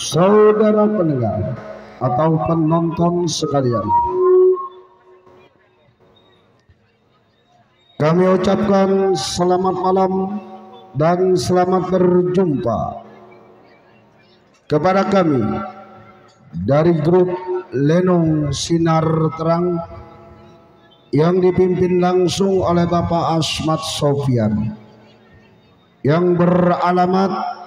Saudara pendengar atau penonton sekalian, kami ucapkan selamat malam dan selamat berjumpa kepada kami dari grup Lenong Sinar Terang yang dipimpin langsung oleh Bapak Asmat Sofyan yang beralamat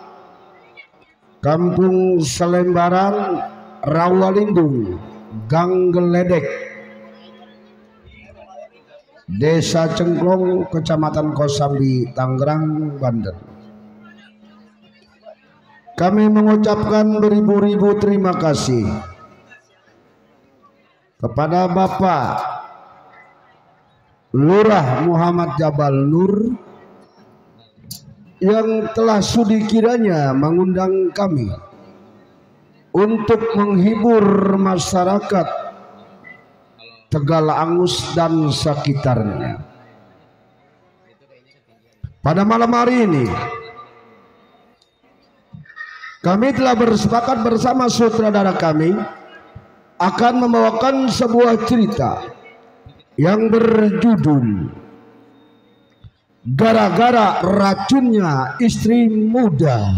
Kampung Selembaran, Rawalindung, Gang Geledek, Desa Cengklong, Kecamatan Kosambi, Tangerang, Banten. Kami mengucapkan beribu-ribu terima kasih kepada Bapak Lurah Muhammad Jabal Nur yang telah sudi kiranya mengundang kami untuk menghibur masyarakat Tegal Angus dan sekitarnya. Pada malam hari ini kami telah bersepakat bersama sutradara kami akan membawakan sebuah cerita yang berjudul Gara-gara racunnya istri muda.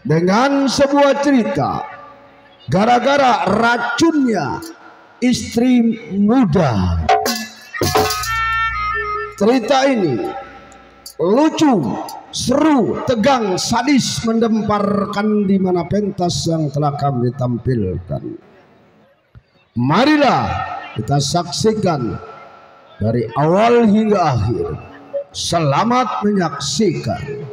Dengan sebuah cerita gara-gara racunnya istri muda. Cerita ini lucu, seru, tegang, sadis, mendemparkan di mana pentas yang telah kami tampilkan. Marilah kita saksikan dari awal hingga akhir. Selamat menyaksikan.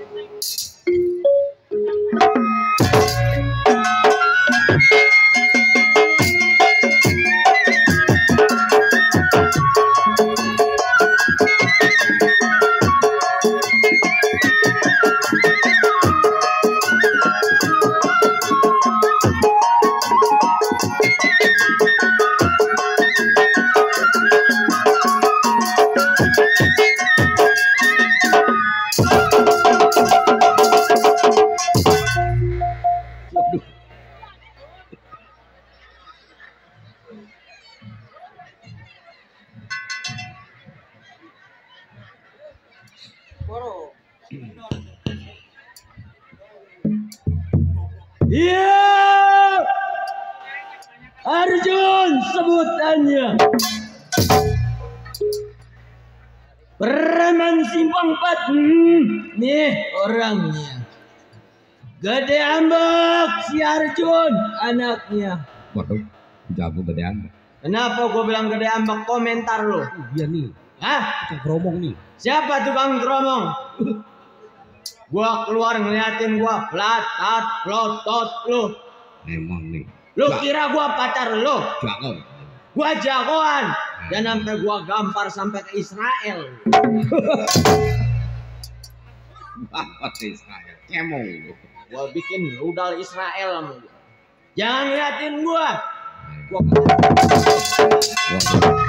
Iya, Arjun sebutannya. Preman Simpang 4. Nih orangnya. Gede Ambek si Arjun anaknya. Waduh, jago Gede Ambek. Kenapa gue bilang Gede Ambek? Komentar lo. Iya nih. Hah? Tukang keromong nih. Siapa tukang keromong? Gua keluar ngeliatin gua platat plotot lu. Emang nih. Lu kira gua pacar lu? Jago. Gua jagoan. Dan sampai gua gampar sampai ke Israel. Apa sih saya? Kemong lu. Gua bikin rudal Israel sama gua. Jangan ngeliatin gua. Gua Waduh.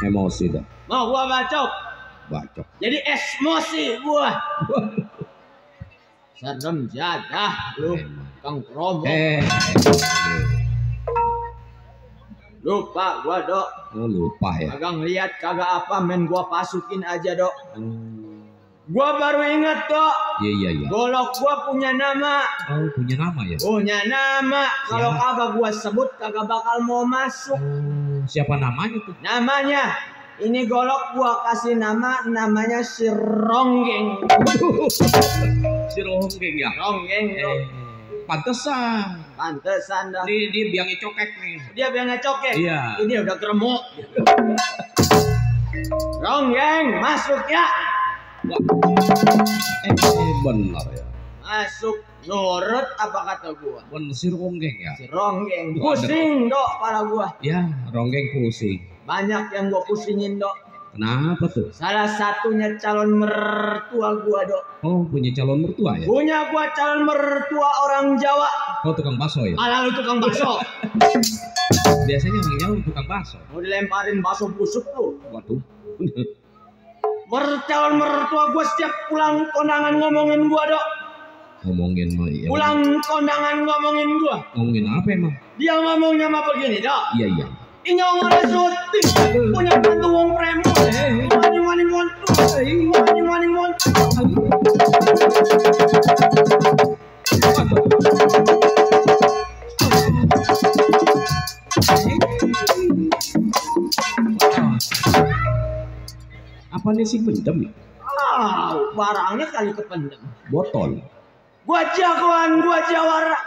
Emosi dah. mau gua bacok. Bacok. Jadi emosi gua. Serem jadah lu, Kang Promo. Lupa gua, Dok. Oh, lupa ya. Kagak ngeliat, kagak apa, men gua pasukin aja, Dok. Gua baru inget, Dok. Iya. Golok gua punya nama. Oh, punya nama ya? Punya nama. Kalau Siapa? kagak gua sebut, kagak bakal mau masuk. Oh, siapa namanya tuh? Namanya, ini golok gua kasih namanya si Ronggeng. Si Ronggeng ya? Ronggeng, Dok. Pantesan. Pantesan dah. Dia biangnya cokek nih. Dia bilangnya cokek. Iya. Ini udah gremuk. Ronggeng, masuk ya. Benar ya. Masuk. Nurut apa kata gua? Benar si Ronggeng ya? Si Ronggeng. Pusing, Dok, kepala gua. Ya, Ronggeng pusing. Banyak yang gua pusingin, Dok. Kenapa tuh? Salah satunya calon mertua gua, Dok. Oh, punya calon mertua ya? Punya gua calon mertua orang Jawa. Oh, tukang bakso ya? Malah lu tukang bakso. Biasanya orang Jawa tukang bakso. Mau dilemparin bakso busuk lu. Waduh. calon mertua gue setiap pulang kondangan ngomongin gue dok. Ngomongin mah iya. Pulang kondangan ngomongin gue. Ngomongin apa emang? Dia ngomongnya mah begini dok. Iya iya. Inyong ada syuting punya bantu wong premo. Maning montu. Maning montu. Apa nih sih pendem ya? Barangnya kali kependem. Botol. Gua jagoan, gua jawara.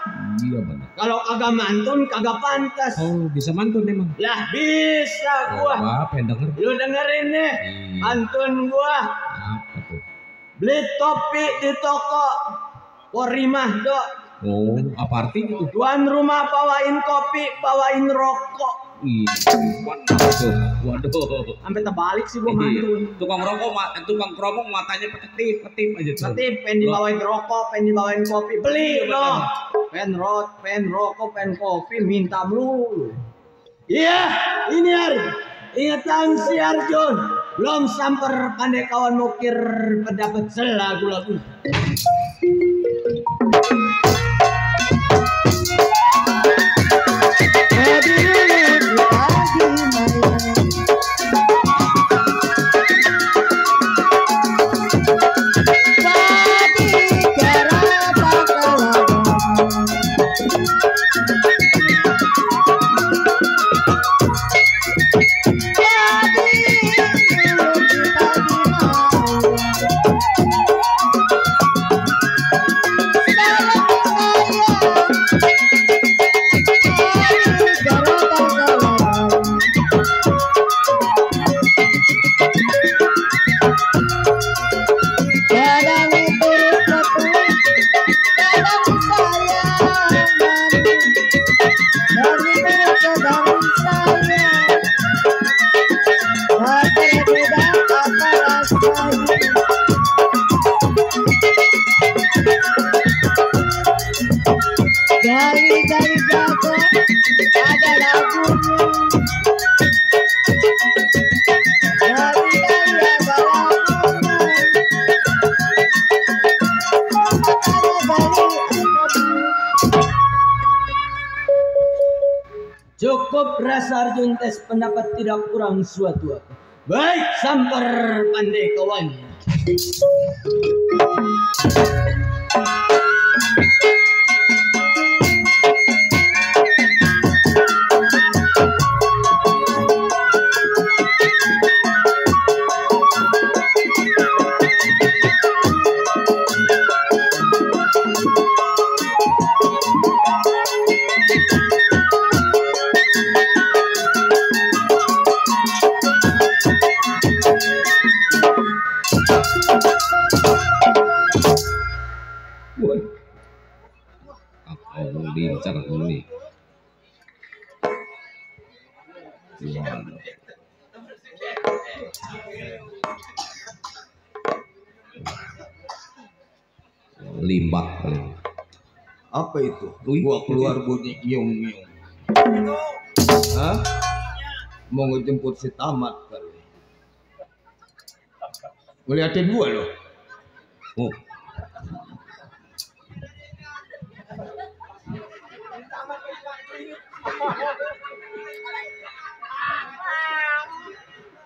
Iya benar. Kalau kagak mantun kagak pantas. Oh bisa mantun emang? Lah bisa gua. Wah pengen denger. Lu dengerin nih. Mantun gua. Apa tuh? Beli topi di toko Porimah dok. Oh apa artinya tuh? Tuan rumah bawain kopi, bawain rokok. Waduh. Sampai terbalik sih gua mantun. Tukang keromong matanya petip aja. Petip, pengen dibawain rokok, pengen dibawain kopi, beli loh. Pengen rokok, pengen kopi, minta melulu. Iya, ini hari. Ingatan si Arjun. Belum samper pandai kawan mukir pendapat selagu-lagu. Cukup rasa Arjun tes pendapat tidak kurang suatu apa. Baik, samper pandai kawan. Lincar ini. Limbah paling. Apa itu? Gua keluar bunyi nyung. Hah? Mau ngejemput si tamat kali. Ngeliatin gua loh. Oh.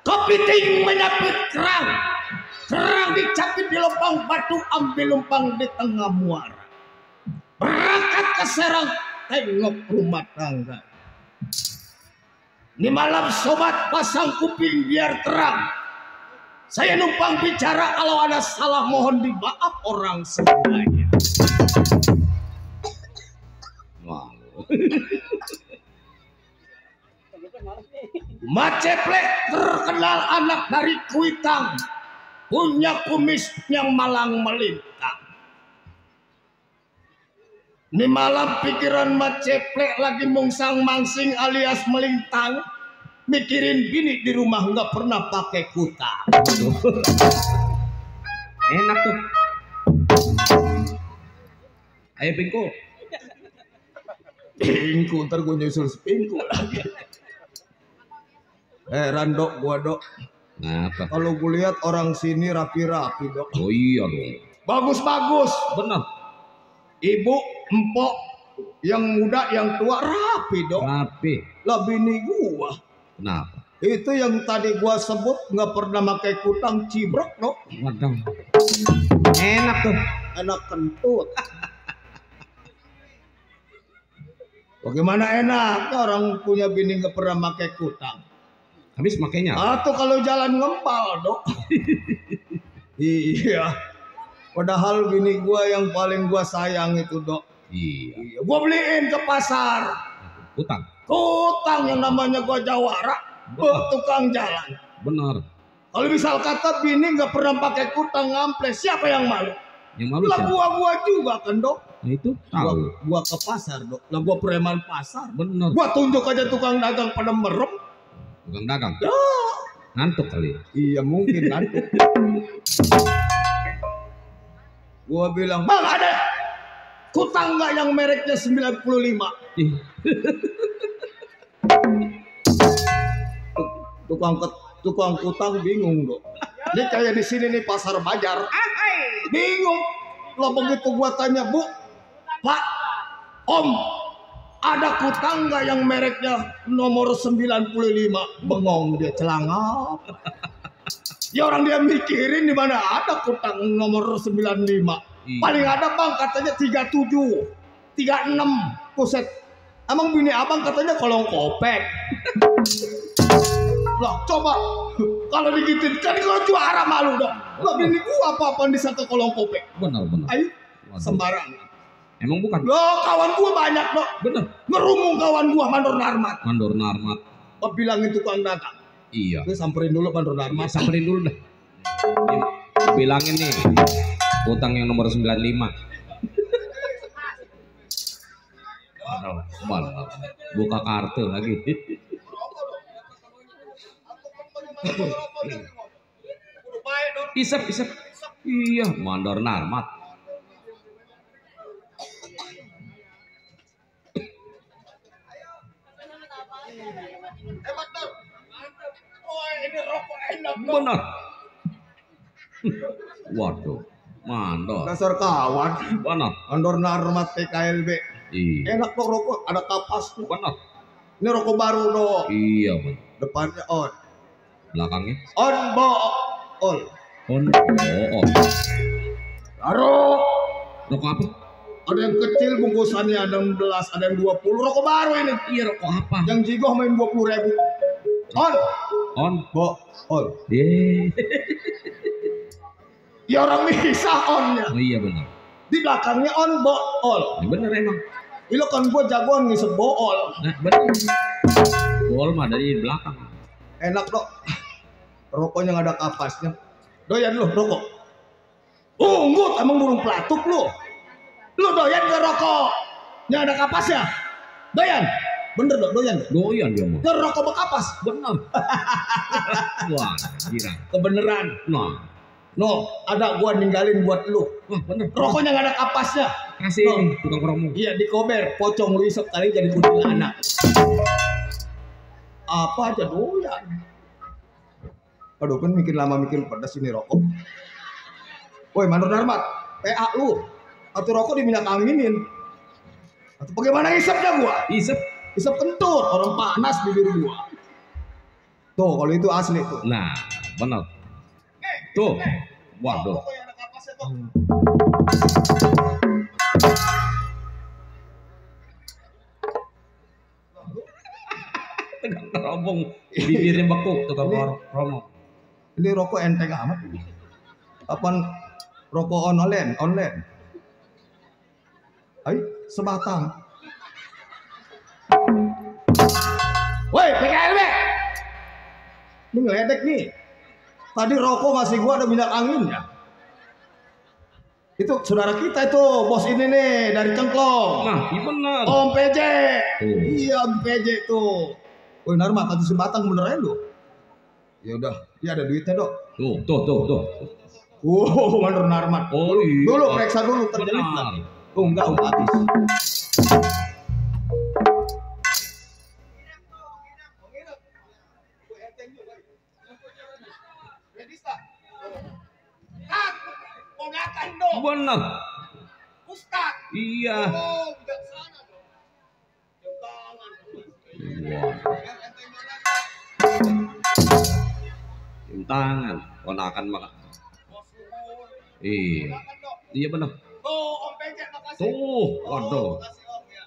Kepiting menyapit kerang. Kerang dicapit di lubang batu, ambil lumpang di tengah muara. Berangkat ke Serang, tengok rumah tangga. Ini malam sobat pasang kuping biar terang. Saya numpang bicara, kalau ada salah mohon dimaaf orang semuanya. Wow. Maceplek terkenal anak dari Kuitang, punya kumis yang malang melintang. Ini malam pikiran Maceplek lagi mungsang mangsing alias melintang, mikirin bini di rumah nggak pernah pakai kutang. Enak tuh. Ayo Pingku. Pingku, ntar gue nyusul sepingku lagi. Randok gua dok. Ngapa? Kalau gue lihat orang sini rapi-rapi dok. Oh iya dong. Bagus-bagus. Benar. Ibu, empok, yang muda, yang tua rapi dok. Rapi. Lah bini gua. Kenapa? Itu yang tadi gua sebut nggak pernah pakai kutang cibrok dok. Waduh. Enak tuh. Enak kentut. Bagaimana enaknya orang punya bini nggak pernah pakai kutang? Habis makainya. Atau kalau jalan ngempal dok. Iya. Padahal bini gua yang paling gua sayang itu dok. Iya. Gua beliin ke pasar. Utang. Kutang yang namanya gua jawara. Tukang jalan. Benar. Kalau misal kata bini nggak pernah pakai kutang ngamples, siapa yang malu? Yang malu Lah siapa? gua juga kan dok. Nah, itu tahu. Gua ke pasar dok. Lah gua preman pasar. Benar. Gua tunjuk aja tukang dagang pada merem. Tukang dagang. Ya. Ngantuk kali. Iya mungkin nanti. Gua bilang, bang ada kutang nggak yang mereknya 95? Ih. Tukang kutang bingung dok. Ini kayak di sini nih pasar Bajar. Bingung. Lah begitu gua tanya bu, pak, om, ada kutang nggak yang mereknya nomor 95? Bengong dia celangap. Ya orang dia mikirin di mana ada kutang nomor 95. Paling ada bang katanya 37, 36. Kuset. Emang bini abang katanya kolong kopek. Lah coba kalau digituin kan kalau juara malu dong. Lah bini gua apa-apaan disangka kolong kopek. Benar. Ayo Waduh. sembarangan. Emang bukan? Loh kawan gua banyak dok. Benar. Ngerumung kawan gua Mandor Narmat. Mandor Narmat. Oh, bilangin tukang dagang. Iya. Gue samperin dulu Mandor Narmat. Samperin dulu dah. Bilangin nih. Utang yang nomor 95. Aduh, malah. Buka kartu lagi. Isep. Iya, Mandor Narmat. Ini rokok enak. Benar. Waduh, Mandor. Dasar kawan. Benar. Mandor Narmat TKLB. Iya. Enak dong rokok, ada kapas tuh. Benar. Ini rokok baru dong. Iya, benar. Depannya on. Belakangnya On bo on. on. Taruh. Rokok apa? Ada yang kecil bungkusannya, ada yang 11, ada yang 20. Rokok baru ini. Iya, rokok apa? Yang jigoh main 20.000. On. On. Bo on. Deh. Ya orang bisa onnya. Oh iya benar. Di belakangnya on bo all. Ya, bener emang. Ini kan gue jagoan ngisep bool. Nah, bener. Bol mah dari belakang. Enak dok. Rokoknya nggak ada kapasnya. Doyan lu rokok. Unggut emang burung pelatuk lu. Lu doyan ke rokok yang ada kapasnya? Doyan? Bener dok, doyan. Doyan dia mah. Ke rokok bekapas? Bener. Wah, gila. Kebeneran. Nah, No, ada gua ninggalin buat lu. wah bener. Rokoknya nggak ada kapasnya. Kasih No. nih, tukang promo. Iya dikober, pocong lu isep kali jadi kuntilanak. Apa aja doyan. Aduh kan mikir lama mikir pedas ini rokok. Woi Mandor Darmat, PA lu. Atau rokok diminyak anginin. Atau bagaimana isepnya gua? Isep. Isep kentut, orang panas bibir gua. Tuh kalau itu asli tuh. Nah, bener. Tuh. Waduh. Rokok yang ada kapasnya tuh. Tukang terobong. Bibirnya bekuk tukang promo. Ini rokok enteng amat. Apaan rokok online? Ayo, sebatang. Woi, PKLB. Ini ngeledek nih. Tadi rokok masih gua ada minyak anginnya. Itu saudara kita itu, bos ini nih dari Cengklong. Nah, iya bener. Om PJ. Tuh. Iya, Om PJ tuh. Woi, Narma, kasih sebatang bener aja lu. Ya udah, dia ada duitnya, Dok. Tuh. Mandor Narmat. Oh iya. Dulu periksa dulu terjadi. Benar. Oh enggak habis. ponakan dong. Benar. Ustaz. Iya. Oh, bijaksana dong. Jam tangan. Jam tangan. Ponakan maka. Bos Luhur. Iya. Ponakan dong. Iya benar. Tuh, Om Becek makasih. Tuh, waduh. Makasih Om ya.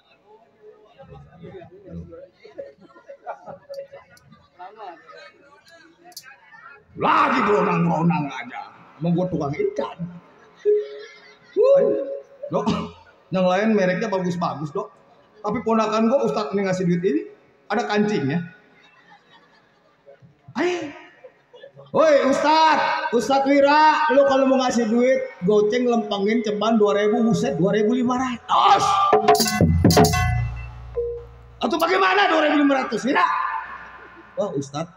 Lagi beronang-beronang aja. Emang gua tukang ikan. Dok, yang lain mereknya bagus-bagus dok. Tapi ponakan gua Ustadz ini ngasih duit ini ada kancingnya. Ayo. Woi Ustadz Wira, lu kalau mau ngasih duit, goceng lempengin ceban 2.000, buset 2.500. Atau bagaimana 2.500 Wira? Wah Ustadz,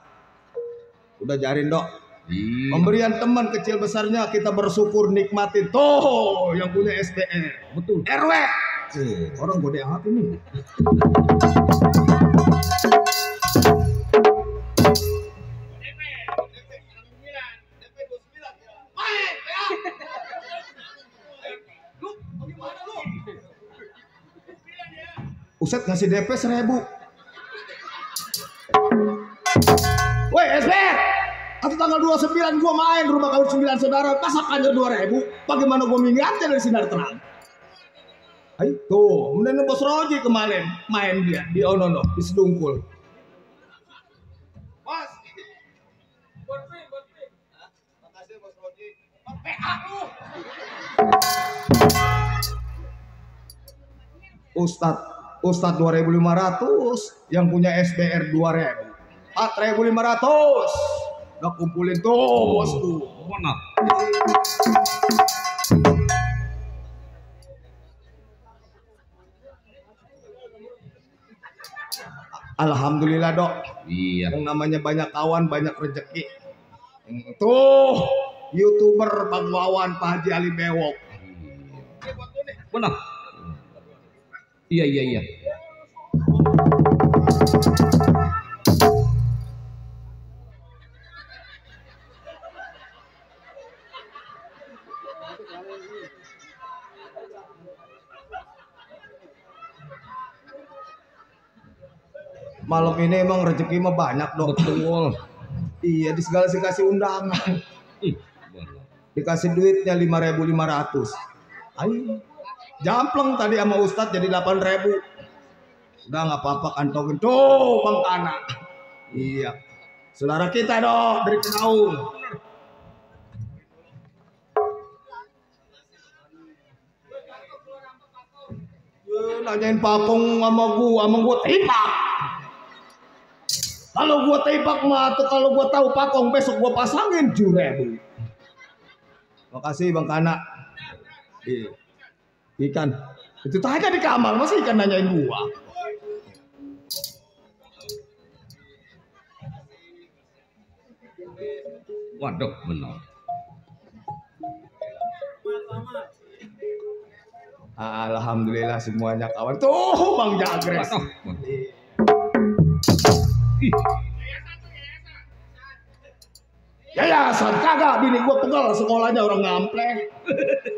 udah jarin dok. Iya. Pemberian teman kecil besarnya kita bersyukur nikmatin. Tuh yang punya SDR. Betul. RW. Orang gede amat ini. Ustadz ngasih DP 1.000. Woi SDR. Atau tanggal 29 gua main rumah kalian 9 saudara, pasak aja 2.000. Bagaimana gua minggatnya dari sinar terang? Ayo tuh, kemudian Bos Roji kemarin main dia di Onono di Sedungkul. Bos. Makasih Bos Roji. PA lu. Ustadz 2.500, yang punya SDR 2.000. 4.500. Udah kumpulin tuh bosku. Benar. Alhamdulillah dok. Iya. Yang namanya banyak kawan banyak rezeki. Tuh YouTuber Bang Wawan Pak Haji Ali Bewok. Benar. Iya iya iya. Malam ini emang rezeki mah banyak dok. Betul. Iya, di segala sih kasih undangan. Dikasih duitnya 5.500. Ayo. Jampleng tadi sama Ustadz jadi 8.000. Udah nggak apa-apa kantongin. Tuh Bang Kana. Iya. Saudara kita dok dari Kenaung. Nanyain pakong sama gua tembak. Kalau gua tembak mah, atau kalau gua tahu pakong besok gua pasangin 7.000. Makasih Bang Kana. Ikan itu tanya di kamar masih ikan nanyain gua. Waduh, benar. Alhamdulillah semuanya kawan. Tuh Bang Jagres. Waduh. Yayasan kagak, bini gua pegal sekolahnya orang ngampleng.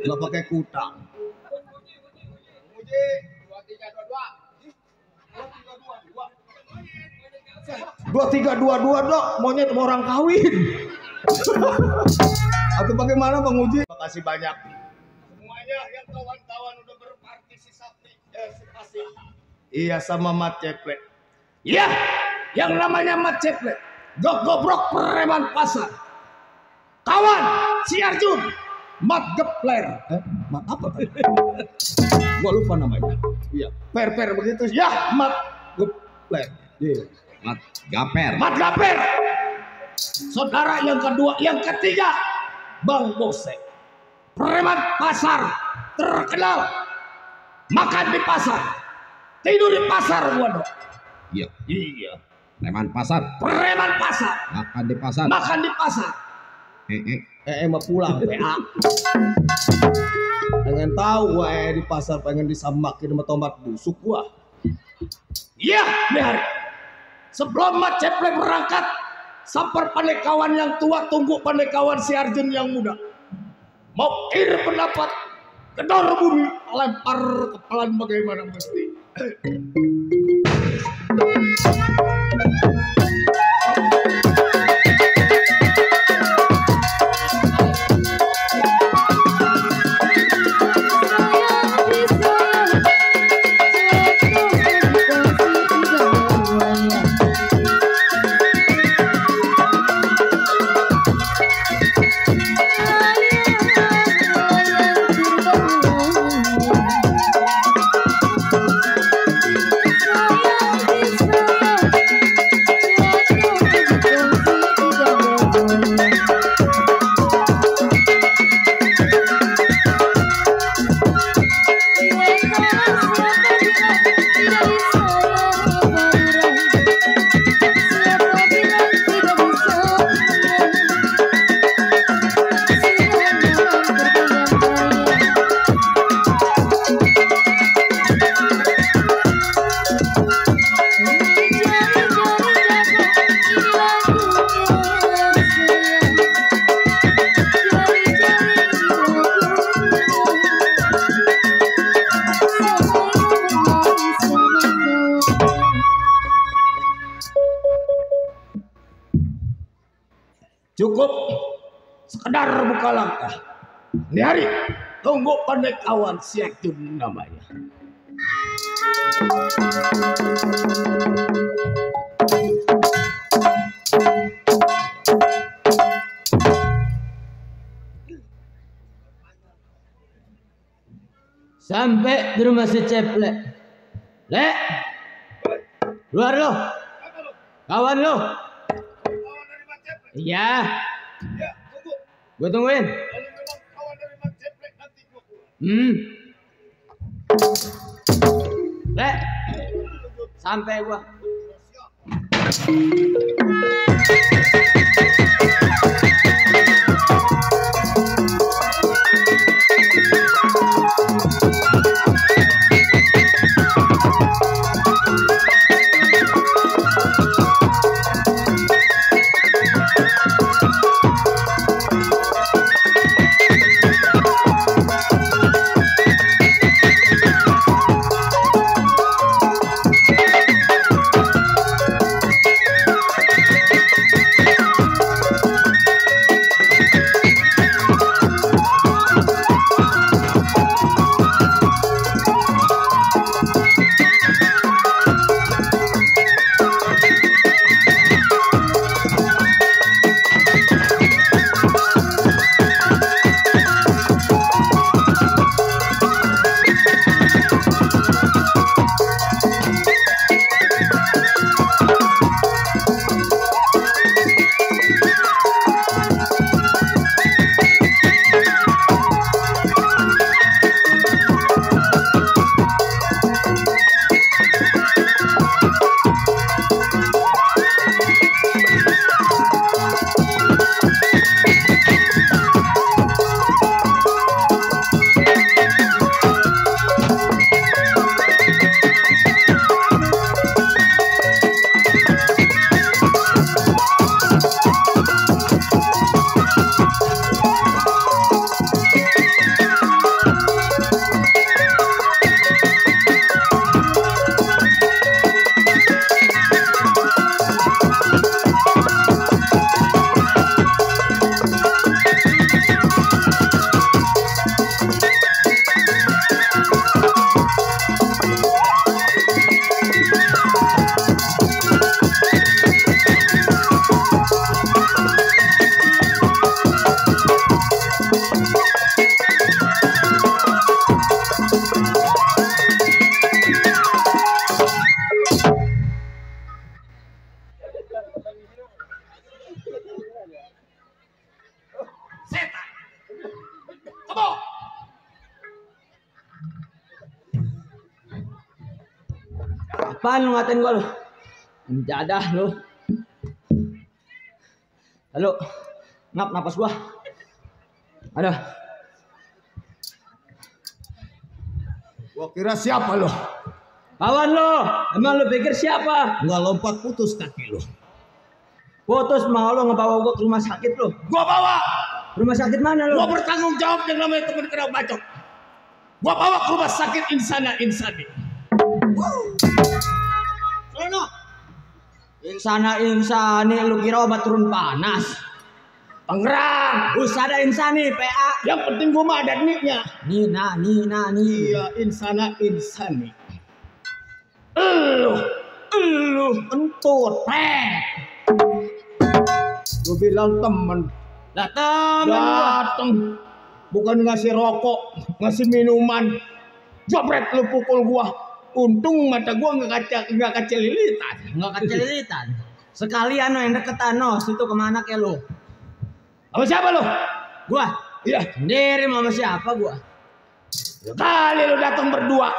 Nggak pakai kutang. 2322 dok, monyet sama orang kawin. Atau bagaimana Bang Uji? Terima kasih banyak. Semuanya yang kawan-kawan udah berpartisipasi. Iya sama Mat Ceple. Iya, yang namanya Mat Ceple. Gobrok preman pasar. Kawan, si Arjun. Mat Gepler. Mat apa tadi? Gua lupa namanya. Iya, per begitu. Ya, Mat Gepler. Iya. Mat Gaper. Mat Gaper. Saudara yang kedua, yang ketiga, Bang Bose. Preman pasar terkenal. Makan di pasar. Tidur di pasar gua dong. Iya. Iya. Preman pasar. Preman pasar. Makan di pasar. Makan di pasar. Mau pulang PA. Pengen tahu gua di pasar pengen disamakin sama tomat busuk gua. Iya, biar. Sebelum Mat Ceple berangkat, saper pandai kawan yang tua, tunggu pandai kawan si Arjun yang muda. mau kir pendapat, gedor bumi, lempar kepalan bagaimana mesti. Cukup sekedar buka langkah. Ini hari tunggu pandai kawan siatun namanya. Sampai di rumah si Ceplek. Lek, luar lo, kawan lo. Iya. Ya, tunggu. Gue tungguin. Kalau memang kawan dari Mang Ceplek nanti gua. Lek, sampai gua. Apaan lu ngatain gua lu? Menjadah lu. Halo. Ngap napas gua. Ada. Gua kira siapa lo? Kawan lo. Emang lu pikir siapa? Nggak lompat putus kaki lo. Putus mau lo ngebawa gua ke rumah sakit lo. Gua bawa. Rumah sakit mana lu? Gua bertanggung jawab yang namanya teman kena bacok. Gua bawa ke rumah sakit Insana Insani. Sono. Insani lu kira obat turun panas. Tangerang. Usada Insani PA. Yang penting gua mah ada nicknya. Nina. Iya, Insana Insani. Lu entut. Lu bilang temen. Datang. Bukan ngasih rokok, ngasih minuman. Jabret lu pukul gua. Untung mata gua nggak kecelilitan. Nggak kecelilitan. Sekalian yang deketan situ kemana ke lu? Sama siapa lu? Gua. Iya. Sendiri sama siapa gua? Kali lu datang berdua.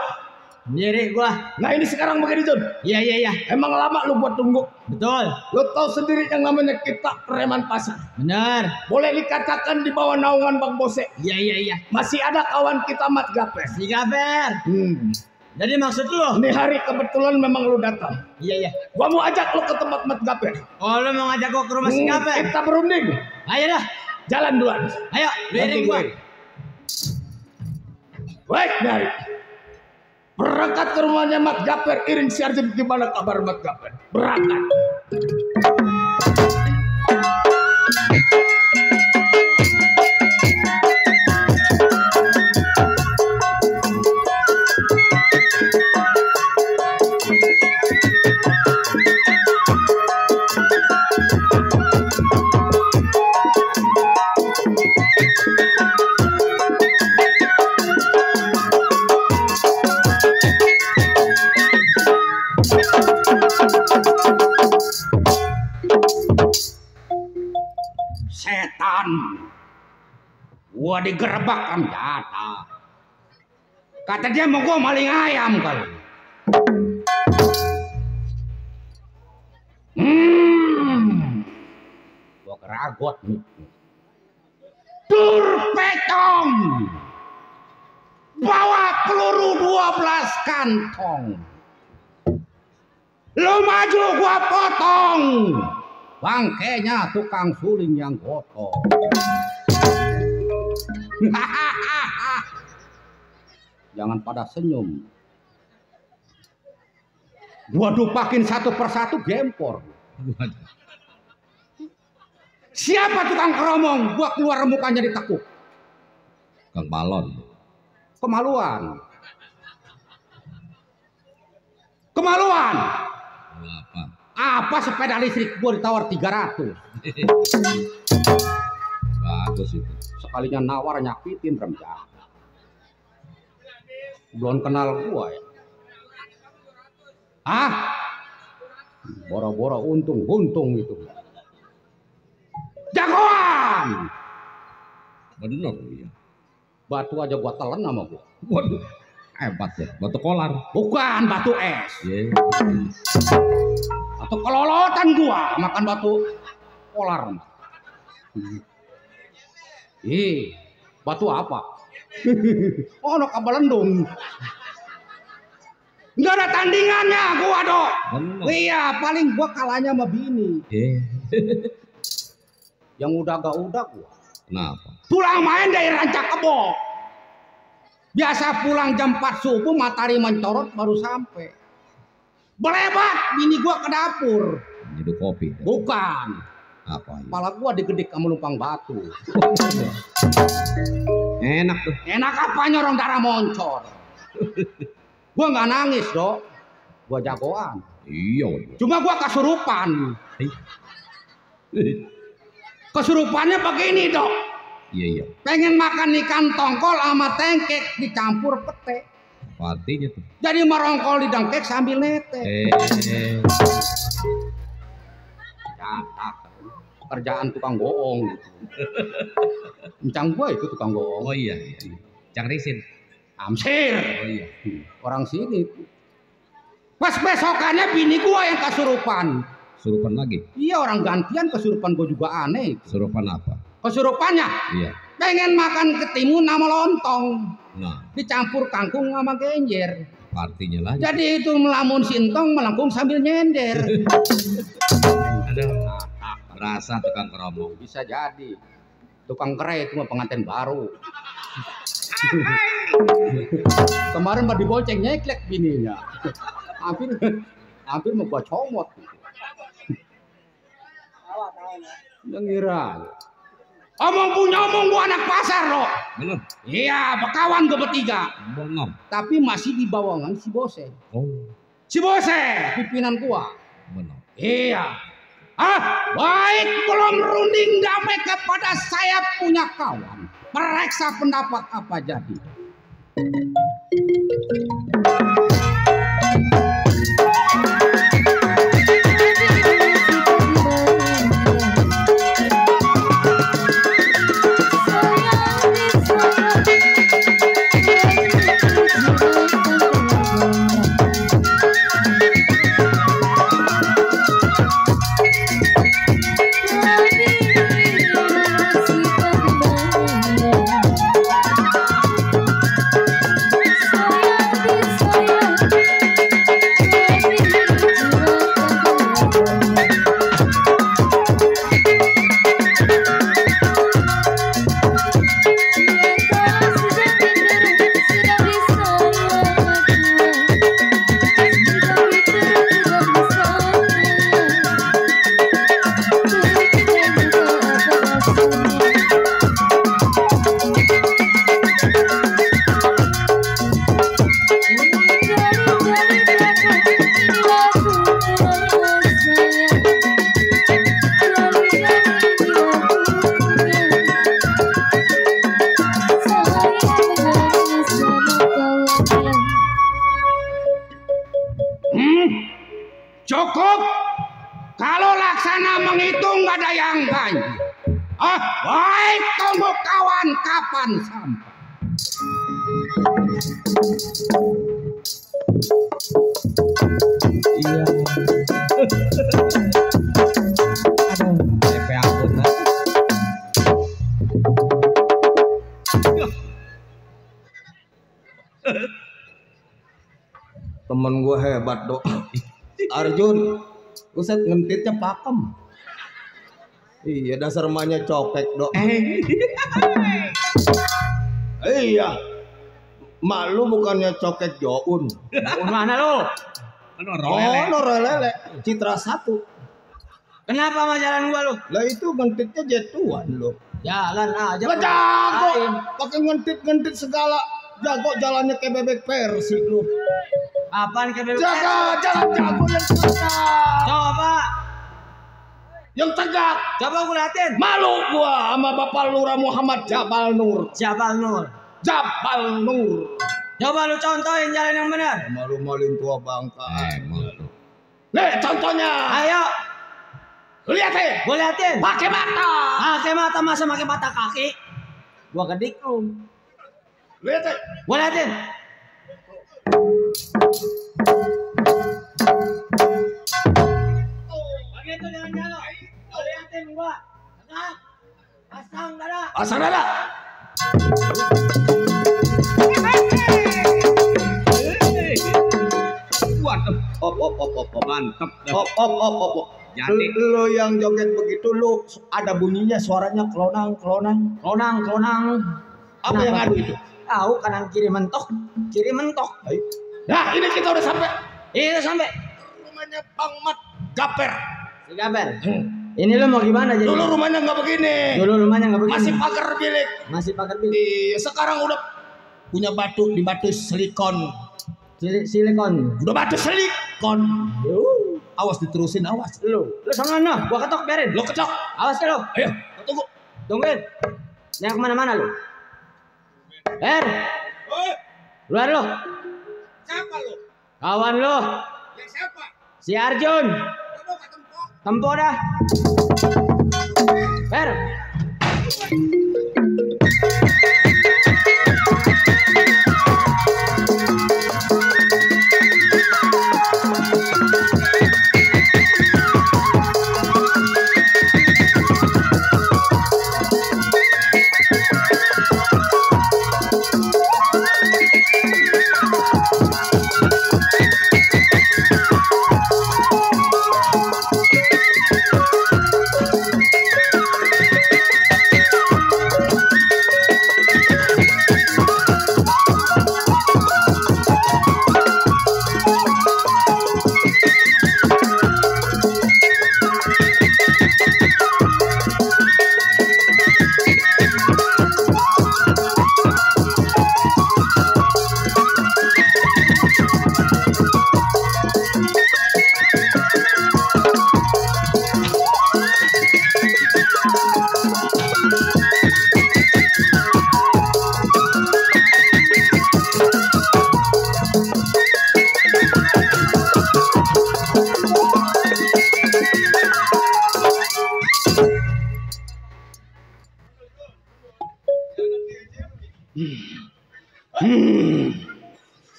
Sendiri gua. Nah ini sekarang begini Jun. Iya. Emang lama lu buat tunggu. Betul. Lu tahu sendiri yang namanya kita preman pasar. Bener. Boleh dikatakan di bawah naungan Bang Bose. Iya. Masih ada kawan kita Mat Gaper. Si Gaper. Jadi maksud lu? Ini hari kebetulan memang lu datang. Iya. Gua mau ajak lu ke tempat Mat Gaper. Oh lu mau ngajak gua ke rumah si Gaper? Kita berunding. Ayo dah. Jalan duluan. Ayo, lirik gua. Baik, dari. Berangkat ke rumahnya Mat Gaper, iring Sarjen, gimana kabar Mat Gaper? Berangkat. Setan, gua digerebek kan jatah. Kata dia mau gua maling ayam kali. Gua keragot nih. Durpecong, bawa peluru 12 kantong. Lu maju gua potong. Bangkainya tukang suling yang kotor. Jangan pada senyum. Gua dupakin satu persatu gempor. Siapa tukang keromong? Gua keluar mukanya ditekuk. Kang Balon. Kemaluan. Apa sepeda listrik gua ditawar 300. Bagus itu. Sekalinya nawar nyakitin rem jahat. Belum kenal gua ya. Boro-boro untung itu. Jagoan. Bener ya. Batu aja gua telan sama gua. Waduh. Hebat ya. Batu kolar. Bukan batu es. Yeah. Atau kelolotan gua makan batu kolar. Batu apa? Oh, no kabelendung. Nggak ada tandingannya gua dok. Iya, paling gua kalahnya sama bini. Yang udah gua. Kenapa? Pulang main dari Rancak Kebo. Biasa pulang jam 4 subuh matahari mencorot baru sampai. Belebat bini gua ke dapur. Nyeduh kopi. Bukan. Apa? Kepala gua digedik sama numpang batu. Enak tuh. Enak apanya orang darah moncor. Gua nggak nangis dok. Gua jagoan. Iya. Cuma gua kesurupan. Kesurupannya begini dok. Iya. Pengen makan ikan tongkol sama tengkek dicampur pete. Apa artinya tuh? Jadi merongkol di dengkek sambil nete. Kerjaan tukang bohong gitu. Encang gua itu tukang bohong. Oh iya. Cang Risin. Amsir. Oh iya. Orang sini. Pas besokannya bini gua yang kesurupan. Kesurupan lagi? Iya, orang gantian kesurupan gua juga aneh. Kesurupan apa? Kesurupannya? Iya. Pengen makan ketimun sama lontong. Nah. Dicampur kangkung sama genjer. Artinya lagi. Jadi itu melamun sintong melengkung sambil nyender. Aduh. Berasa tukang keromong. Bisa jadi. Tukang kere itu mah pengantin baru. Kemarin mah diboceng nyeklek bininya. Hampir mau gua comot. Yang ngira. Omong gua anak pasar loh. Bener. Iya, bekawan gua bertiga. Bener. Tapi masih di bawangan si Bose. Oh. Si Bose, pimpinan gua. Bener. Iya. Baik, belum runding damai kepada saya punya kawan. Periksa pendapat apa jadi. Cukup. Kalau laksana menghitung gak ada yang ganjil. Baik, tunggu kawan kapan sampai. Iya. Aduh, DP akun lah. Temen gue hebat dok. Arjun, Ustad ngentitnya pakem. Iya, dasar emaknya copek dok. Iya, mak lu bukannya cokek Joun. Joun mana lu? Norelele. Citra 1. Kenapa sama jalan gua lu? Lah itu ngentitnya jetuan lu. Jalan aja. Lah jago, pakai ngentit segala. Jago jalannya kayak bebek Persik lu. Apaan kayak bebek? Jalan jago yang tegak. Coba. Yang tegak. Coba gua liatin. Malu gua sama Bapak Lurah Muhammad Jabal Nur. Jabal Nur. Coba lu contohin jalan yang benar. Malu-maluin tua bangka. Malu. Nih contohnya. Ayo. Liatin. Gua liatin. Pakai mata. Pakai mata masa pakai mata kaki. Gua kedik lu. Liatin. Gua liatin. Begitu jalan-jalan. Gua liatin gua. Tegak. Pasang dada. Pasang dada. Waduh. Op. Mantep. Op. Jadi Lu yang joget begitu lu ada bunyinya suaranya klonang. Apa yang ada itu? Tahu kanan kiri mentok. Ayo. Nah, ini kita udah sampai. Iya sampai. Rumahnya Bang Mat Gaper. Si Gaber. Ini lu mau gimana jadi? Dulu rumahnya nggak begini. Masih pagar bilik. Masih pagar bilik. Iya, sekarang udah punya batu di batu silikon. Silikon. Udah batu silikon. Awas diterusin, awas. Lu sana noh, gua ketok biarin. Lo kecok. Awas lu. Ayo, tunggu. Tungguin. Jangan kemana-mana lu. Luar lu. Siapa lo? Kawan lu. Yang siapa? Si Arjun. Tempo dah.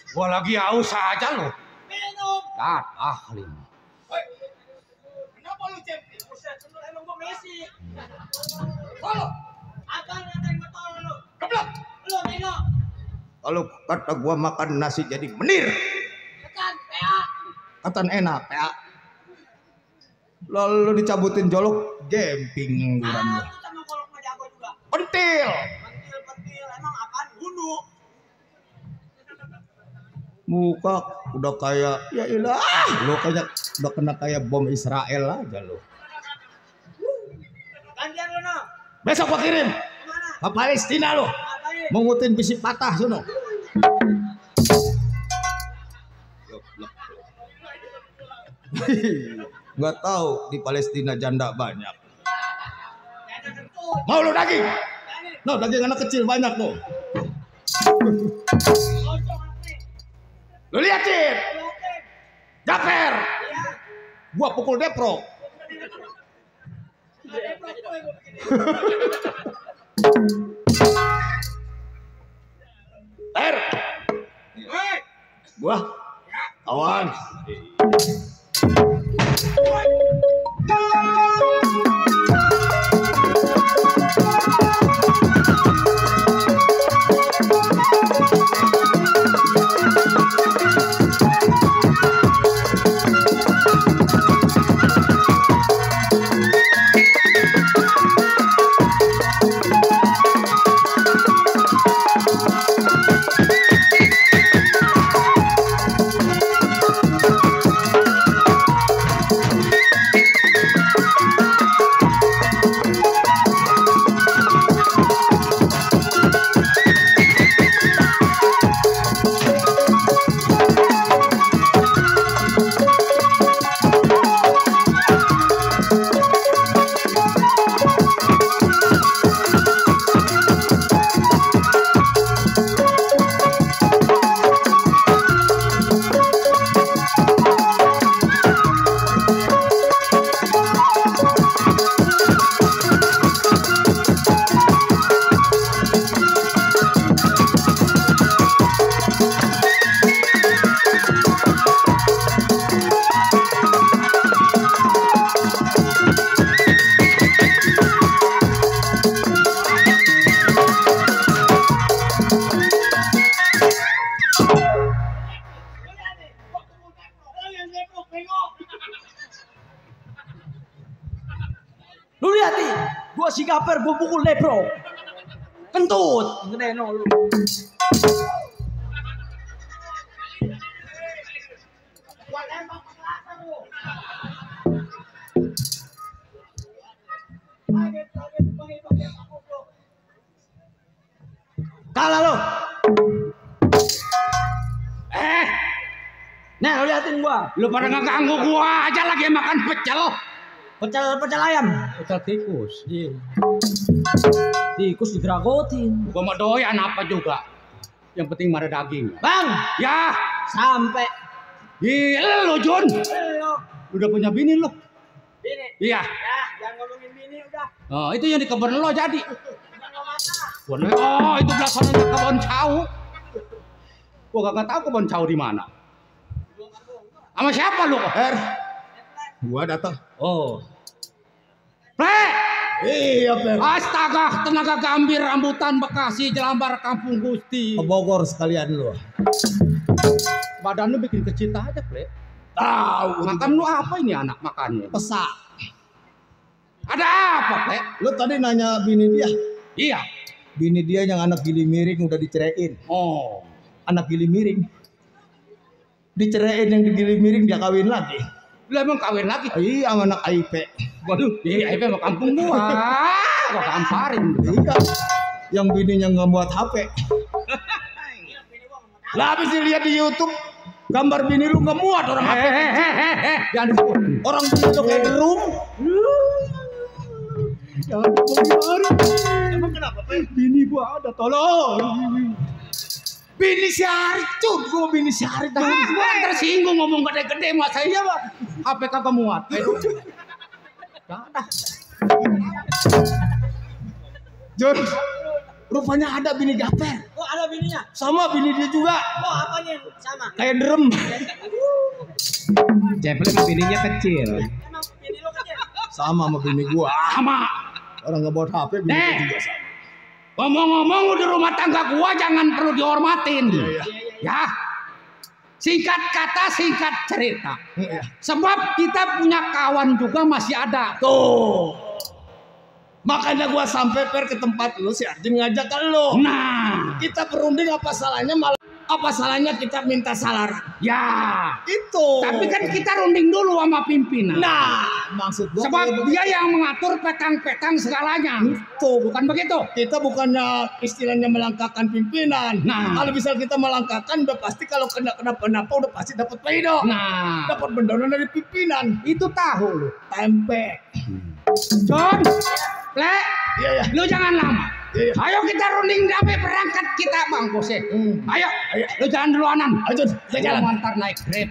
Gua lagi haus aja lo. Minum. Lim. Kenapa lu Cem? Buset, lu emang gua Messi. Kalau abang ngatain betul lu. Keblok. Lu minum. Kalau kata gua makan nasi jadi menir. Tekan PA. Katan enak, PA. Lalu dicabutin jolok, gemping angguran Ah, gua. lu sama golok mah jago juga. Pentil. Pentil emang apaan? Gundu. Muka udah kayak ya ilah, lo kayak udah kena kayak bom Israel aja lo. Gantian lu no. Besok gua kirim Kemana? ke Palestina lo. Ngapain? Mengutin bisik patah sono. Nggak tahu di Palestina janda banyak. Jangan kentut. Mau lo daging? Jangan. No, daging anak kecil banyak lo. Loncong apa? Lo liatin, Liatin. Jafer. Iya. Gua pukul Depro. Ada blok tuh yang gua bikin. Ter, Hei. gua kawan. Lu lihat nih, gua si Gaper, gua pukul Depro. Kentut, gede no lu. Gua tembak pakai laser lu. Kaget, pakai aku bro. Kalah lu. Nah, lu liatin gua. Lu pada ngeganggu gua aja lagi makan pecel. Pecel ayam. Pecel tikus. Iya. Tikus digeragotin. Gua mau doyan apa juga. Yang penting ada daging. Bang, Ya, sampai. gila lu Jun. Lo, Udah punya bini lu. bini. Iya. Ya, jangan ngomongin bini udah. Oh, itu yang di kebun lo jadi. Udah nggak masalah. Oh, itu belakangnya kebun cau. Gua kagak tahu kebun cau di mana. Sama siapa lu? Gua datang. Oh. Ple! Iya, Fer. Astaga, tenaga gambir rambutan Bekasi Jelambar Kampung Gusti. Ke Bogor sekalian lu. Badan lu bikin kecil aja, Ple. Tahu. Makan lu apa ini anak makannya? Pesak. Ada apa, Ple? Lu tadi nanya bini dia. Iya. Bini dia yang anak gili miring udah diceraiin. Oh. Anak gili miring. Diceraiin yang digili miring dia kawin lagi. Lu emang kawin lagi? Iya, sama anak IP. Waduh, iya, IP mau kampung gua. Gua gamparin. Iya. Yang bininya nggak muat HP. Lah habis dilihat di YouTube gambar bini lu nggak muat orang HP. Jangan disebut. Orang bini lu kayak derum. Jangan dibongkar. Emang kenapa, Pe? Bini gua ada, tolong. Bini si Arjun, gua bini si Arjun. Gua tersinggung ngomong gede-gede masa iya, Pak. HP kagak muat. Jun, rupanya ada bini Gaper. Oh, ada bininya. Sama bini dia juga. Oh, apanya yang sama? Kayak drum. Ceplek sama bininya kecil. Emang bini lo kecil? Sama sama bini gua. Sama. Orang nggak bawa HP bini gua juga sama. Ngomong-ngomong di rumah tangga gua jangan perlu dihormatin. Iya. Ya. Singkat kata, singkat cerita. Iya. Sebab kita punya kawan juga masih ada. Tuh. Makanya gua sampai ke tempat lu si Arjun ngajak ke lu. Nah, Kita berunding apa salahnya kita minta salaran. ya. Itu. Tapi kan kita runding dulu sama pimpinan. Nah, maksud gua Sebab kayak dia yang mengatur petang-petang segalanya. begitu. Bukan begitu? Kita bukannya istilahnya melangkahkan pimpinan. Nah. Kalau bisa kita melangkahkan udah pasti kalau kena kenapa-napa udah pasti dapat pleido. Nah, Dapat bendonan dari pimpinan. itu tahu lu. Tempe. John, Plek, Iya ya. lu jangan lama. Iya. Ayo kita runding damai berangkat kita Bang Bose. Ayo, lu jalan duluanan. Ayo, kita jalan. Lu antar naik Grab.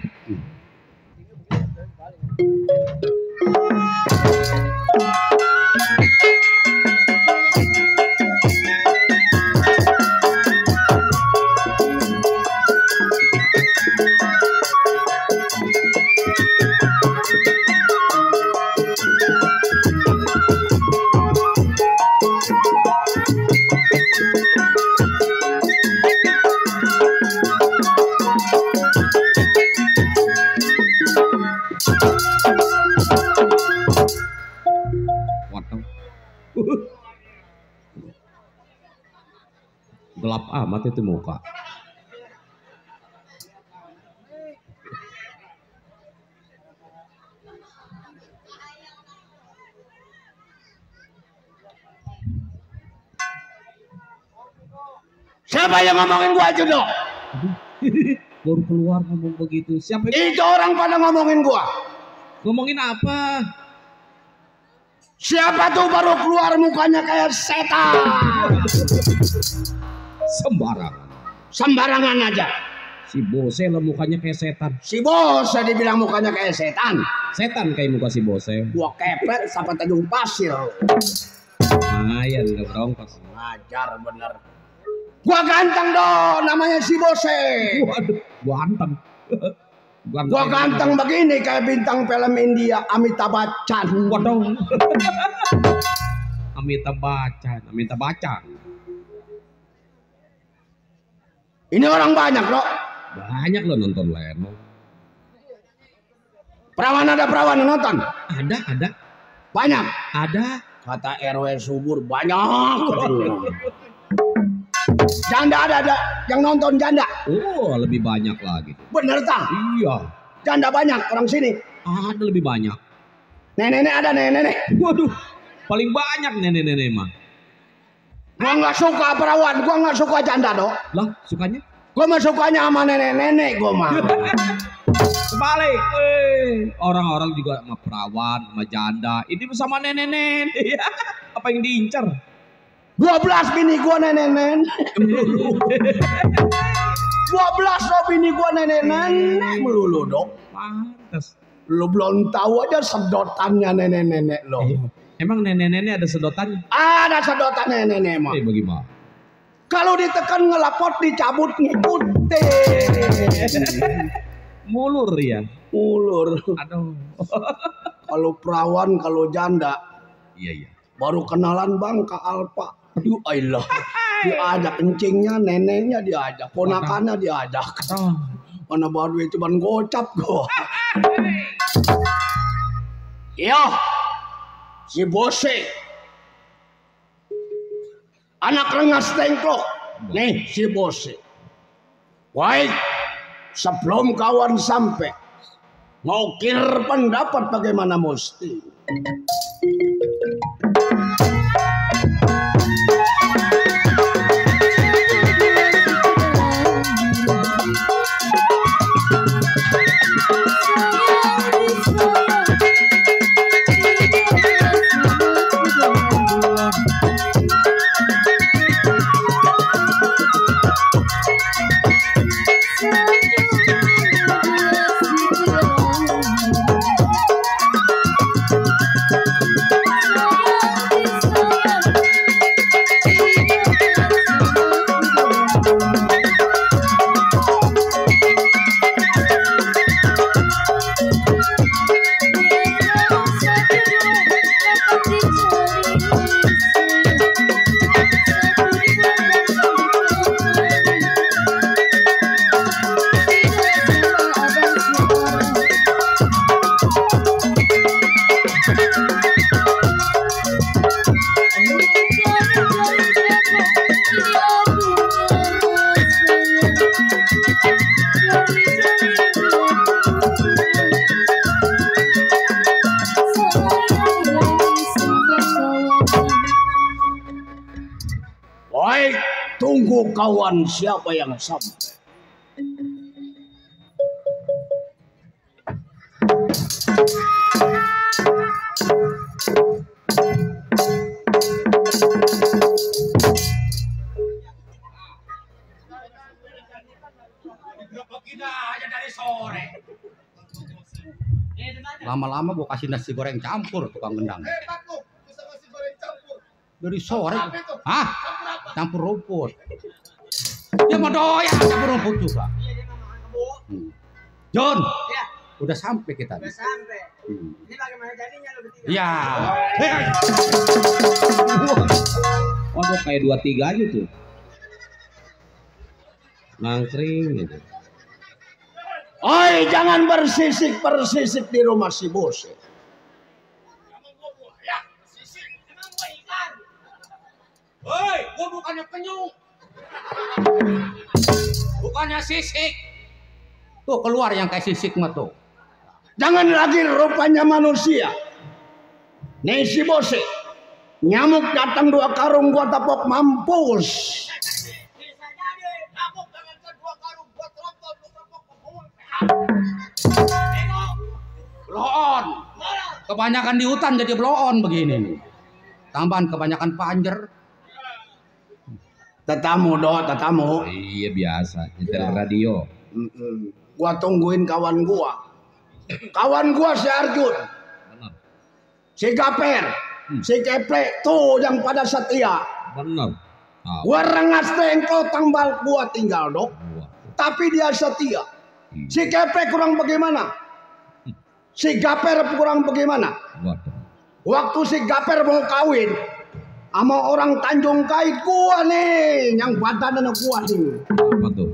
Waduh. Gelap amat itu muka. Siapa yang ngomongin gua aja dong? Baru keluar ngomong begitu. Siapa Itu orang pada ngomongin gua. ngomongin apa? Siapa tuh baru keluar mukanya kayak setan? Sembarangan. Sembarangan aja. Si Bose lah mukanya kayak setan. Si bos saya dibilang mukanya kayak setan. Setan kayak muka si Bose. Gua kepet sampai Tanjung Pasir. Lumayan nggak berongkos. Ngajar bener. Gua ganteng dong, namanya si Bose. Waduh, ganteng. Gua ganteng begini kayak bintang film India Amitabh Bachchan. Waduh. Amitabh Bachchan. Ini orang banyak loh. Banyak lo nonton Leno. Perawan ada perawan yang nonton. Ada. Banyak. Ada. Kata RW subur banyak. Janda ada yang nonton janda. Oh, lebih banyak lagi. Bener tak? Iya. Janda banyak orang sini. Ada lebih banyak. Nenek ada nenek. Waduh, paling banyak nenek-nenek mah. Gua nggak suka perawan, gua nggak suka janda dong. Lah, sukanya? Gua mah sukanya sama nenek-nenek gua mah. Kebalik. Orang-orang juga sama perawan, sama janda. Ini sama nenek-nenek. Apa yang diincar? 12 bini gua nenek-nenek. 12 lo bini gua nenek-nenek melulu dong. Pantes. Lo belum tahu aja sedotannya nenek-nenek lo. Emang nenek-nenek ada sedotannya? Ada sedotan nenek-nenek mah. Bagaimana? Kalau ditekan ngelapot dicabut ngikutin. Mulur ya? Ulur. Aduh. Kalau perawan, kalau janda, Iya. baru kenalan bang ke Alfa. Aduh, Allah. Diajak kencingnya, neneknya diajak, ponakannya diajak. Mana baru itu cuman gocap gua. Yo, si Bose, anak rengas tengklok. Nih si Bose. Baik, sebelum kawan sampai, ngukir pendapat bagaimana mesti. kawan siapa yang sampai. Lama-lama gua kasih nasi goreng campur tukang gendang. Dari sore. Hah? Campur rumput. Dia mau doyan campur rumput juga. John. Ya. Udah sampai kita. Udah sampai. Ini bagaimana jadinya lo bertiga? Ya. Waduh kayak 2-3 aja tuh. Nangkring gitu. Oi, jangan bersisik-persisik di rumah si bos. Woi, gua bukannya penyung. Bukannya sisik. Tuh keluar yang kayak sisik mah tuh. Jangan lagi rupanya manusia. Nih si bose. Nyamuk datang 2 karung gua tapok mampus. Bloon. Kebanyakan di hutan jadi bloon begini nih. Tambahan kebanyakan panjer. Tetamu tetamu. Iya biasa, nyetel radio. Gua tungguin kawan gua. Kawan gua si Arjun, Benar. si Gaper, si Keplek tuh yang pada setia. Benar. Gua rengas tengkol tambal gua tinggal dok. Tapi dia setia. Si Keplek kurang bagaimana? Si Gaper kurang bagaimana? Waduh. Waktu si Gaper mau kawin sama orang Tanjung Kait gua nih, yang badannya gua nih. Apa tuh?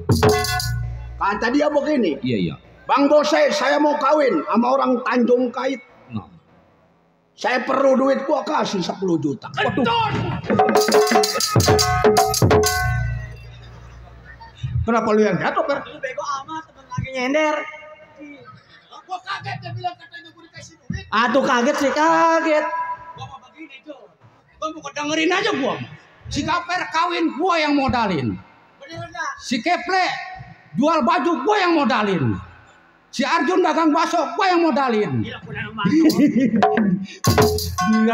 Kata dia begini, Iya. Bang Bose, saya mau kawin sama orang Tanjung Kait. Nah. Saya perlu duit, gua kasih 10 juta. Waduh. Kenapa lu yang jatuh, Per? Lu bego amat, temen lagi nyender. Gua kaget dia bilang katanya gua dikasih duit. Aduh kaget sih kaget. Gua mau begini, John. Gua mau dengerin aja gua. Si Gaper kawin gua yang modalin. Bener enggak? Si Keple jual baju gua yang modalin. Si Arjun dagang bakso gua yang modalin.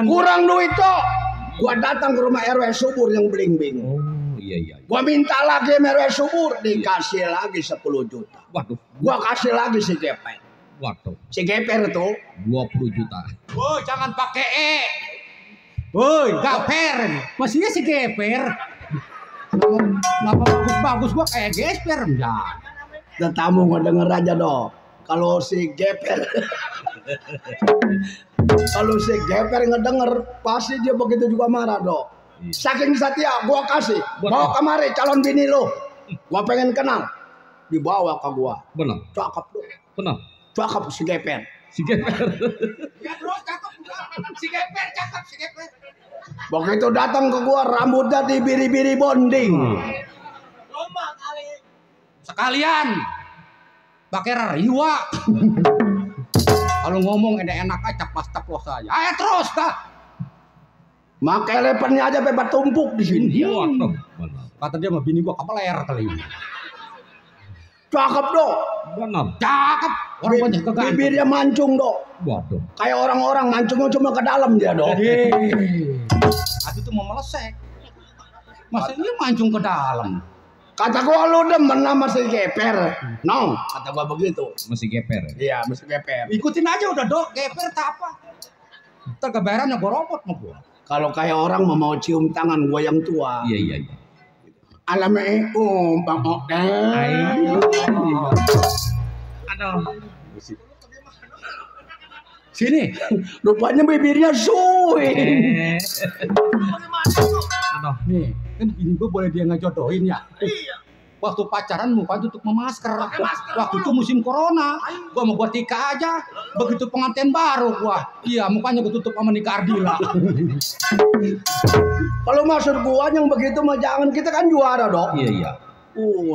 Kurang duit toh. Gua datang ke rumah RW Subur yang beling-beling. Oh iya. Gua minta lagi sama RW Subur, dikasih lagi 10 juta. Waduh. Gua kasih lagi si Geper. Waduh. Si Geper tuh 20 juta. Woi, jangan pakai E. Woi, Gaper. Mestinya si Geper. Nama bagus-bagus gua kayak Gesper enggak. Tetamu ngedenger aja dong. Kalau si Geper ngedenger pasti dia begitu juga marah dong. Saking setia gua kasih. Bawa kemari calon bini lo. Gua pengen kenal. Dibawa ke gua. Benar. Cakep tuh. Benar. Cakep si Geper. Si Geper. Ya terus cakep si Geper, cakep si Geper. Begitu datang ke gua rambutnya dibiri-biri bonding. Lomba kali. Sekalian pakai riwa. Kalau ngomong enak aja caplas-caplos aja. Ayo terus dah. Makai lepernya aja bebas tumpuk di sini. Waduh. Benar. Kata dia sama bini gua kepeler kali ini. Cakep dong. Benar. Cakep. Orang banyak kegantung. Bibirnya mancung dong. Waduh. Kayak orang-orang mancungnya cuma ke dalam dia dong. Aku tuh mau melesek. Masa dia mancung ke dalam. Kata gua lu demen sama si Geper. No, kata gua begitu. Masih Geper. Iya, mesti Geper. Ikutin aja udah dok. Geper tak apa. Ntar kebayarannya gua robot sama gua. Kalau kayak orang mau cium tangan gua yang tua. Iya. Assalamualaikum Bang Okden. Aduh. Sini. Rupanya bibirnya suwi. Aduh. Nih, kan bini gua boleh dia ngejodohin ya. Iya. Waktu pacaran muka tutup memasker. Waktu itu musim corona, gua mau gua tika aja. Begitu pengantin baru gua, iya mukanya gua tutup sama Nika Ardila. Kalau maksud gua yang begitu mah jangan, kita kan juara dong. Iya.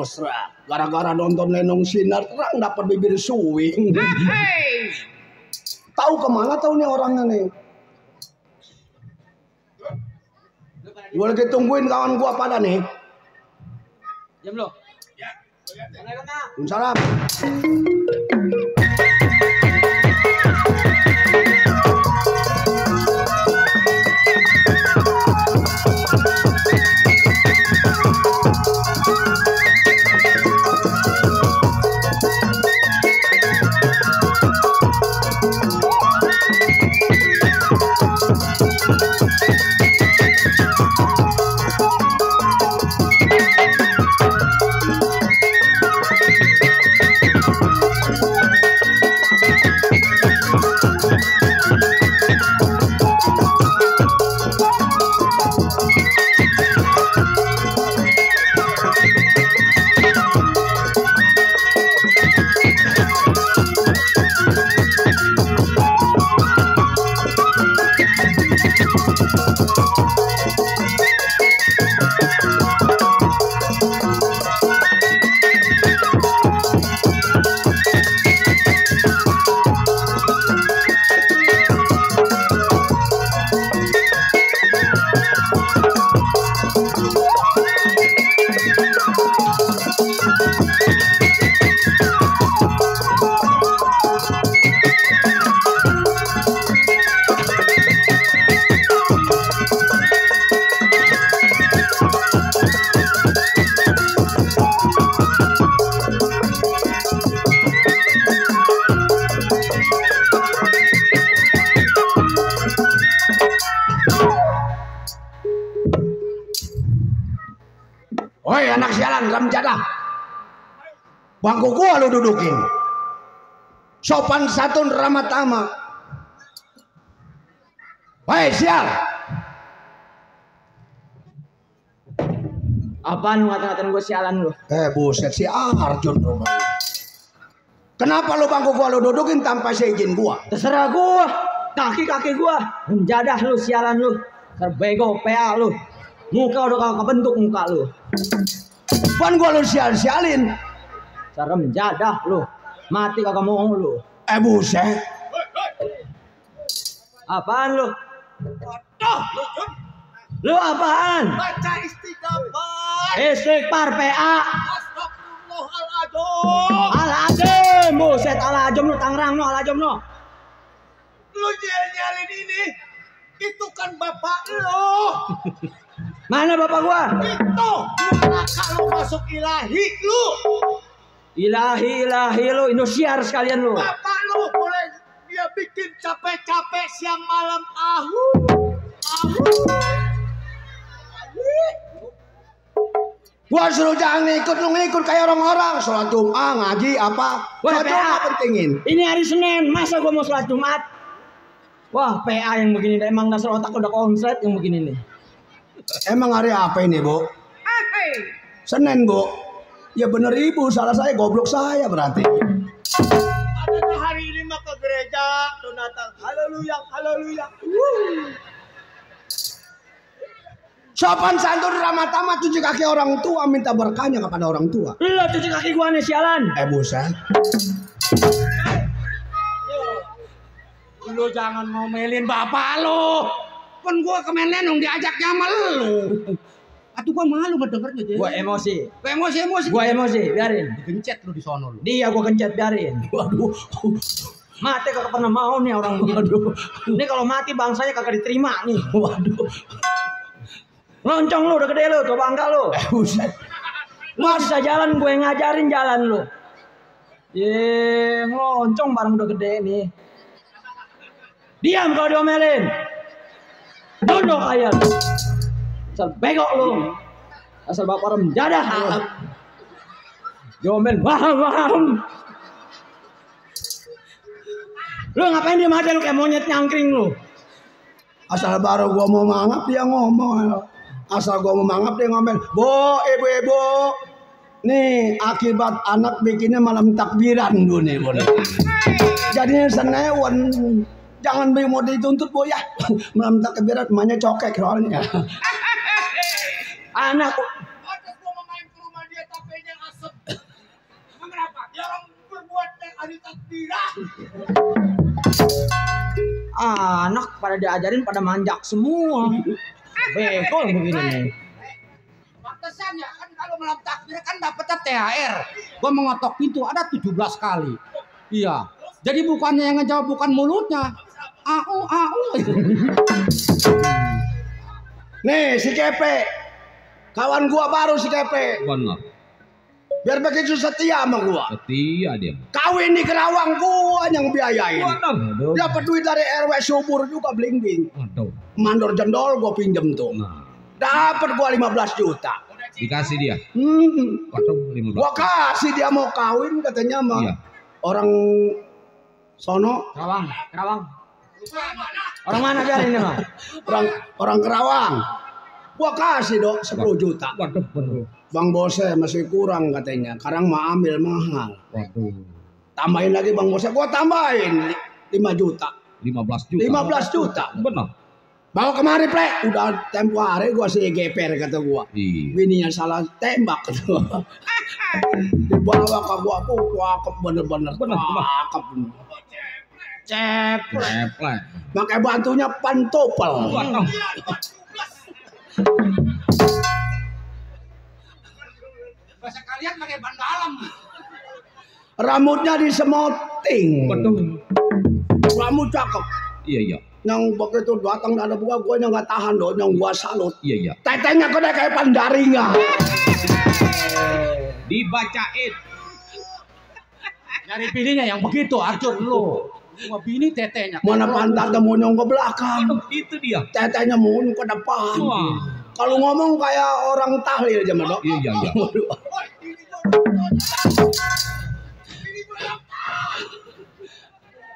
Serak. Gara-gara nonton Lenong Sinar terang dapat bibir suwing. Tahu kemana tahu nih orangnya nih. Gua lagi tungguin kawan gua pada nih. Diam lo. Salam. Woi anak sialan ram jadah. Bangku gua lu dudukin. Sopan santun ramah tamah. Woi sial. Apaan lu ngata-ngatain gue sialan lu? Buset si Arjun rumah. Kenapa lu bangku gua lu dudukin tanpa seizin gua? Terserah gua. Kaki-kaki gua. Menjadah lu sialan lu. Terbego PA lu. Muka udah kagak kebentuk muka lu. Bukan gua lu sial-sialin. Serem jadah lu. Mati kagak mau lu. Buset. Apaan lu? Aduh, lu Jun. Lu apaan? Baca istighfar. Istighfar PA. Astagfirullahaladzim. Alazim. Buset alazim lu Tangerang no alazim no. Lu nyalin ini. Itu kan bapak lu. Mana bapak gua? Itu neraka lu masuk ilahi lu. Ilahi lu Indosiar sekalian lu. Bapak lu boleh dia bikin capek-capek siang malam ahu. Gua suruh jangan ngikut, lu ngikut kayak orang-orang. Sholat Jumat, ngaji apa? Wah, Sholat Jumat PA. pentingin. Ini hari Senin, masa gua mau sholat Jumat? Wah, PA yang begini emang dasar otak udah konslet yang begini nih. Emang hari apa ini, Bu? Senin, Bu. Ya bener ibu, salah saya, goblok saya berarti. Adanya hari ini mah ke gereja, Natal. Haleluya, haleluya. Sopan santun ramah tamah cuci kaki orang tua, minta berkahnya kepada orang tua. Lu cuci kaki gua nih sialan. Buset. Lu jangan ngomelin bapak lu. Kan gua kemenlen dong diajaknya sama lu. Atuh gua malu ngedengernya jadi. Gua emosi. Emosi. Gua emosi, biarin. Gencet lu di sono lu. Dia gua kencet biarin. Waduh. Mati kagak pernah mau nih orang begini. Waduh. Ini kalau mati bangsanya kagak diterima nih. Waduh. Loncong lu udah gede lu, tuh bangga lu. Buset. Lu bisa jalan, gue ngajarin jalan lu. Ye, loncong barang udah gede nih. Diam kalau diomelin. Duduk aja. Asal begok lu. Asal bapak rem jadah lu. Diomel, waham. Lu ngapain diem aja lu kayak monyet nyangkring lu. Asal baru gua mau mangap dia ngomong. Asal gua mau mangap dia ngomel. Bu, ibu-ibu. Nih akibat anak bikinnya malam takbiran gue nih. Jadinya senewan. Jangan mau dituntut bu ya. Malam takbiran emaknya cokek soalnya. Anak Pantas gua mau main ke rumah dia tapenya asap. Emang kenapa? Dia orang berbuat yang hari takbiran. anak pada diajarin pada manjak semua. Bekol begini nih. Pantesan ya kan kalau malam takbir Dia kan dapetnya THR. Gua mengetok pintu ada 17 kali. Iya. Jadi bukannya yang ngejawab bukan mulutnya. Au. Nih si Kepe. Kawan gua baru si Kepe. Benar. Biar begitu setia sama gua. Setia dia. Kawin di Kerawang gua yang biayain. Benar. Dapat duit dari RW subur juga bling-bling. Aduh. Mandor jendol gua pinjem tuh. Nah, Dapat gua 15 juta. dikasih dia. Hmm. 15. Gua kasih dia mau kawin katanya sama Iya. orang sono. Kerawang. Orang mana biar ini mah? Orang Kerawang. Gua kasih dong 10 juta. Waduh, benar. Bang Bose masih kurang katanya. Sekarang mah ambil mahal. Waduh. Tambahin lagi Bang Bose. Gua tambahin 5 juta. 15 juta. 15 juta. Benar. Bawa kemari, Plek. Udah tempo hari gua sih geper kata gua. Iya. Bininya salah tembak tuh. Dibawa ke gua tuh cakep bener-bener. Cakep. Ceplek. Ceplek. Pakai bantunya pantopel. Waduh. Bahasa kalian pakai ban dalam. Rambutnya disemoting. Waduh. Rambut cakep. Iya. Yang begitu datang ada buka gua yang nggak tahan dong, yang gua salut. Iya. Tetenya kok kayak pandaringa. Dibacain. Dari bininya yang begitu Arjun lu. Gua bini tetenya. Mana pantatnya monyong ke belakang. Aduh, itu dia. Tetenya monyong ke depan. Wah. Kalau ngomong kayak orang tahlil aja Dok. Iya.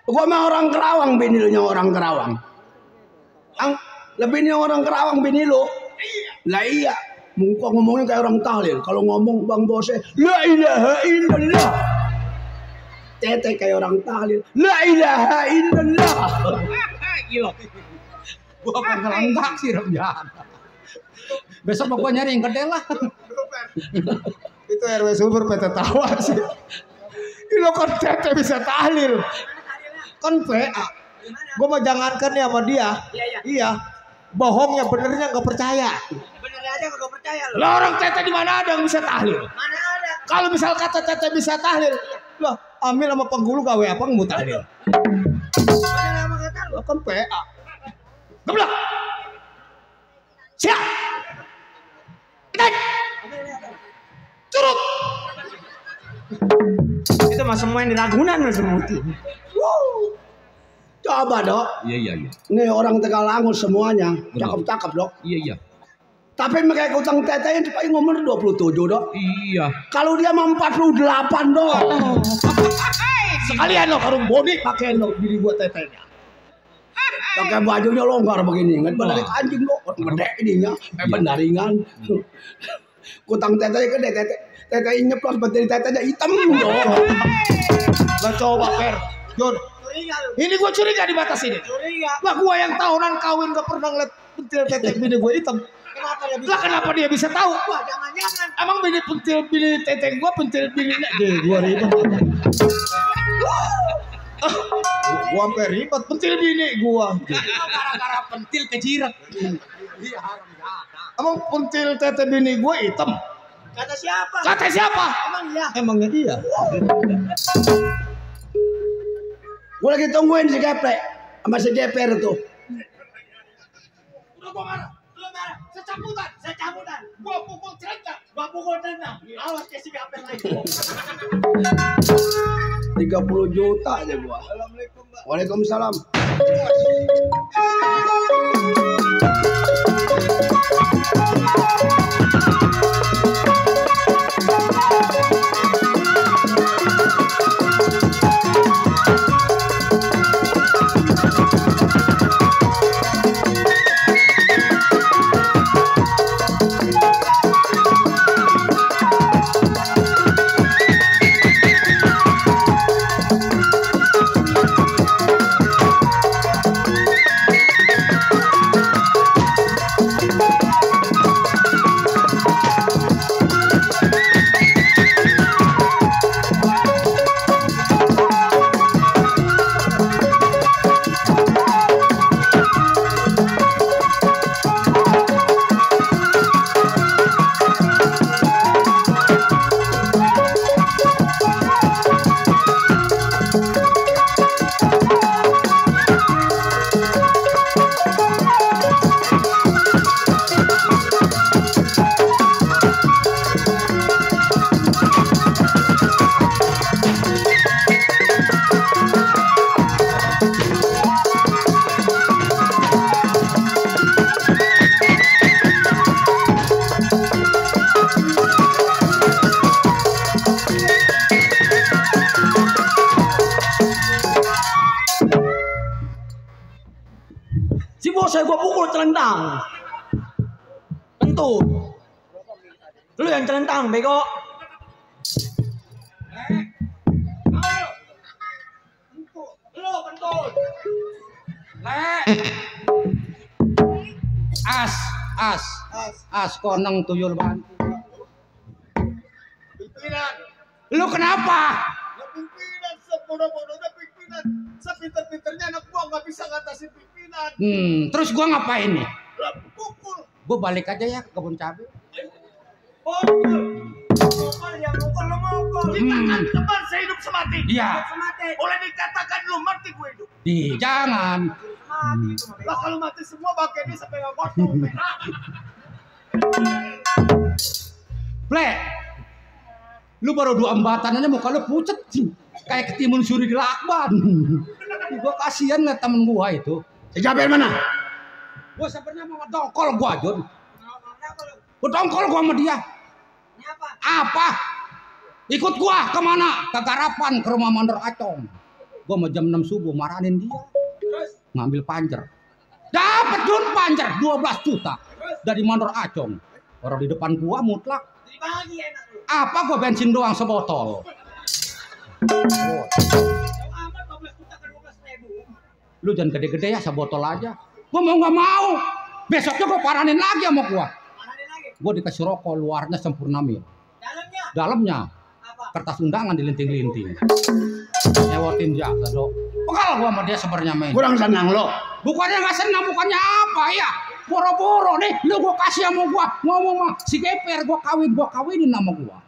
Gua mah orang Kerawang, bini lu nya orang Kerawang. Lebih nih orang Kerawang bini lu. Lah iya. Muka ngomongnya kayak orang tahlil. Kalau ngomong Bang Bose, la ilaha illallah. Tete kayak orang tahlil. La ilaha illallah. Gila. Gua pangkalan taksi Ramjan. Besok mau gua nyari yang gede lah. Itu RW Subur PT tawa sih. Lo kan Tete bisa tahlil. Kan PA. Gue mau jangankan ya sama dia. Iya. Bohongnya benernya nggak percaya. Benernya aja gak percaya lo. Lah orang Tete di mana ada yang bisa tahlil? Mana ada? Kalau misal kata Tete bisa tahlil, loh ambil sama penghulu gawe apa mau tahlil? Mana lama kata lo? Lo kan PA. Geblak. Siap. Kita. Curut. Itu mah semua yang di Ragunan lo semua. Coba Dok. Iya. Nih orang Tegalangus semuanya. Cakep-cakep Dok. Iya. Tapi mereka utang Tete yang paling nomor 27 Dok. Iya. Kalau dia mah 48 Dok. Sekalian lo karung body pakai lo diri buat Tetenya. Pakai bajunya longgar begini, nggak dari anjing lo, gede ininya, pendaringan. Kutang Tete gede, Tete nyeplos berarti Tetenya hitam dong. Lah coba Per, Jun. Ini gue curiga di batas ini. Lah gue yang tahunan kawin gak pernah ngeliat pentil Tete bini gue hitam. Kenapa dia bisa tahu? Wah, jangan-jangan. Emang bini pentil bini Tete gue pentil bininya gue ribet. Gua sampai ribet pentil bini gua. Gara-gara pentil kejirat. Emang pentil Tete bini gua hitam. Kata siapa? Kata siapa? Emang iya. Emangnya iya. Gua lagi tungguin si Geplek sama si Geper tuh. Udah gua marah. Lu marah. Secabutan. Gua pukul cerita. Awas ke si Gapel lagi. 30 juta aja gua. Assalamualaikum, Mbak. Waalaikumsalam. saya gua pukul celentang. Kentut. Lu yang celentang, bego. Lu kentut. As koneng tuyul bantu. Pimpinan. Lu kenapa? Ya pimpinan sebodoh-bodohnya pimpinan. Sepinter-pinternya anak gua nggak bisa ngatasin pimpinan. Terus gua ngapain nih? Lah pukul. Gua balik aja ya ke kebun cabe. Mukul yang mukul lu mukul. Kita kan teman sehidup semati. Iya. Boleh dikatakan lu mati gue hidup. Jangan. Lah kalau mati semua bangke dia sampai nggak kotor. Ple. Lu baru 2 embatan aja muka lu pucet sih. Kayak ketimun suri di lakban. Gua kasihan liat temen gua itu. Si Jaber mana? Gua sebenarnya mau dongkol gua, Jon. Gua dongkol gua sama dia. Apa? Ikut gua kemana? Ke Garapan, ke rumah Mandor Acong. Gua mau jam 6 subuh marahin dia. Ngambil panjer. Dapat Jon panjer 12 juta dari Mandor Acong. Orang di depan gua mutlak. Apa gua bensin doang sebotol. Lu jangan gede-gede ya sebotol aja. Gua mau nggak mau. Besoknya gua paranin lagi sama gua. Gua dikasih rokok luarnya sempurna mil. Dalamnya kertas undangan dilinting-linting. Nyewotin jasa dok. Pekal gua sama dia sebenarnya main. Kurang senang lo. Bukannya nggak senang, bukannya apa ya? Boro-boro nih, lu gua kasih sama gua ngomong mah si Geper gua kawinin sama gua.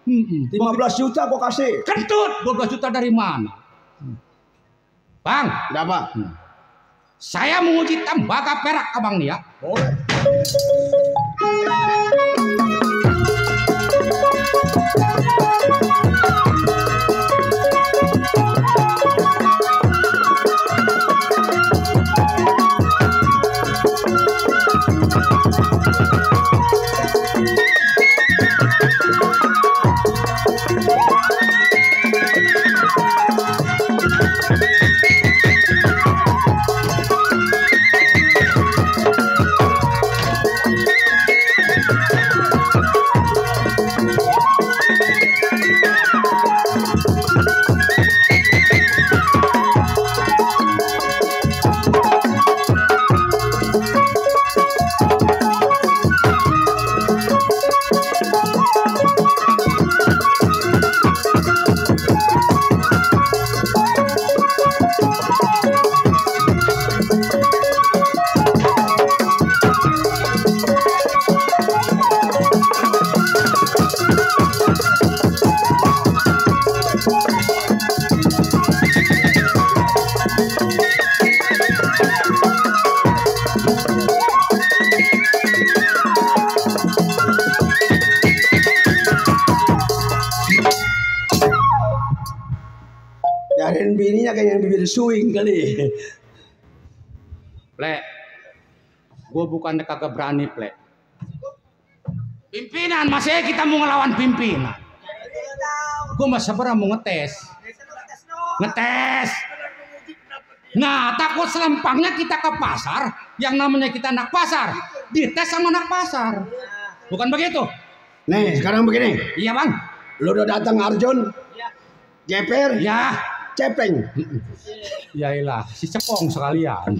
15 juta gua kasih. Kentut 12 juta dari mana? Bang, Ada apa? saya menguji tembaga perak abang nih ya. Boleh. Nyariin bininya kayak yang bibir swing kali. Ple, gue bukan kagak berani, Ple. Pimpinan, masih kita mau ngelawan pimpinan. Gue masih sebenarnya mau ngetes. Ngetes. Nah, takut selempangnya kita ke pasar, yang namanya kita anak pasar, dites sama anak pasar. Bukan begitu? Nih, sekarang begini. Iya, Bang. Lu udah datang Arjun? Geper? Ya. Cepeng. Yailah, si cepong sekalian.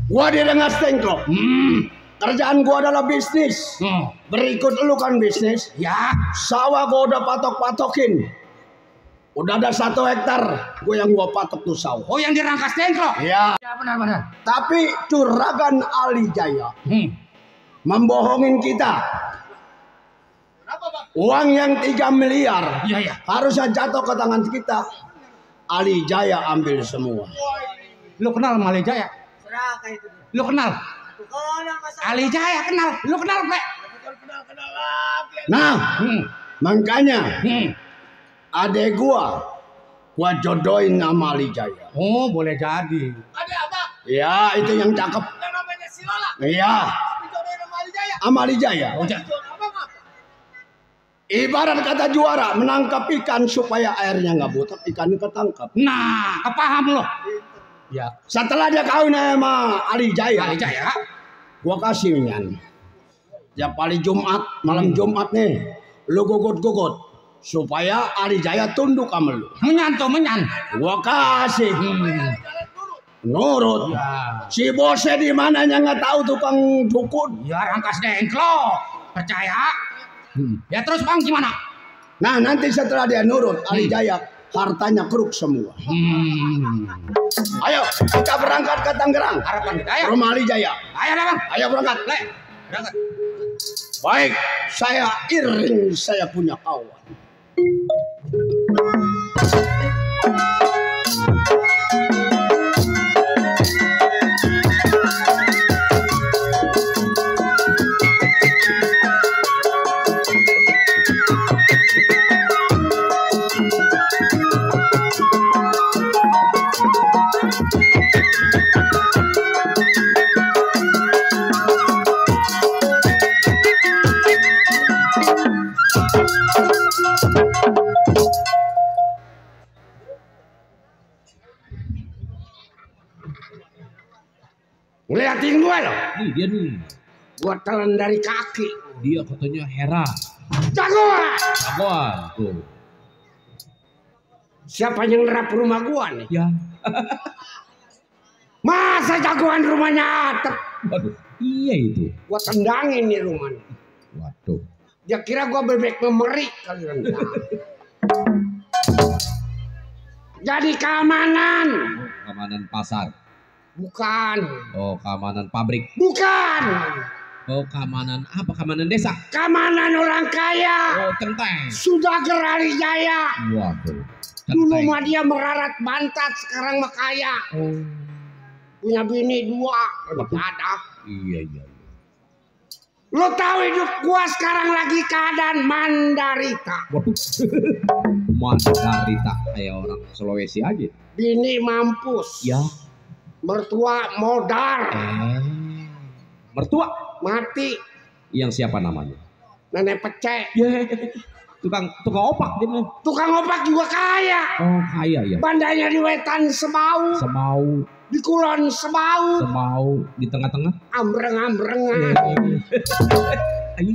Gua di Rengas Dengklok. Kerjaan gua adalah bisnis. Berikut lu kan bisnis. Ya. Sawah gua udah patok-patokin. Udah ada 1 hektar. Gua yang gua patok tuh sawah. Oh, yang di Rangkas Dengklok? Iya. Ya, benar-benar. Tapi Juragan Ali Jaya membohongin kita. Uang yang 3 miliar Iya. harusnya jatuh ke tangan kita. Ali Jaya ambil semua. Lu kenal sama Ali Jaya? Lu kenal? Ali Jaya kenal. Lu kenal, Ple? Nah, makanya adek gua jodohin sama Ali Jaya. Oh, boleh jadi. Ada apa? Ya, itu yang cakep. Yang namanya si Lola. Iya. Dijodohin sama Ali Jaya. Sama Ali Jaya. Oh, Ibarat kata juara, menangkap ikan supaya airnya nggak botak, ikannya ketangkap. nah, kepaham lo. Ya. Setelah dia kawin sama Ali Jaya, Ali Jaya. gua kasih nyan. Tiap hari Jumat, malam Jumat nih, lu gogot-gogot supaya Ali Jaya tunduk sama lu. Menyan tuh, menyan. Gua kasih. Nurut. Ya. Si bosnya di mananya nggak tahu tukang dukun. Ya rangkas dengklo. Percaya. Ya terus Bang gimana? Nah nanti setelah dia nurut, Ali Jaya hartanya keruk semua. Ayo kita berangkat ke Tangerang. Harapan kita ayo. Rumah Ali Jaya. Ayo lah Bang. Ayo berangkat. Le. Berangkat. Baik, saya iring, saya punya kawan. Ngeliatin gue loh. Nih dia nih. Gue telan dari kaki. Dia katanya Hera. Jagoan. Jagoan tuh. Siapa yang nerap rumah gue nih? Ya. Masa jagoan rumahnya atap? Waduh. Iya itu. Gue tendangin nih rumahnya. Waduh. Dia kira gue bebek memerik kali rendah. Jadi keamanan. Keamanan pasar. Bukan. Oh, keamanan pabrik. Bukan. Oh, keamanan apa? Keamanan desa. Keamanan orang kaya. Oh, centeng. Sudah gerali jaya. Waduh. Dulu Centeng. mah dia merarat bantat, sekarang mah kaya. Oh. Punya bini 2, udah ada. Iya, iya. Lo tahu hidup gua sekarang lagi keadaan mandarita. Waduh. Mandarita kayak orang Sulawesi aja. Bini mampus. Ya. Mertua modar. Mertua. Mati. Yang siapa namanya? Nenek pecek. Ya. Tukang opak dia bilang. Tukang opak juga kaya. Oh, kaya ya. Bandanya di Wetan Semau. Semau. Di Kulon Semau. Semau di tengah-tengah. Ambreng-ambrengan. Ayo.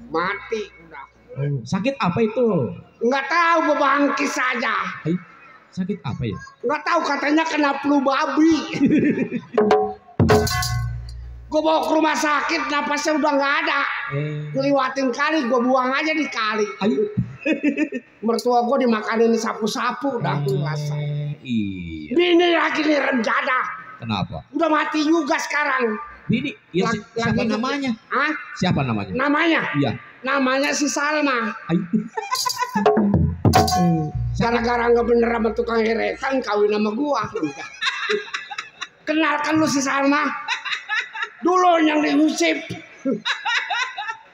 Mati udah. Oh, sakit apa itu? Nggak tahu, bebangkis saja. Ayo. Sakit apa ya? Nggak tahu, katanya kena flu babi. Gue bawa ke rumah sakit, napasnya udah nggak ada. Ngeliwatin kali, gue buang aja di kali. Ayo. Mertua gue dimakanin sapu-sapu, udah tuh rasa. Iya. Bini lagi nih renjada. Kenapa? Udah mati juga sekarang. Bini, ya siapa Lagi- namanya? Hah? Siapa namanya? Namanya? Iya. Namanya si Salma. Ayo. Gara-gara nggak bener sama tukang heretan, kawin sama gua. Kenalkan lu si Salma. Dulu yang diusip.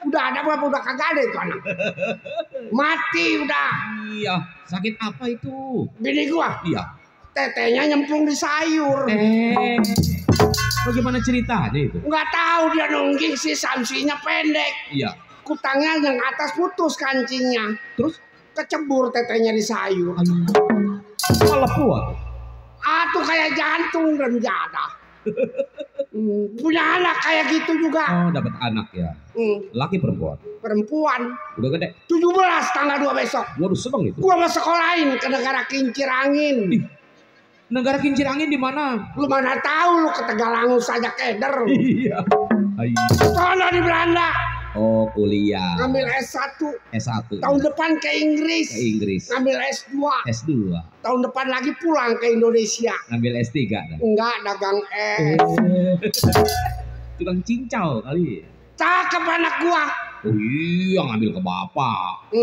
Udah ada berapa, udah kagak ada itu anak. Mati udah. Iya. Sakit apa itu? Bini gua, Iya. tetenya nyemplung di sayur. Bagaimana ceritanya itu? Nggak tahu, dia nungging si samsinya pendek. Iya. Kutangnya yang atas putus kancingnya. Terus? Kecebur tetenya di sayur. Ayo. Malah puas. Tuh kayak jantung renjada. Punya anak kayak gitu juga. Oh, dapat anak ya. Laki perempuan. Perempuan. Udah gede. 17 tanggal 2 besok. Waduh, seneng itu. Gua mau sekolahin ke negara kincir angin. Negara kincir angin di mana? Lu mana tahu, lu ke Tegalangu saja keder. Iya. Ayo. Sono di Belanda. Oh, kuliah. Ngambil S1. S1. Tahun depan ke Inggris. Ke Inggris. Ngambil S2. S2. Tahun depan lagi pulang ke Indonesia. Ngambil S3 dah. Enggak, dagang es. Tukang cincau kali. Cakep anak gua. Oh iya, ngambil ke bapak.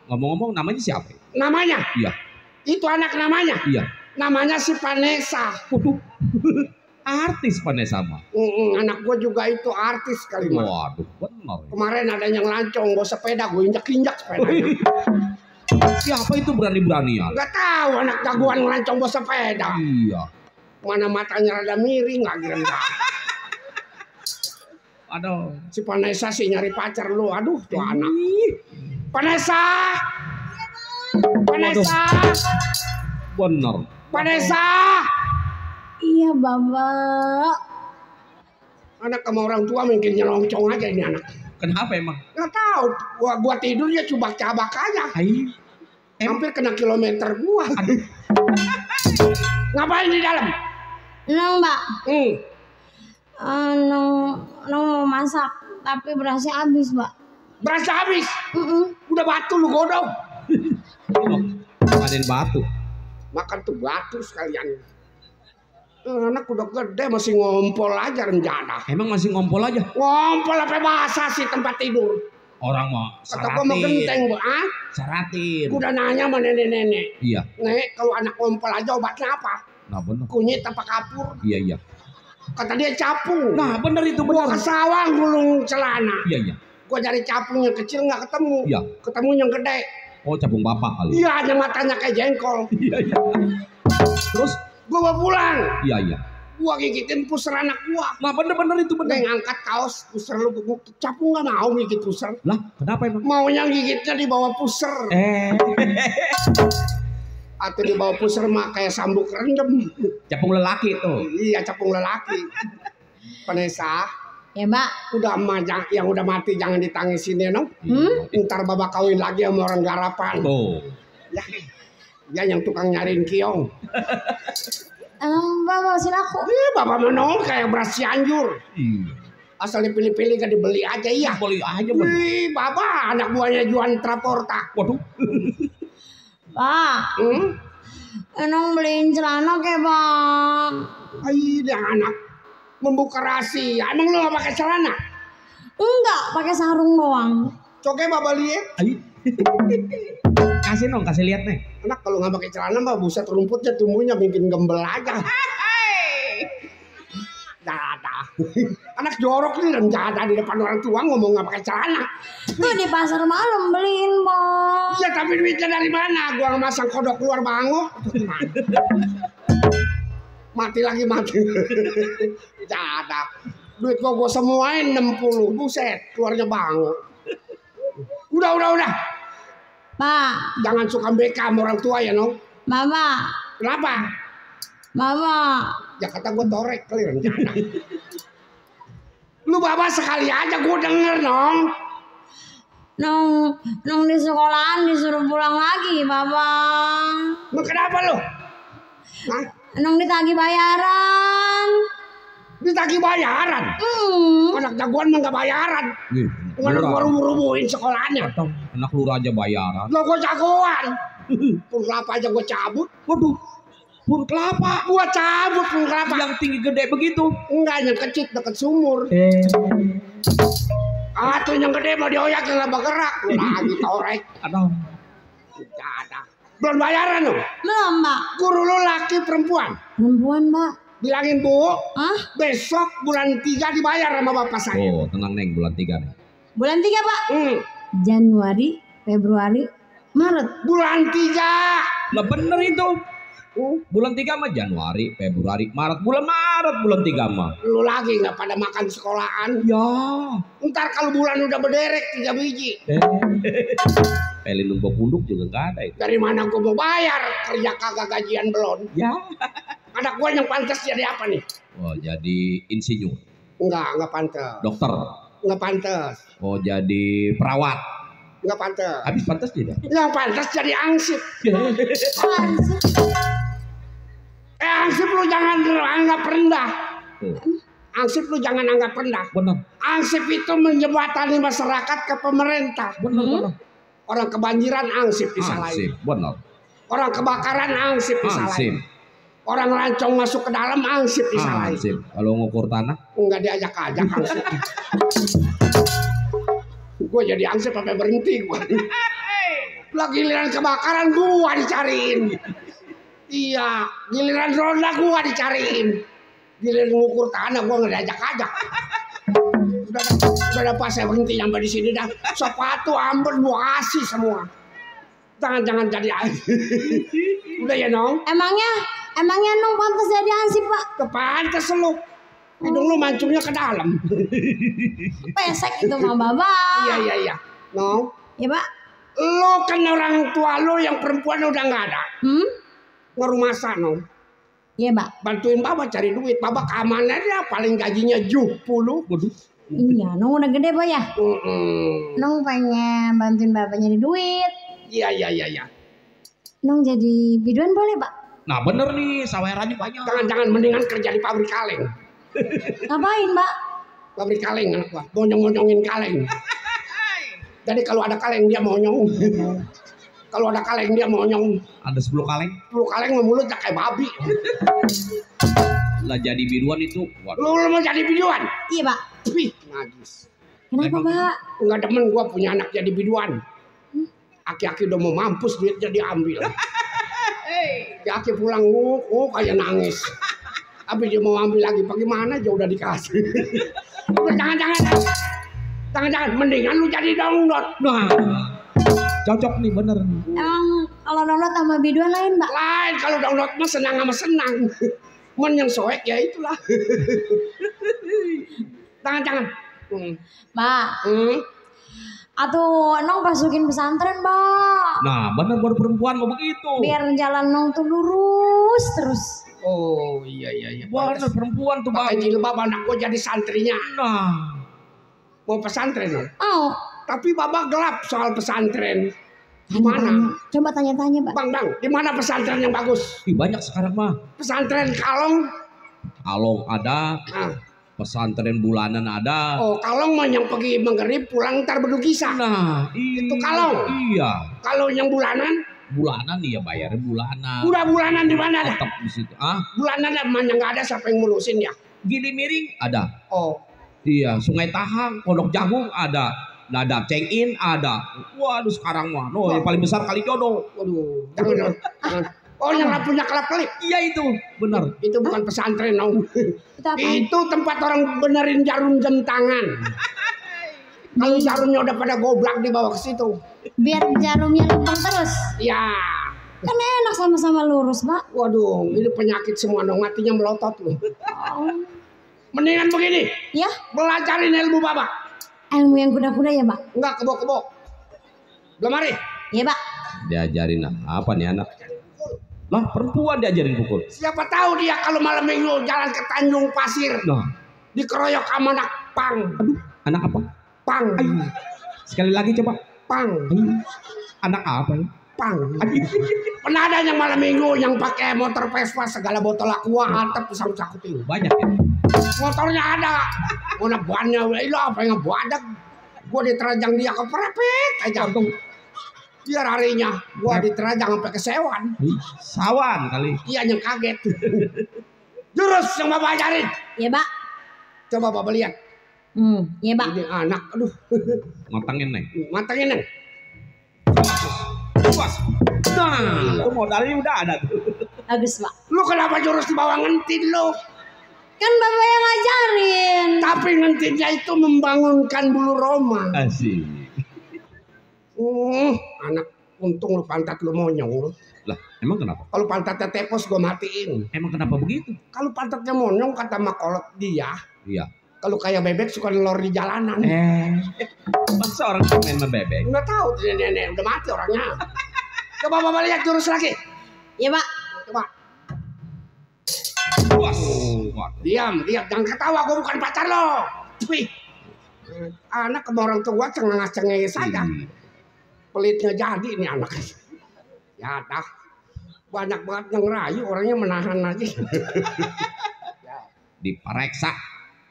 Ngomong-ngomong, namanya siapa? Namanya? Iya. Itu anak namanya? Iya. Namanya si Vanessa. Waduh. Artis Vanessa mah. Anak gua juga itu artis kali mah. Waduh, benar. Kemarin ada yang lancong bawa sepeda, gue injak-injak sepedanya. Siapa itu berani-beranian? Gak tahu anak jagoan ngelancong bawa sepeda. Iya. Mana matanya rada miring lagi rendah. Aduh. Si Vanessa sih nyari pacar lu. Aduh tuh anak. Vanessa. Vanessa. Bener. Vanessa. Iya, Bapak. Anak sama orang tua mungkin nyelongcong aja ini anak. Kenapa emang? Nggak tahu. Gua tidur dia cubak-cabak aja. Hai. Hampir kena kilometer gua. Aduh. Ngapain di dalam? Nong, Mbak. Hmm. Nong mau masak, tapi berasnya habis, Mbak. Berasa habis. Udah batu lu godong. Ngadain batu. Makan tuh batu sekalian. Anak udah gede masih ngompol aja rencana. Emang masih ngompol aja? Ngompol apa bahasa sih tempat tidur? Orang mah Kata gua mau saratin. genteng gua, ah? Saratin. Udah nanya sama nenek-nenek. Iya. Nek, kalau anak ngompol aja obatnya apa? Nah bener. Kunyit apa kapur? Iya. Kata dia capung. Nah bener itu Gua bener. ke sawah gulung celana. Iya. Gua cari capung yang kecil nggak ketemu. Iya. Ketemu yang gede. Oh capung bapak kali. Iya, ada matanya kayak jengkol. Iya. Terus? Gua bawa pulang. Iya. Gua gigitin puser anak gua. Nah bener itu bener. Neng angkat kaos puser lu, capung nggak mau gigit puser. Lah kenapa emang? Maunya gigitnya di bawah puser. Atau di bawah puser mah kayak sambuk rendem. Capung lelaki tuh. Iya, capung lelaki. Vanessa, Ya, Mbak. udah emak yang udah mati jangan ditangisin ya, no? Ntar babak kawin lagi sama orang garapan. Tuh. Ya yang tukang nyariin kiong. Mbak mau aku. Bapak menol kayak beras Cianjur. Iya. Asal dipilih-pilih gak dibeli aja iya. Boleh aja bener. Wih, bapak anak buahnya jualan traporta. Waduh. Pak, Enong beliin celana ke, Bang. Dia anak membuka rahasia. Emang lu gak pakai celana? Enggak, pakai sarung doang. Coke bapak lihat. Kasih dong, kasih lihat nih. Anak kalau nggak pakai celana mah buset rumputnya tumbuhnya bikin gembel aja. Dada. Anak jorok nih rencana di depan orang tua ngomong nggak pakai celana. Tuh di pasar malam beliin, Bang. Iya tapi duitnya dari mana? Gua masang kodok keluar bango. Mati lagi mati. Dada. Duit gua semuain 60. Buset, keluarnya bango. Udah. Pak, Jangan suka beka sama orang tua ya, Nong. Mama, Kenapa? Mama. Ya kata gue torek kali rencana. Lu bapak sekali aja gue denger, Nong. Nong di sekolahan disuruh pulang lagi, Papa. Lu kenapa lu? Hah? Nong ditagih bayaran. Ditagih bayaran? Anak jagoan mah gak bayaran. Nggak gua rubuh-rubuhin sekolahnya. Anak lu aja bayaran. Lo gue jagoan. Pun kelapa aja gue cabut. Waduh. Pun kelapa. Gue cabut pun kelapa. Yang tinggi gede begitu. Enggak, yang kecil deket sumur. Tuh yang gede mau dioyak yang gak bergerak. Lagi torek. Aduh. Gak ada. Belum bayaran lu? Belum, Mbak. Guru lu laki perempuan? Perempuan, Mbak. Bilangin Bu, Hah? besok bulan 3 dibayar sama bapak saya. Oh, tenang Neng, bulan 3 nih. Bulan 3, Pak. Januari, Februari, Maret. Bulan 3. Lah bener itu. Bulan 3 mah Januari, Februari, Maret. Bulan 3 mah. Lu lagi nggak pada makan sekolahan? Ya. Ntar kalau bulan udah berderek 3 biji. Pelin lumba punduk juga nggak ada itu. Dari mana gua mau bayar? Kerja kagak gajian belum. Ya. Anak gua yang pantas jadi apa nih? Oh, jadi insinyur, Enggak pantas. dokter. Enggak pantas. Oh, jadi perawat. Enggak pantas. Habis pantas tidak? Yang pantas jadi ansip. Ansip lu jangan anggap rendah. Ansip lu jangan anggap rendah. Benar. Ansip itu menjembatani masyarakat ke pemerintah. Benar. Orang kebanjiran ansip disalahin. Ansip, benar. Orang kebakaran ansip disalahin. Ansip. Orang lancong masuk ke dalam ansip disalahin. Ansip. Kalau ngukur tanah? Enggak diajak-ajak ansip. Gue jadi ansip sampai berhenti gue. Lah giliran kebakaran gua dicariin. Iya, giliran ronda gua dicariin. Giliran ngukur tanah gua nggak diajak-ajak. Udah pas saya berhenti sampai di sini dah. Sepatu ambon gua kasih semua. Jangan jadi udah ya Nong. Emangnya Nong pantas jadi ansip, Pak? Kepantes lu. Hidung lu mancungnya ke dalam. Pesek itu mah, Bapak. Iya. Nong. Ya, Pak. Lu kan orang tua lu yang perempuan udah nggak ada. Ngerumah Nong. Iya, Mbak. Bantuin Baba cari duit. Baba keamanannya paling gajinya 70. Waduh. Iya, Nong udah gede, Pak ya. Mm-mm. Nong pengen bantuin Bapak nyari duit. Iya. Nong jadi biduan boleh, Pak? Nah bener nih, sawerannya banyak. Jangan mendingan kerja di pabrik kaleng. Ngapain, Mbak? Pabrik kaleng anak gua. Monyong-monyongin kaleng. Jadi kalau ada kaleng dia monyong. Kalau ada kaleng dia monyong. Ada 10 kaleng. 10 kaleng mulutnya kayak babi. Lah jadi biduan itu. Waduh. Lu mau jadi biduan? Iya, Pak. Wih, najis. Kenapa, Pak? Enggak demen gua punya anak jadi biduan. Aki-aki udah mau mampus duitnya diambil. Aki pulang kayak nangis. Tapi dia mau ambil lagi, bagaimana aja udah dikasih. Jangan, mendingan lu jadi dangdut. Nah, cocok nih bener. Emang kalau download sama biduan lain, Mbak? Lain kalau dangdut mah senang sama senang. Men yang soek ya itulah. Jangan. Mbak, atuh Nong masukin pesantren, Mbak. Nah bener baru perempuan mau begitu. Biar jalan Nong tuh lurus terus. Oh iya. Bener perempuan tuh Pakai bang. jilbab anak gua jadi santrinya. Nah. Mau pesantren loh. Oh, Tapi Baba gelap soal pesantren. Di mana? coba tanya-tanya, Pak. Bang, di mana pesantren yang bagus? Ih, banyak sekarang mah. Pesantren Kalong. Kalong ada, Nah, pesantren bulanan ada. oh, Kalong mah yang pergi menggerib pulang ntar berdukisah. Nah, Itu Kalong. Iya. Kalau yang bulanan, Bulanan iya bayarnya bulanan. udah bulanan di mana dah? Tetap di situ. Ah, Bulanan emang nggak ada siapa yang ngurusin ya? Gili Miring ada. Oh, Iya, Sungai Tahang, Pondok Jagung ada. Dadap Cengin ada. Waduh sekarang mah, no, yang paling besar kali jodoh. waduh, jangan. Oh, yang nggak punya kelap-kelip. Iya itu, benar. Itu bukan pesantren, no. Itu apa? Itu tempat orang benerin jarum jam tangan. Kalau jarumnya udah pada goblak dibawa ke situ. Biar jarumnya lempeng terus. Ya, Kan enak sama-sama lurus, Mbak. waduh, ini penyakit semua dong, matinya melotot loh. Oh. Mendingan begini, Ya, belajarin ilmu Baba. ilmu yang kuda-kuda ya, Pak? Enggak kebok-kebok. Belum hari. Iya, Pak. Diajarin apa nih anak? Lah perempuan diajarin pukul. Siapa tahu dia kalau malam minggu jalan ke Tanjung Pasir Nah, dikeroyok sama anak pang. aduh, anak apa? Pang. Sekali lagi coba. Pang. Anak apa ya? Pang. Pernah ada yang malam minggu yang pakai motor Vespa segala botol aqua atap disangkut-sangkutin. Banyak ya. Motornya ada. Mana bannya lo apa yang ngebadak. Gua diterajang dia ke perepet aja. Dia harinya gua diterajang sampai ke Sewan. Sawan kali. Iya yang kaget. Jurus yang Bapak ajarin. Iya, Pak. Coba Bapak lihat. Iya, Pak. Ini anak, aduh. Matangin nih. Matangin nih. Puas. Nah, itu modalnya udah ada tuh. Bagus, Pak. Lu kenapa jurus di bawah ngentin lu? Kan Bapak yang ngajarin. Tapi ngentinnya itu membangunkan bulu roma. Asik. Anak untung lu pantat lu monyong lu. Lah, emang kenapa? Kalau pantatnya tepos gua matiin. Emang kenapa begitu? Kalau pantatnya monyong kata makolot dia. Iya. Kalau kayak bebek suka nelor di jalanan. Masa orang main sama bebek? Nggak tahu tuh nenek udah mati orangnya. Coba Bapak lihat jurus lagi. Iya, Pak. Coba. Puas. Diam, jangan ketawa, gua bukan pacar lo. Wih. Anak sama orang tua cengenges saja. Pelitnya jadi ini anak. Ya dah. Banyak banget yang ngerayu, orangnya menahan aja. Diperiksa.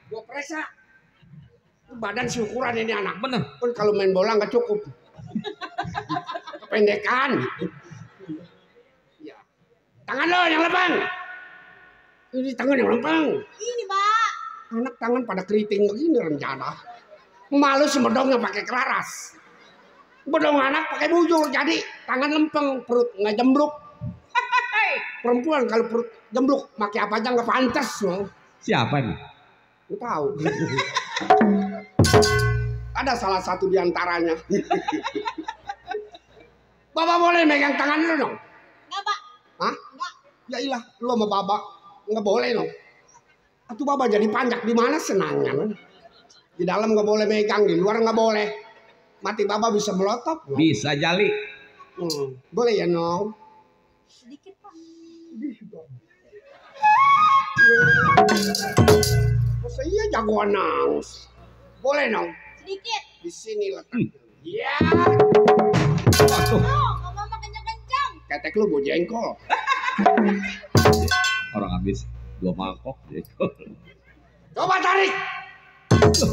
Gua periksa. Badan syukuran ini anak. Bener. Pun kalau main bola nggak cukup. Kependekan. Ya. Tangan lo yang lempeng. Ini tangan yang lempeng. Ini, Pak. Anak tangan pada keriting begini rencana. Malu si bedongnya pakai kelaras. Bedong anak pakai bujur jadi tangan lempeng, perut nggak jembluk. Perempuan kalau perut jembluk pakai apa aja nggak pantas loh. Siapa nih? Gue tahu. Ada salah satu di antaranya. Bapak boleh megang tangan lu dong? Enggak, Pak. Hah? Ya ilah, lu sama Bapak nggak boleh dong. Atau Bapak jadi panjak di mana senangnya? Di dalam nggak boleh megang, di luar nggak boleh. Mati Bapak bisa melotot. No? Bisa jali. Boleh ya, Nong? Sedikit, Pak. Masa iya jagoan naus? Boleh dong. Sedikit. Di sini letak. Ya, Waduh, Ngomong kencang-kencang. ketek lu bau jengkol. orang habis 2 mangkok. Coba tarik.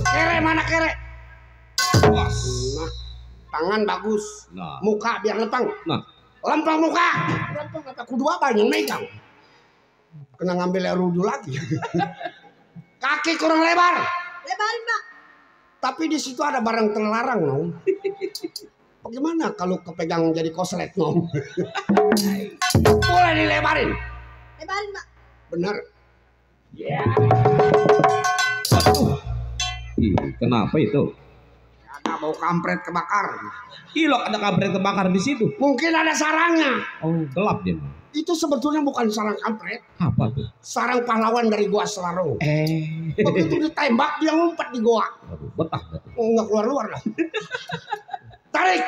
Kere mana kere? Was. Nah, tangan bagus. Nah, Muka biar lempeng. nah, Lempeng muka. Lempeng kata kudu apa yang megang. Kena ngambil air wudhu lagi. Kaki kurang lebar. Lebarin, Pak. Tapi di situ ada barang terlarang, Nong. Bagaimana kalau kepegang jadi koslet, Nong? Boleh dilebarin. Lebarin, Pak. Benar. Ya. waduh. Ih, kenapa itu? Ada bau kampret kebakar. Ilok ada kampret kebakar di situ. Mungkin ada sarangnya. Oh, gelap dia. Itu sebetulnya bukan sarang kampret. Apa tuh? Sarang pahlawan dari Gua Selarong. Eh. Begitu ditembak, dia ngumpet di goa. Waduh, betah. Oh, nggak keluar-luar lah. Tarik.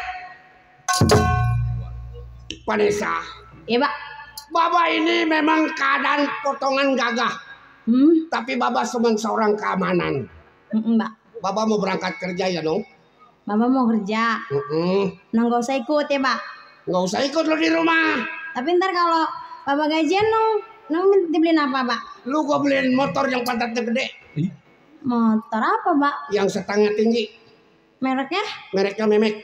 Vanessa. Iya, Pak. Baba ini memang keadaan potongan gagah. Tapi Baba cuma seorang keamanan. Mbak. Baba mau berangkat kerja ya, Nong? Bapak mau kerja. Nah, nggak usah ikut ya, Pak. Nggak usah ikut lo di rumah. Tapi ntar kalau Bapak gajian, Nong dibeliin apa, Pak? Lu gua beliin motor yang pantatnya gede. Motor apa, Pak? Yang setangnya tinggi. Mereknya? Mereknya Memek.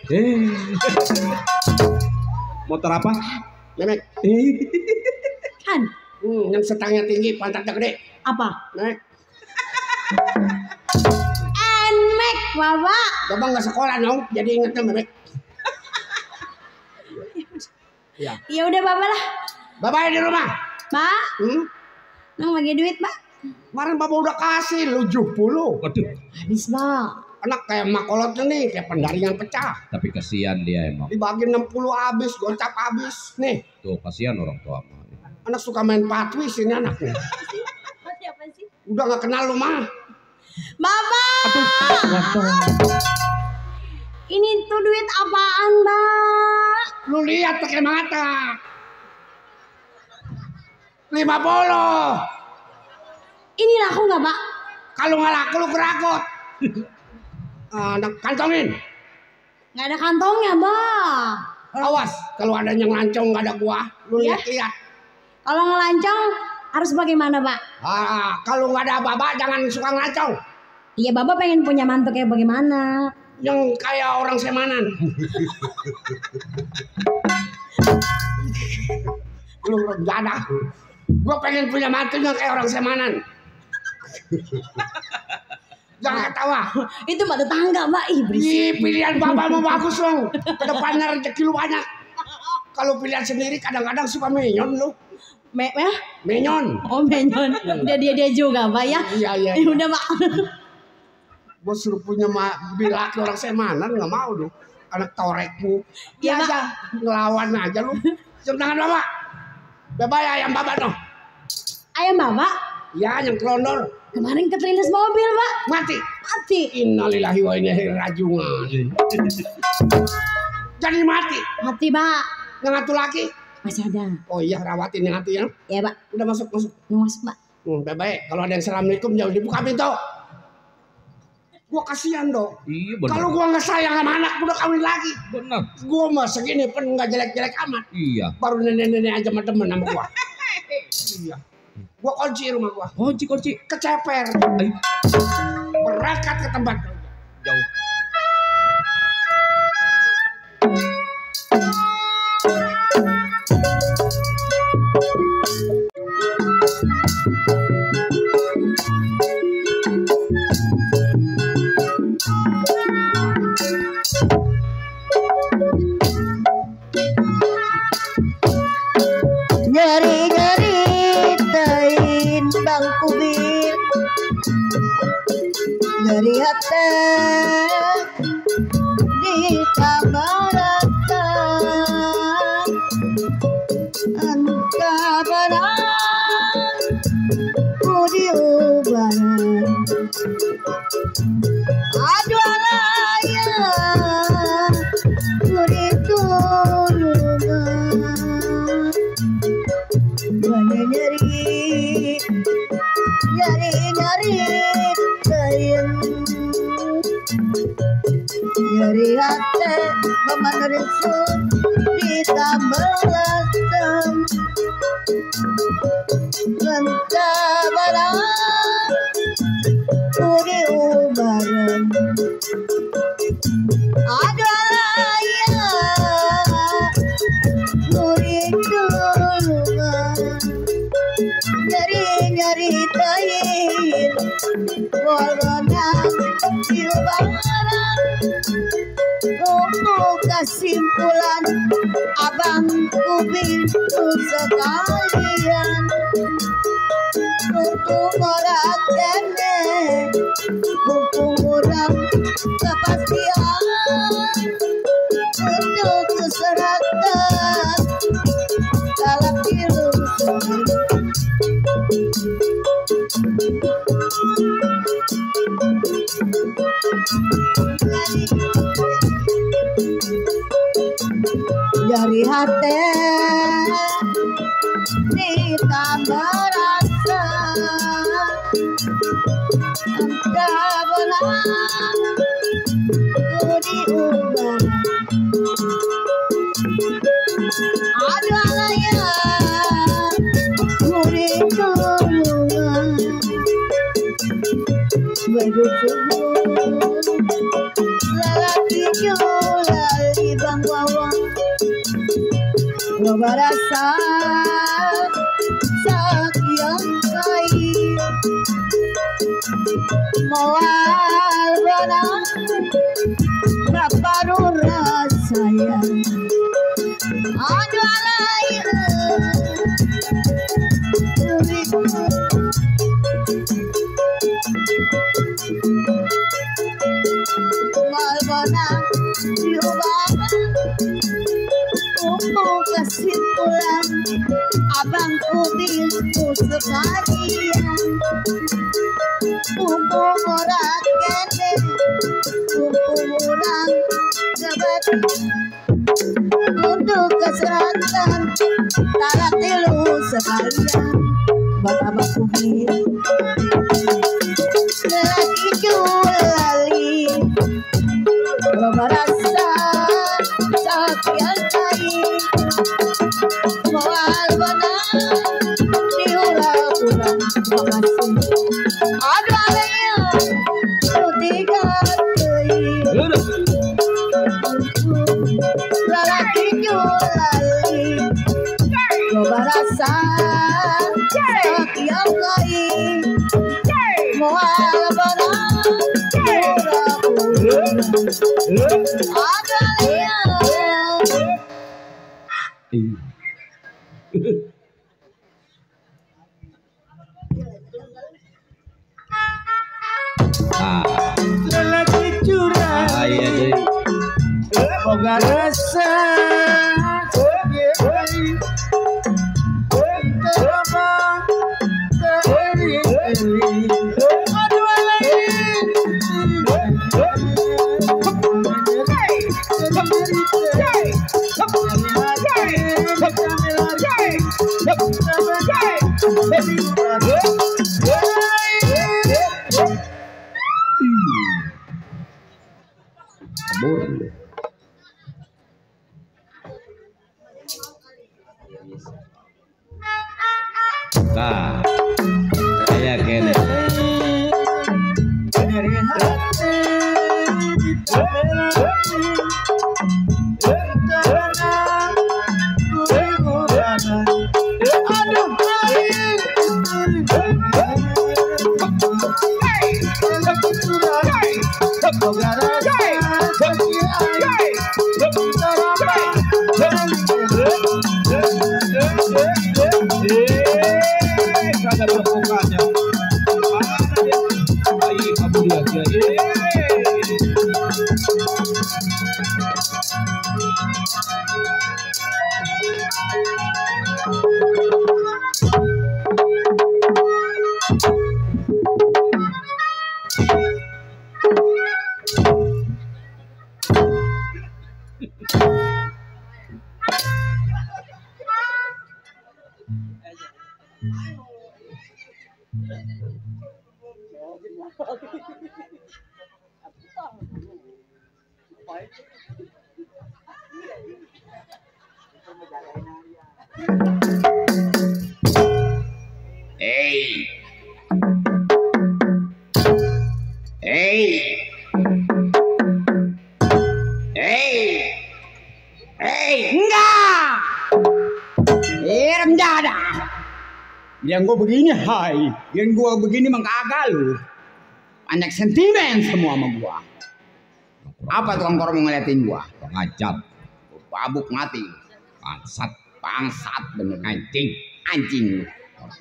Motor apa? Memek. Kan? Yang setangnya tinggi, pantatnya gede. Apa? Memek. Nmax, Bapak. Baba nggak sekolah, Nong. Jadi ingetnya Memek. Ya. Ya udah, Bapak lah. Baba di rumah. Pak, Hmm? Nong bagi duit, Pak. Kemarin Baba udah kasih lu 70. Waduh. Habis, Pak. Anak kayak makolotnya nih, kayak pendaringan pecah. Tapi kasihan dia emang. Dibagi 60 habis, gocap habis. Nih, Tuh, kasihan orang tua mah. anak suka main patwis ini anaknya. Siapa sih? Udah gak kenal lu mah. Bapak! Ini tuh duit apaan, Mbak? Lu lihat pakai mata. 50. Ini laku nggak, Pak? Kalau nggak laku lu kerakot. Anak kantongin. Nggak ada kantongnya, Mbak. Awas, kalau ada yang lancong nggak ada gua, lu Iya. lihat-lihat. Kalau ngelancong harus bagaimana, Pak? Kalau nggak ada baba jangan suka ngelancong. Iya, Bapak pengen punya mantu kayak bagaimana? Yang kayak orang Semanan. Lu nggak ada. Gua pengen punya mantu yang kayak orang Semanan. Jangan ketawa. Itu mah tetangga, Pak. Ih, berisik. Ih, pilihan bapak mau bagus dong. Kedepannya rezeki lu banyak. Kalau pilihan sendiri kadang-kadang suka menyon lu. Menyon. Oh, menyon. Udah dia juga, Pak ya. Iya. Udah, Pak. Gue suruh punya bila ke orang Semanan nggak mau lu. Anak torekmu. Iya, Iya aja. Ngelawan aja lu. Jam tangan bapak. Bapak ya ayam bapak noh. Ayam Bapak Ya yang kelondor. kemarin keterlindas mobil, Pak. Mati. Mati. Innalillahi wa inna ilaihi rajiun. Jadi mati. Mati, Pak. Yang satu laki. Masih ada. Oh iya rawatin yang satu ya. Ya, Pak. Udah masuk. Masuk, Pak. Baik. Kalau ada yang assalamualaikum jauh dibuka pintu. Gua kasihan dong. Iya benar. Kalau gua nggak sayang sama anak, gua udah kawin lagi. Benar. Gua mah segini pun nggak jelek-jelek amat. Iya. Baru nenek-nenek aja mah demen sama gua. Iya. Gua kunci rumah gua. Kunci. Keceper. Ayo, Berangkat ke tempat kerja. jauh. Nyeri-nyeri tain bang kubir, nyeri hati di kabaratan, entah benar ku diubaran. Aduh alaya ku ditulungan, nyeri Pemandirisun ditabelasem Lentabaran Udi ubaran Adalaya Udi dulungan Nyari-nyari tayin Golongan diubaran Untuk kesimpulan abangku bintu sekalian Untuk orang kene Mumpung orang kepastian Untuk keseratan dalam ilmu dari hati ditambah rasa entah benar ku diubah adalah yang murid duluan berjubur lelaki julali bang wawang loba rasa sakian kai moal benang baparu rasanya aduh alai moal benang diubah untuk kesimpulan abangku bintu sekalian untuk orang kene untuk orang sahabat untuk keseratan tarat tilu sekalian bapak kuhir lelaki julali loba rasa sakian kai moal benang diurang-urang makasih aduh alaya tiga teuing lalaki julali loba rasa sakian kai moal benang diurang-urang aduh alaya Nah, lelaki curang iya deh. boga rasa Nah, kayak gini. dari hati ditabelasem Lentabaran Udi ubaran aduh lain boga rasa Kagak berbukannya. Mana dia? Bayi kamu dia. Hei. Hei. Hei. Hei, enggak. Remjada. Yang gua begini, hai. Yang gua begini mah kagak lu. Banyak sentimen semua sama gua. Apa tukang kormo ngeliatin gua? Ngajar. Babuk mati. Bangsat. Bangsat bener. Anjing. Anjing lu.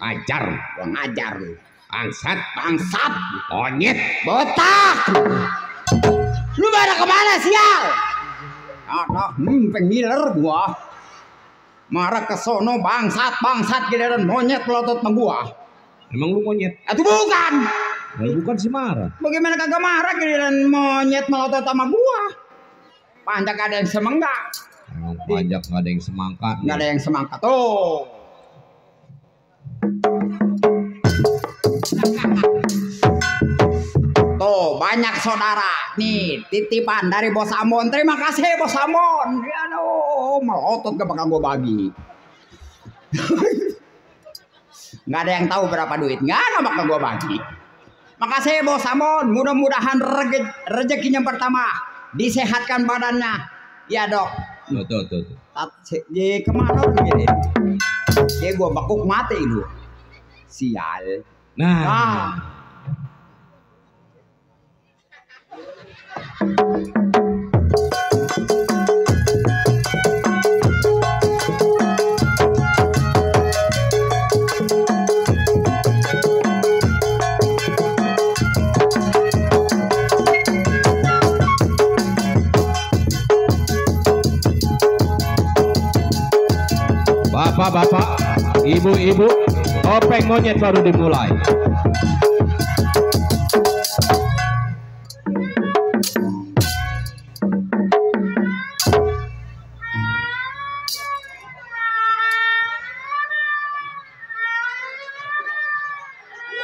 Ngajar. Gua ngajar lu. Bangsat. Bangsat. Monyet. Botak. Lu pada kemana sial? Pengiler gua. Marah ke sono bangsat giliran monyet melotot sama gua. Emang lu monyet? Itu bukan. Nah, bukan si marah. Bagaimana kagak marah giliran monyet melotot sama gua? Panjang ada yang semangka. Emang pajak nggak ada yang semangka. Nggak ada yang semangka tuh. Tuh banyak saudara. Nih titipan dari Bos Ambon. Terima kasih Bos Ambon. Aduh melotot gak bakal gua bagi. Nggak ada yang tahu berapa duit. Nggak bakal gua bagi. Makasih Bos Ambon. Mudah-mudahan rezekinya pertama. Disehatkan badannya. Ya dok. Tuh. Ye kemana lu gini? Ye gua bakuk mati lu. Sial. Nah. Bapak-bapak, ibu-ibu, topeng monyet baru dimulai.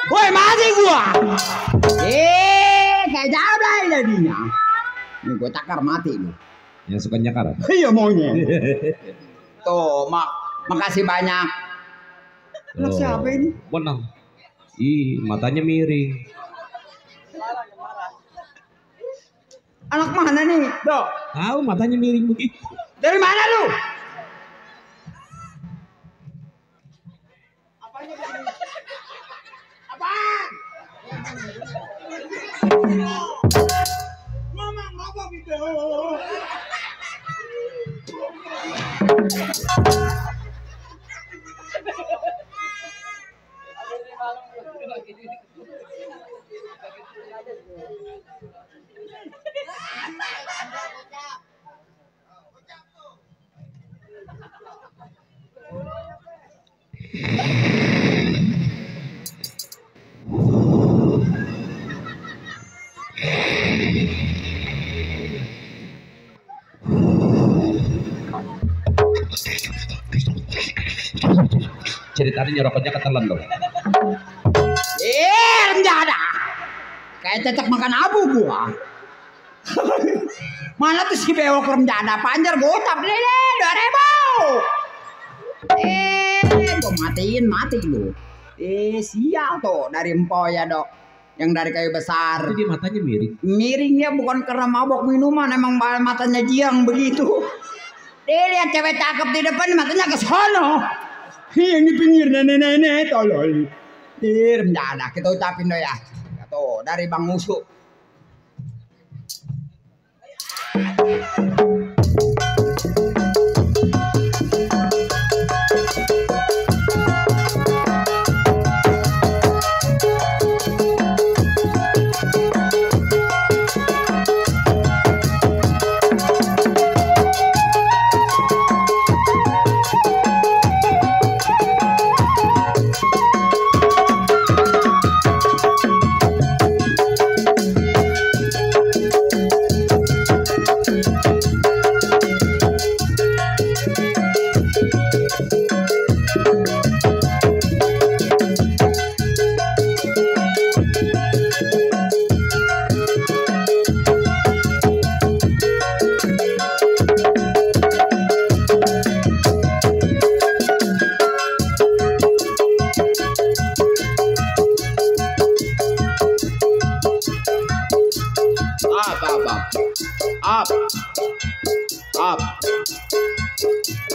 Woi masih gua. Kayak jauh dah jadinya. Ini gua takar mati lu. Yang suka nyakar. Iya monyet. Tuh, makasih banyak. Anak siapa ini? Benang. Ih, matanya miring. Anak mana nih, Dok? Tahu matanya miring begitu. Dari mana lu? Apaan? Ngomong gitu. Ceritanya rokoknya ketelan dong. Enggak ada. Kayak cecek makan abu gua. Mana tuh si bewok remjana panjar gocap lele 2000. Gua mati lu. Sial tuh dari empo ya dok. Yang dari kayu besar. Jadi matanya miring. Miringnya bukan karena mabok minuman, emang matanya jiang begitu. Lihat cewek cakep di depan matanya ke sono. Yang di pinggir nenek-nenek tolol. Remjana kita ucapin do ya. Tuh dari Bang Musuh.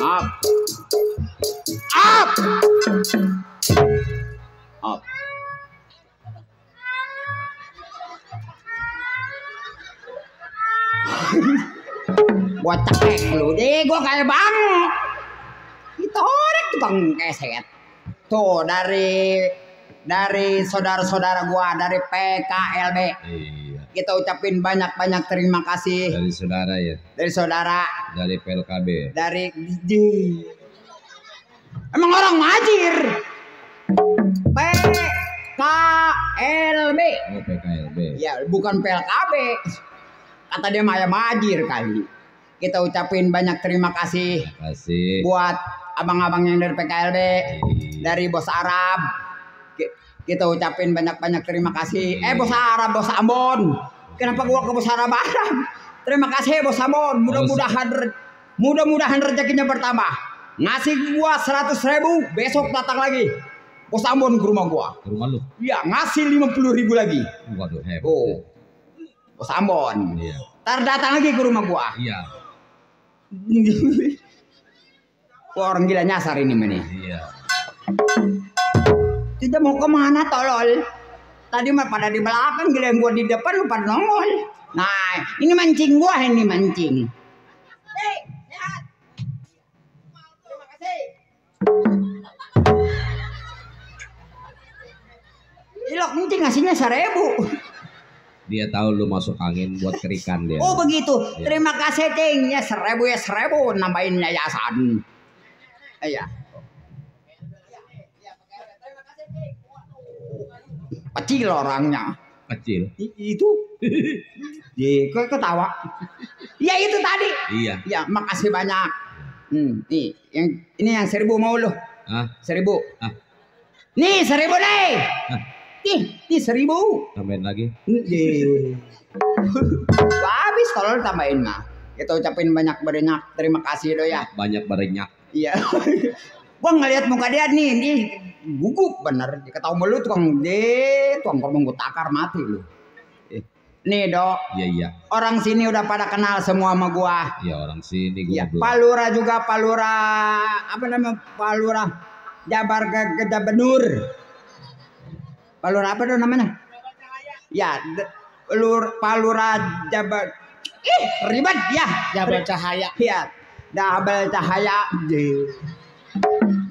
Up. Up. Up. Gua cekek lu deh, gua kayak bang. Itu orang tukang keset. Tuh dari saudara-saudara gua dari PKLB. Iya. Kita ucapin banyak-banyak terima kasih Dari saudara ya. dari saudara, Dari PLKB. dari emang orang majir. PKLB. Oh PKLB. Ya, bukan PLKB. Kata dia Maya majir kali. Kita ucapin banyak terima kasih Terima kasih. buat abang-abang yang dari PKLB, dari bos Arab. Kita ucapin banyak-banyak terima kasih. Bos Arab, bos Ambon. Kenapa gua ke bos Arab? Terima kasih bos Ambon. Mudah-mudahan rezekinya bertambah. Ngasih gua 100.000, besok datang lagi. Bos Ambon ke rumah gua. Ke rumah lu. Iya, ngasih 50.000 lagi. Waduh hebat. Oh. Bos Ambon. Iya. Ntar datang lagi ke rumah gua. Iya. Wah, orang gila nyasar ini meni. Iya. Tidak mau kemana tolol? Tadi mah pada di belakang, gila yang gua di depan lu pada nongol. Nah, ini mancing gua, ini mancing. Hei, sehat. Terima kasih. Ilok nanti ngasihnya 1.000. Dia tahu lu masuk angin buat kerikan dia. Oh begitu. Iya. Terima kasih ting. Ya 1.000 ya 1.000 nambahin yayasan. Iya. Kecil orangnya. Kecil. Itu. Kok ketawa. Ya itu tadi. Iya. Ya makasih banyak. Nih ini yang 1.000 mau lu. Hah? 1.000. Ah. Nih 1.000 nih. Nih 1.000. Tambahin lagi. Habis kalau tambahin mah. Kita ucapin banyak terima kasih do ya. Banyak berenyak. Iya. Gua ngeliat muka dia nih gugup bener. Ketahu lu tukang ngomong gua takar mati lu. Nih dok. Iya iya. Orang sini udah pada kenal semua sama gua. Iya orang sini gua Iya. belum. Palura juga apa namanya Palura Jabar Gedabenur. Palura apa tuh namanya? Ya, Palura Jabar. Ribet ya. Jabal Cahaya. Iya. Jabal Cahaya.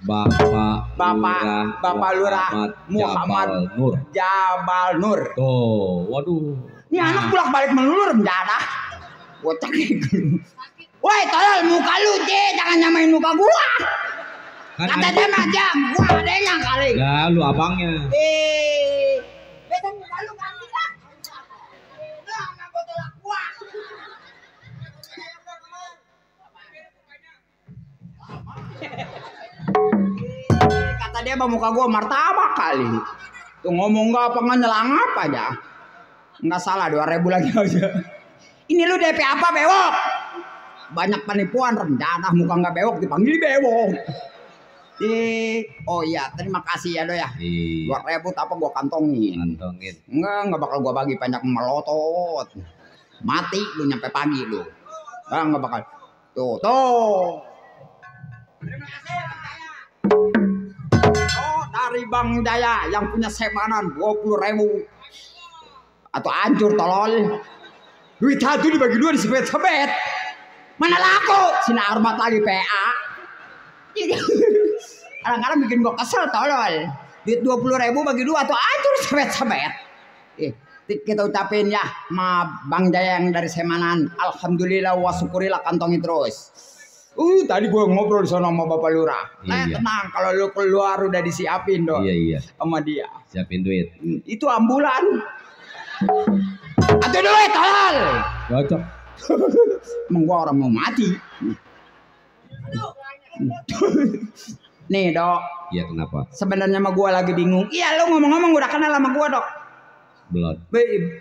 Bapak Lurah Muhammad Jabal Nur. Jabal Nur. Tuh, waduh. Ini anak bolak-balik melulur mendadak. Bocah gitu. Woi, tolol muka lu, jangan nyamain muka gua. Kan Kata dia mah jam, gua adanya kali. ya lu abangnya. Besan muka lu ganti lah. Udah, enggak botol gua. Kata dia mah muka gua martabak kali. Tuh ngomong enggak apa nyelang apa aja. Enggak salah 2.000 lagi aja. Ini lu DP apa bewok? Banyak penipuan rencana muka nggak bewok dipanggil bewok. Oh iya terima kasih ya do ya. 2.000 apa gua kantongin. Enggak bakal gua bagi banyak melotot. Mati lu nyampe pagi lu. Enggak bakal. Tuh. Terima kasih Bang Jaya. Oh dari Bang Jaya yang punya semanan 20.000. Atau hancur tolol. Duit satu dibagi 2 disebet-sebet. Mana laku? Sina hormat lagi PA. Kadang-kadang bikin gua kesel tolol. Duit 20.000 bagi 2 atau hancur sebet-sebet. Kita ucapin ya ma Bang Jaya yang dari Semanan. Alhamdulillah wa syukurillah kantongi terus. Tadi gua ngobrol di sana sama Bapak Lurah. Nah, tenang kalau lu keluar udah disiapin dong. Iya. Sama dia. Siapin duit. Itu ambulan. Atau duit tolol. Cocok. Emang gua orang mau mati. Nih dok. Iya kenapa? Sebenarnya sama gua lagi bingung. Iya lu ngomong-ngomong udah kenal sama gua dok.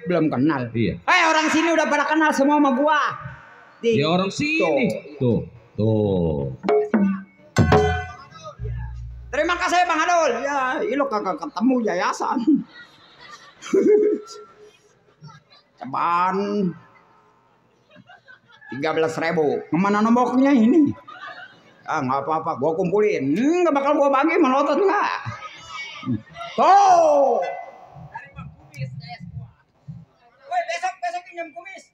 Belum kenal. Iya. Orang sini udah pada kenal semua sama gua. Dia orang sini. Tuh. Terima kasih Bang Adul. Ya, lu kagak ketemu yayasan. Ceban 13.000. Kemana nomboknya ini? Ah nggak apa-apa, gua kumpulin. Nggak bakal gua bagi, melotot nggak? Tuh. Woi besok pinjam kumis.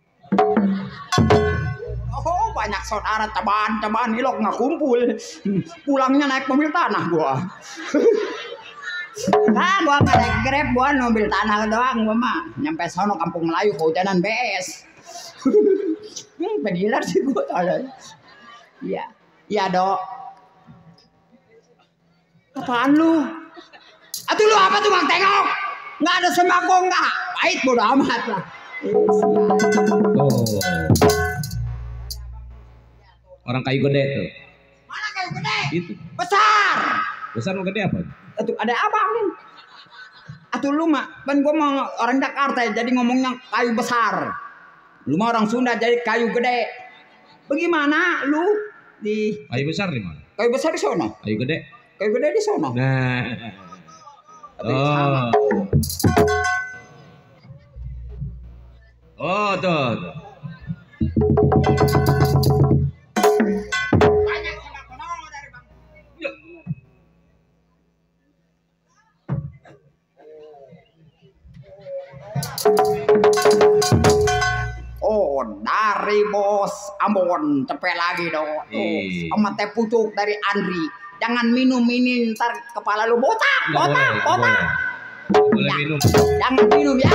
Oh banyak saudara teman ilok nggak kumpul. Pulangnya naik mobil tanah gua. Nah gua nggak naik Grab, gua mobil tanah doang gua mah. Nyampe sono Kampung Melayu kehujanan BS. Pegilar sih gua ada. Iya. Iya, Dok. Apaan lu? Atuh lu apa tuh Bang tengok? Nggak ada sembako nggak? Pahit bodo amat lah. Oh. Orang kayu gede tuh. Mana kayu gede? Itu. Besar. Besar mau gede apa? Atuh ada abang. Atuh lu mah, kan gua mau orang Jakarta jadi ngomongnya kayu besar. Lu mah orang Sunda jadi kayu gede. Bagaimana lu? Di Kayu besar di mana? kayu besar di sono, Kayu gede. kayu gede di sono. Nah. Sama. Oh, tuh. Banyak sih Bang, kono dari Bang. Oh, dari Bos Ambon, cepet lagi dong. Sama teh pucuk dari Andri. Jangan minum ini ntar kepala lu botak. Nggak boleh minum. Jangan minum ya.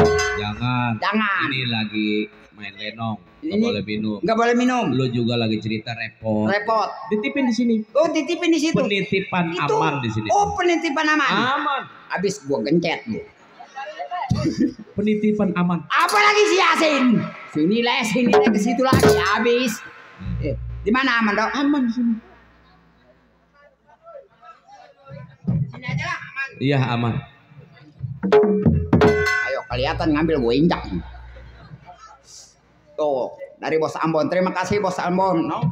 Jangan. Ini lagi main lenong. Nggak Ini boleh minum. Nggak boleh minum. Lu juga lagi cerita repot. Repot. Ditipin di sini. Oh, titipin di situ. Penitipan Itu. aman di sini. Oh, penitipan aman. Aman. Habis gua gencet lu. Penitipan aman. Apa lagi si Yasin? Sini ke situ lagi habis. Di mana aman, Dok? Aman di sini. Sini aja lah, aman. Iya, aman. Ayo kelihatan ngambil gue injak. Tuh, dari Bos Ambon. Terima kasih Bos Ambon. No?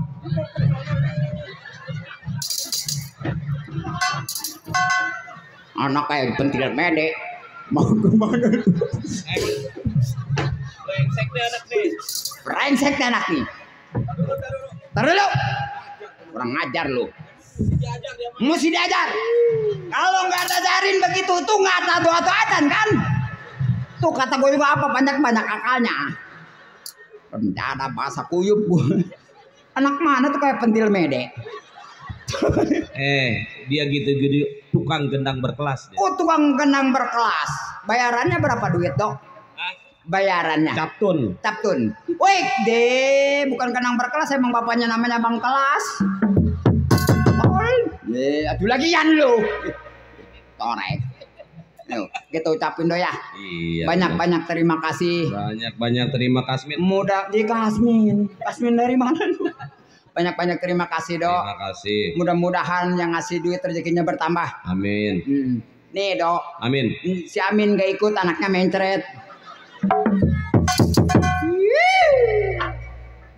Anak kayak pentil mede. Mau kemana? Brengsek nih anak nih. Taruh lu. Kurang ngajar lu. Mesti diajar. Kalau nggak diajarin begitu tuh nggak adu-aduan kan? Tuh kata gue juga apa banyak akalnya. Rencana bahasa kuyup gue. Anak mana tuh kayak pentil mede. Dia gitu-gitu tukang gendang berkelas. Oh tukang gendang berkelas. Bayarannya berapa duit Dok? Bayarannya. Captun. Wih deh, bukan gendang berkelas emang bapaknya namanya Bang Kelas. Aduh lagian lu. Torek. Kita ucapin Do ya. Iya. Banyak terima kasih. Banyak terima kasih. Mudah di Kasmin. Kasmin dari mana lu? Banyak terima kasih Dok. Terima kasih. Mudah-mudahan yang ngasih duit rezekinya bertambah. Amin. Nih Dok. Amin. Si Amin gak ikut, anaknya mencret.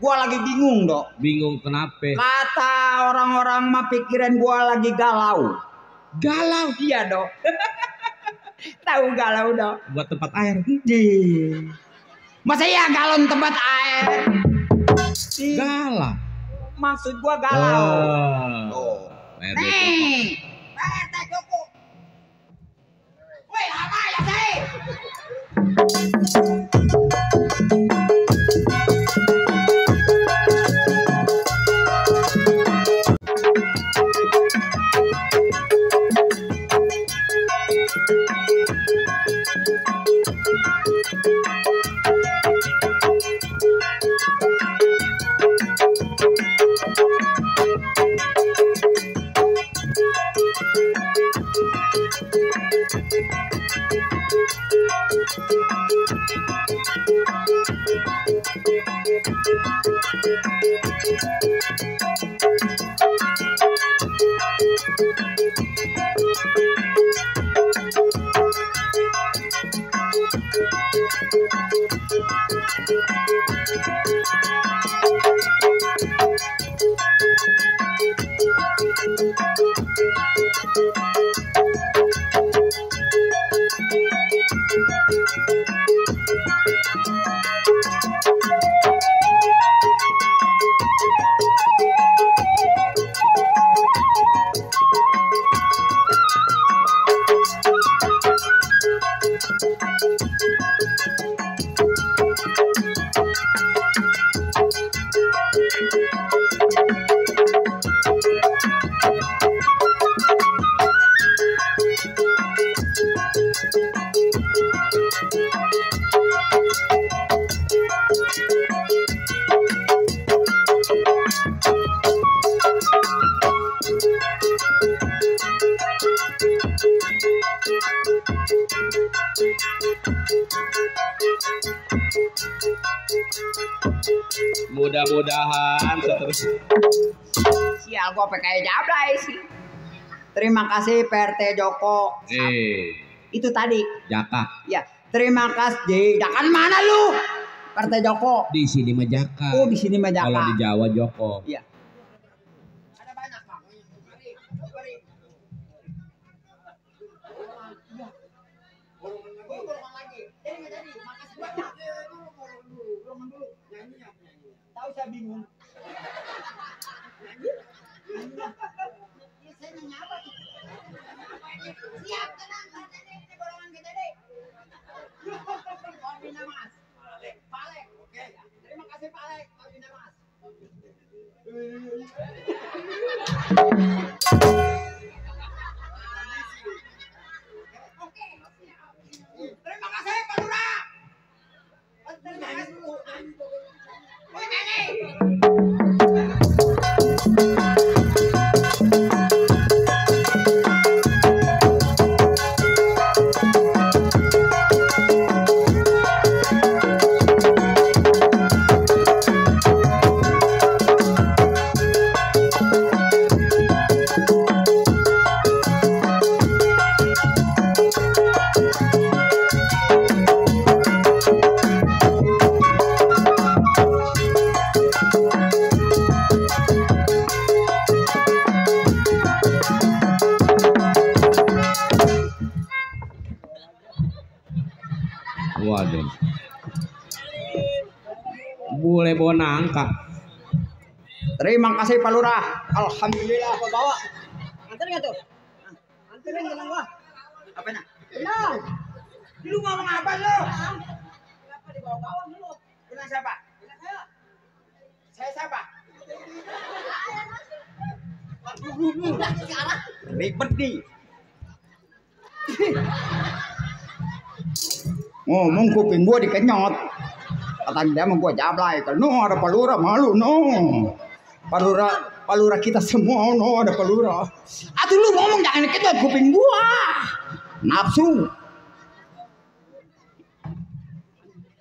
Gua lagi bingung Dok. Bingung kenapa? Kata orang-orang mah pikiran gua lagi galau. Galau? Iya Dok. Tahu galau Dok? Buat tempat air. Masa iya galon tempat air? Galau. Maksud gua galau. Oh. Nih. RT cukup. Woi, apa ya sih? Mudah-mudahan seterusnya. Sial gua pakai jablay sih. Terima kasih PRT Joko. Itu tadi. Jaka. Ya, terima kasih. Jakan mana lu? PRT Joko. Di sini mah Jaka. Oh, di sini mah Jaka. Kalau di Jawa Joko. Iya. Tahu saya bingung. Siap, tenang, ini golongan kita deh. Korbina Mas. Palek. Oke. Terima kasih Palek, Korbina Mas. Oke. Terima kasih Pak Lurah. Terima kasih dulu. Oh, ini. Waduh. Boleh bawa nangka. Terima kasih Pak Lurah. Alhamdulillah gua bawa. Anterin nggak tuh? Anterin tenang gua. Apanya? Tenang. Lu ngomong apa lu? Kenapa dibawa-bawa lu? Bilang siapa? Bilang saya. Saya siapa? Ribet nih. Ngomong kuping gua dikenyot. Kata dia mau gua jablay. Kalau no ada Pak Lurah malu no. Pak Lurah kita semua no ada Pak Lurah. Atuh lu ngomong jangan dikenyot kuping gua. Nafsu.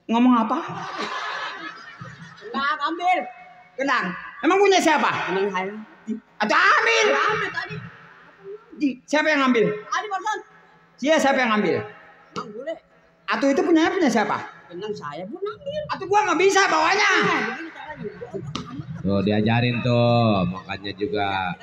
Ngomong apa? Kenang ambil. Kenang. Emang punya siapa? Kenang saya. Atau ambil. Ambil tadi. Siapa yang ambil? Adi barusan. Siapa yang ambil? Bang boleh. Atau itu punya siapa? Kenang saya pun ambil. Atau gua nggak bisa bawanya. Tuh diajarin tuh, makanya juga.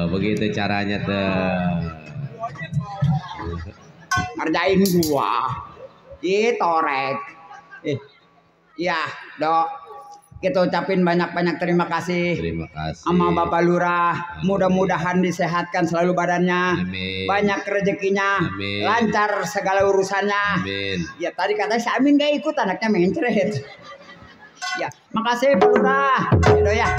Begitu caranya tuh. Ngerjain gua. Torek. Iya, Dok. Kita ucapin banyak-banyak terima kasih. Terima kasih. Sama Bapak Lurah. Mudah-mudahan disehatkan selalu badannya. Amin. Banyak rezekinya. Amin. Lancar segala urusannya. Amin. Ya tadi katanya si Amin gak ikut, anaknya mencret. Ya, makasih Pak Lurah. Dok ya.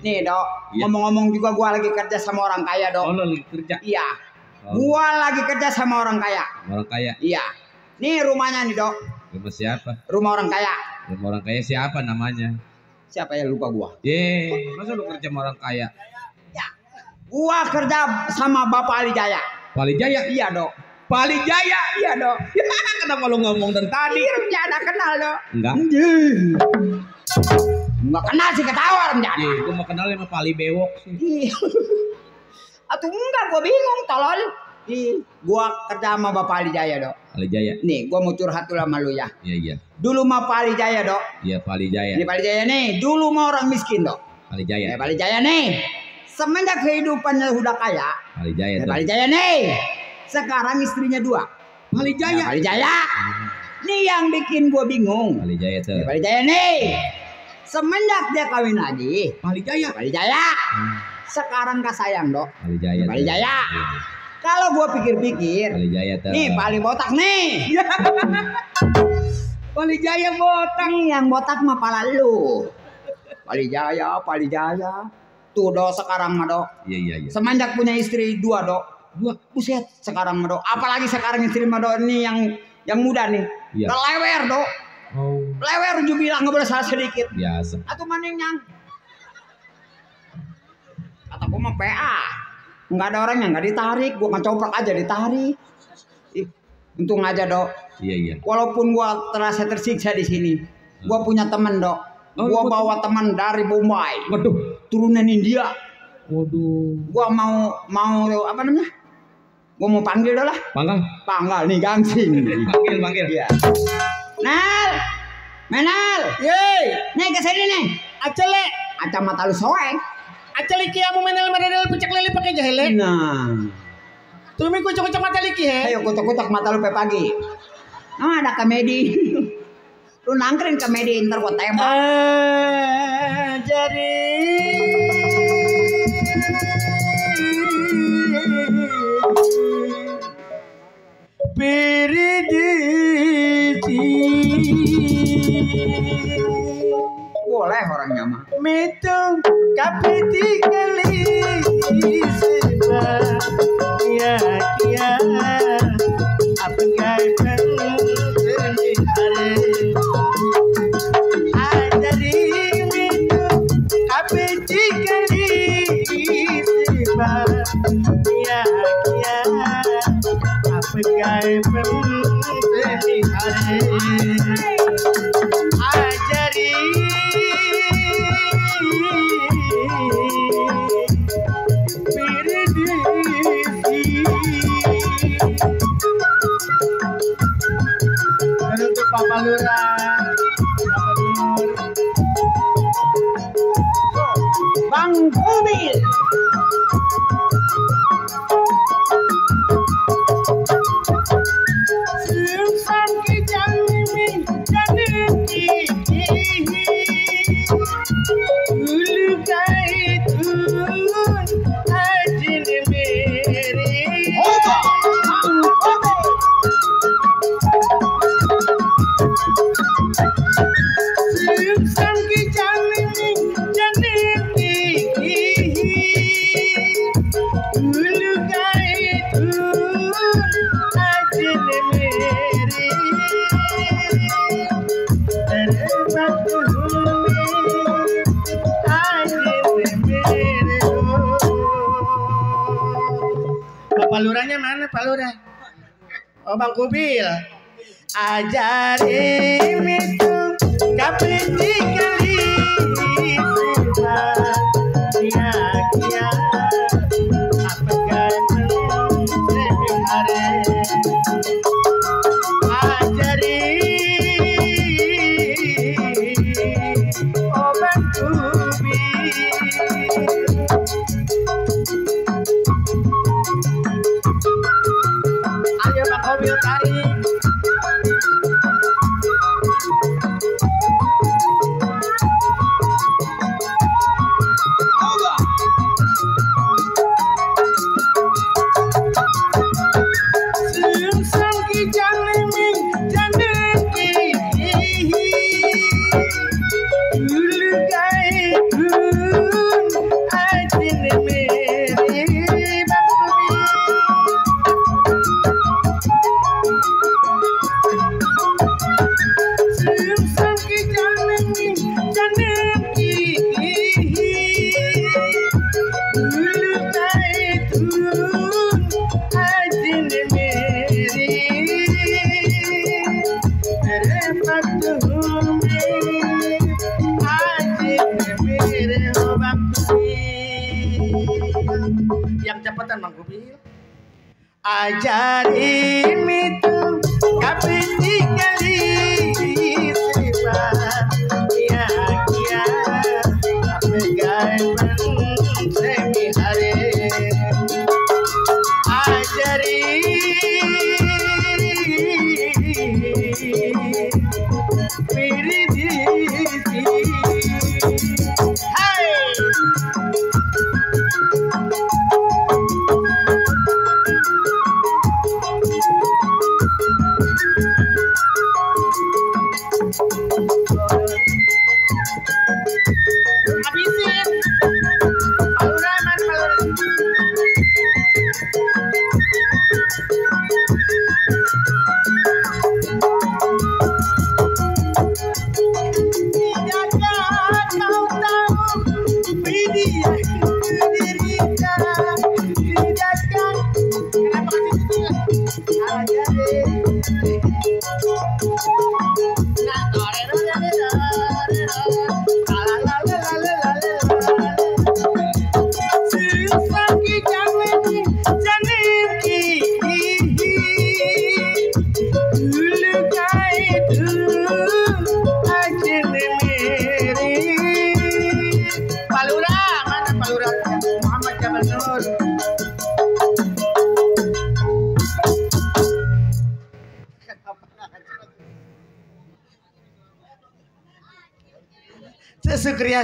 Nih Dok, Ya. ngomong-ngomong juga gua lagi kerja sama orang kaya Dok. Oh, lo lagi kerja? Iya. Oh. Gua lagi kerja sama orang kaya. Orang kaya? Iya. Nih rumahnya nih Dok. Rumah siapa? Rumah orang kaya. Rumah orang kaya siapa namanya? Siapa ya lupa gua. Masa lu kerja sama orang kaya? Ya. Gua kerja sama Bapak Ali Jaya. Pali Jaya? Iya Dok. Pali Jaya? Iya Dok. Kenapa lu ngomong dari tadi? Jangan kenal Dok. Enggak. Enggak kenal sih ketawa jangan. Gue mau kenal sama Pali Bewok sih. Atau enggak gua bingung tolol. Gua kerja sama Bapak Ali Jaya Dok. Pali Jaya? Nih gua mau curhat dulu sama lu ya. Iya. Dulu mah Pak Ali Jaya Dok. Iya Pali Jaya. Ini Pak Ali Jaya nih. Dulu mah orang miskin Dok. Pali Jaya. Pak Ali Jaya nih. Semenjak kehidupannya udah kaya. Pali Jaya tuh. Pak Ali Jaya nih. Sekarang istrinya 2. Pali Jaya. Pak Ali Jaya. Nih yang bikin gua bingung. Pali Jaya tuh. Pak Ali Jaya nih. Semenjak dia kawin lagi. Pali Jaya. Pak Ali Jaya. Sekarang kasayang Dok. Pali Jaya. Pak Ali Jaya. Kalau gua pikir-pikir. Pali Jaya tuh. Nih Pak Ali botak nih. Pali Jaya botak. Nih yang botak mah pala lu. Palijaya. Tuh do sekarang mah do. Iya. Semenjak punya istri 2 do. Buset sekarang mah do. Apalagi sekarang istri mah do ini yang muda nih. Iya. Lewer do. Oh, Lewer ju bilang nggak boleh salah sedikit. biasa. Atau maning yang kata gua mah PA. Nggak ada orang yang nggak ditarik. Gua ngecoprak aja ditarik. Ih, untung aja do. Iya. Walaupun gua terasa tersiksa di sini, gua punya teman dok. Gua bawa teman dari Bombay, Waduh. turunan India. Waduh. Gua mau apa namanya? Gua mau panggil dah lah. Panggal nih gangsing. Panggil. Iya. Menal. Yeay, Nih ke sini nih. acele. Aca mata lu soek. Acele ki amu menel meredel pucak lele pakai jahele. Nah, Tumi kucuk-kucuk mata liki he. ayo kutuk-kutuk mata lu pe pagi. Nah, ada komedi. Lu nangkring komedi ntar gua tembak. Jadi Boleh orangnya mah. Mitung kapiti kali sebab ya apa kaitan dengan hari ajari mitung kapiti kali sebab ya apa kaitan dengan hari ajari dan untuk Papa Lurah, Papa Nur, Bang Kubil. Susah kijang ini jadi ulu kaitun ajin meri. Susah kijang ini jadi ulu kaitun ajin meri. Pak Lurahnya mana Pak Lurah? Oh Bang Kubil. Ajari itu kapiti kali sifat dia apa kaitan dengan hari ajari Bang Kubil. Ayo Bang Kubil tarik. Susah kijang ini jadi ulu kaitun ajin meri Bang Kubil. Susah kijang ini jadi ulu kaitun ajin meri repot humi ajin meri Bang Kubil. Yang cepatan Bang Kubil. Ajarin itu kapiti kali sifat ya apa kaitan semi hari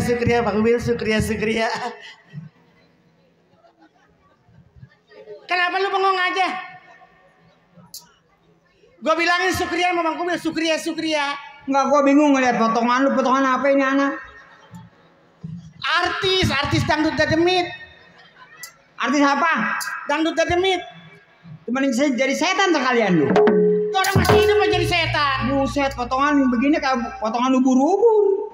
Sukriya Bang Wil, sukriya. Kenapa lu bengong aja? Gue bilangin sukriya sama Bang Kubil, sukriya. Enggak, gua bingung ngeliat potongan lu, potongan apa ini anak? Artis dangdut dademit. Artis apa? Dangdut dademit. Cuman jadi setan sekalian lu. Orang masih hidup mau jadi setan. Buset, potongan begini kayak potongan ubur-ubur.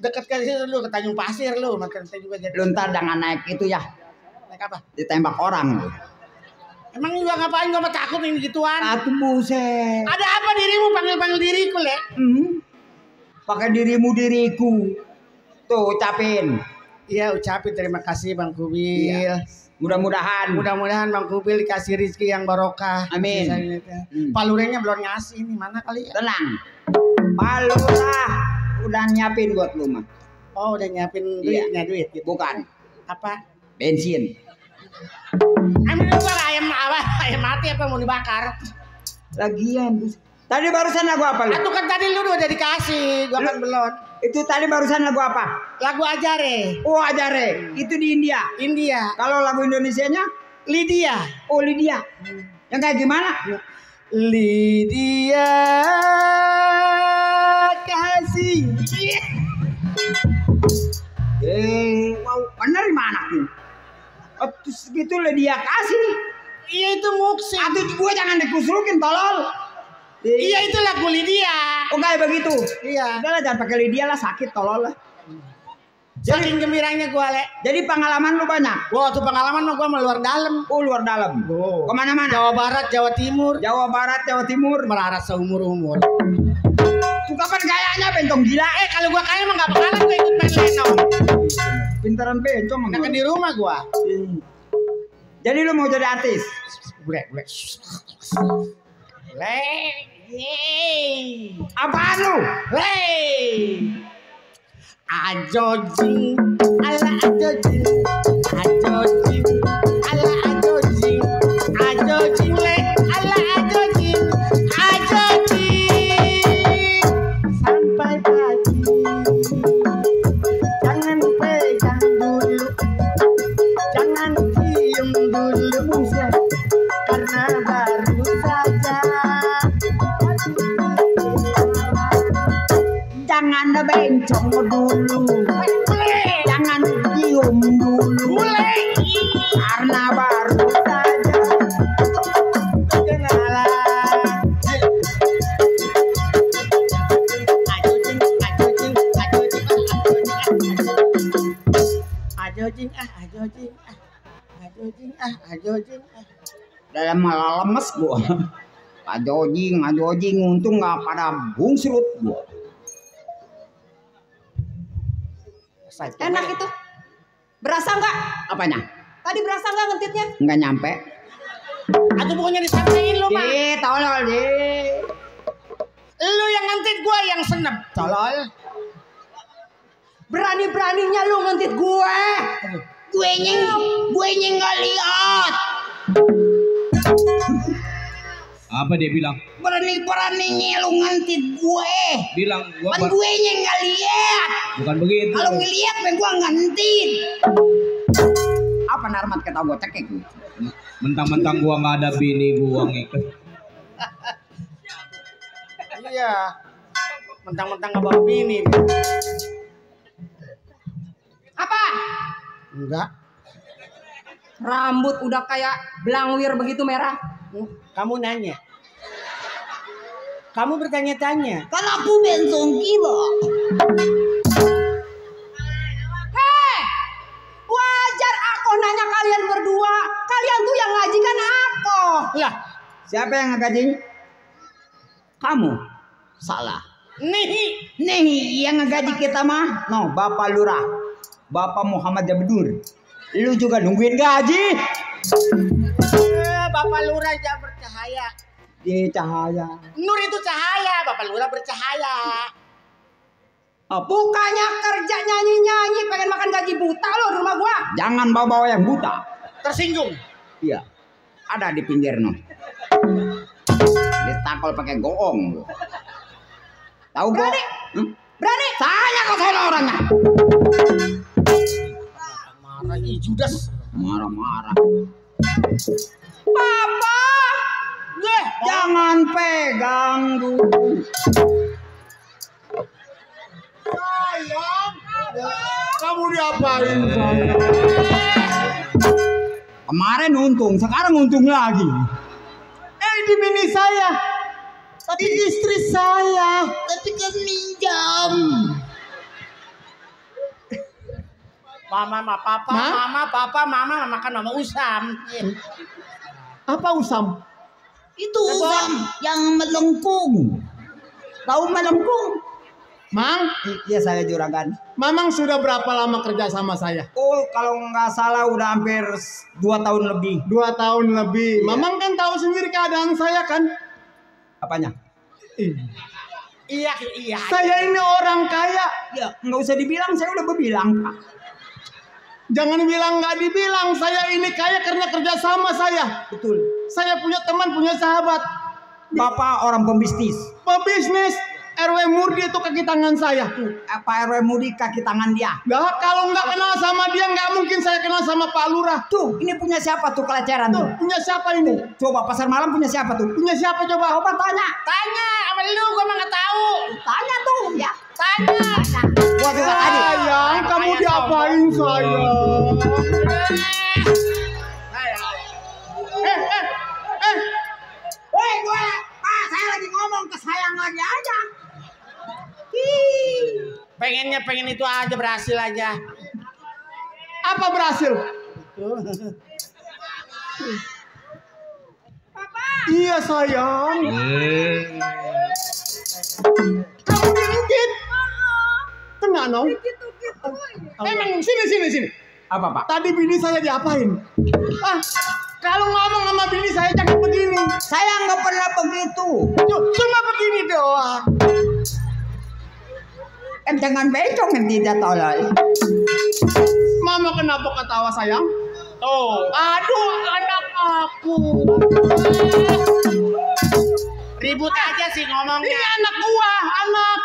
Dekat ke situ lu, ke Tanjung Pasir lu, makan saya juga jadi. Lu ntar jangan naik itu ya. Naik apa? Ditembak orang lu. Emang juga ngapain gua takut ini gituan? Atuh buset. Ada apa dirimu panggil diriku, Le? Pakai diriku. Tuh ucapin. Iya, ucapin terima kasih Bang Kubil. Iya. Mudah-mudahan Bang Kubil dikasih rezeki yang barokah. Amin. Palurenya belum ngasih nih, mana kali ya? Tenang. Palura udah nyiapin buat lu mah. Oh, udah nyiapin duitnya, duit gitu. Bukan. Apa? Bensin. Ambil gua ayam mati apa mau dibakar? Lagian. Tadi barusan lagu apa lu? Itu kan tadi lu udah dikasih, gua kan belum. Itu tadi barusan lagu apa? Lagu Ajare. Oh, Ajare. Itu di India. Kalau lagu Indonesianya? Lydia. Oh, Lydia. Yang kayak gimana? Lydia kasih. Wow, bener mana tuh? Oh, terus gitu Lydia kasih. Iya itu muksi. Aduh, gue jangan dikusrukin tolol. Iya itu lagu Lydia. Oh kayak begitu. Iya. Udah lah jangan pakai Lydia lah, sakit tolol lah. Saking gembiranya gua, Le. Jadi pengalaman lu banyak. Wah, tuh pengalaman mah gua mau luar dalam. Oh, luar dalam. Oh. Kemana-mana? Jawa Barat, Jawa Timur. Jawa Barat, Jawa Timur. Melarat seumur-umur. Tuh kapan kayaknya bentong gila? Kalau gua kaya mah gak bakalan gua ikut main lenong. Pintaran bentong. Nah, di rumah gua. Jadi lu mau jadi artis? Gue. Le. Yeay. Apaan lu? Hey. Ajojing, ala ajojing, ala ajojing, le, ala ajojing, sampai pagi. Jangan pegang dulu, jangan cium dulu, karena baru saja. Jangan bencong dulu, jangan cium dulu, karena baru saja. Ajojing. Dalam malah lemes gua. Ajojing, untung nggak pada bungsrut gua. Enak itu. Berasa nggak? Apanya? Tadi berasa nggak ngentitnya? Nggak nyampe. Atau pokoknya disampein lu mah. Tolol Lu yang ngentit gua yang senep. Tolol. Berani-beraninya lu ngentit gue. Gue nggak lihat. Apa dia bilang? Berani-beraninya lu ngentit gue. Bilang gua Kan gue nggak lihat. bukan begitu. Kalau ngeliat gue ngentit. Apa narmat kata gue cekek? Mentang-mentang gua nggak ada bini gua ngikut. Iya. Mentang-mentang nggak bawa bini. Apa? Enggak. Rambut udah kayak belangwir begitu merah. Kamu nanya. Kamu bertanya-tanya. Kan aku bensong kilo. Hei, wajar aku nanya kalian berdua. Kalian tuh yang ngaji kan aku. Lah, Siapa yang ngaji? Kamu. Salah. Nih yang ngaji kita mah. No, Bapak Lurah. Bapak Muhammad Jabdur. Lu juga nungguin gaji. Bapak Lurah jangan bercahaya. Di cahaya. Nur itu cahaya, Bapak Lurah bercahaya. Bukannya kerja nyanyi-nyanyi pengen makan gaji buta lo di rumah gua. Jangan bawa-bawa yang buta. Tersinggung. Iya. Ada di pinggir no. Ditakol pakai goong. Tahu gua? Berani? Berani? Saya kok saya orangnya. Marah Judas. Marah-marah. Papa. Jangan pegang dulu. Kamu diapain? Kemarin untung, sekarang untung lagi. Ini bini saya. Tadi istri saya. Tapi kan minjam. Mama, papa, mama makan sama Usam. Apa Usam? Itu Usam yang melengkung. Tahu melengkung? Mang, Iya saya juragan. Mamang sudah berapa lama kerja sama saya? Oh kalau nggak salah udah hampir 2 tahun lebih. 2 tahun lebih. Mamang kan tahu sendiri keadaan saya kan? Apanya? Iya. Saya ini orang kaya. Ya nggak usah dibilang, saya udah berbilang. Jangan bilang nggak dibilang. Saya ini kaya karena kerja sama saya. Betul. Saya punya teman, punya sahabat. Bapak orang pembisnis. Pebisnis. RW Murdi itu kaki tangan saya. Apa RW Mudi kaki tangan dia? Nah, kalau nggak kenal sama dia, nggak mungkin saya kenal sama Pak Lurah. Tuh, ini punya siapa tuh keleceran Tuh, tuh? punya siapa ini? Coba pasar malam punya siapa tuh? Punya siapa coba? Coba tanya. Tanya sama lu, gua mah nggak tahu. Tanya tuh ya. Tanya. Gua juga tadi. Sayang, kamu diapain sayang? Woi, Pak, saya lagi ngomong ke sayang lagi aja. Pengen itu aja, berhasil aja. Apa berhasil? Iya sayang. Kamu digigit. Tenang dong. Emang sini. Apa Pak? Tadi bini saya diapain? Kalau ngomong sama bini saya jangan begini. Saya nggak pernah begitu. Cuma begini doang. Jangan becong nanti dia tolol. Mama kenapa ketawa sayang? Tuh. Aduh anak aku. Ribut aja sih ngomongnya. Ini anak gua, anak.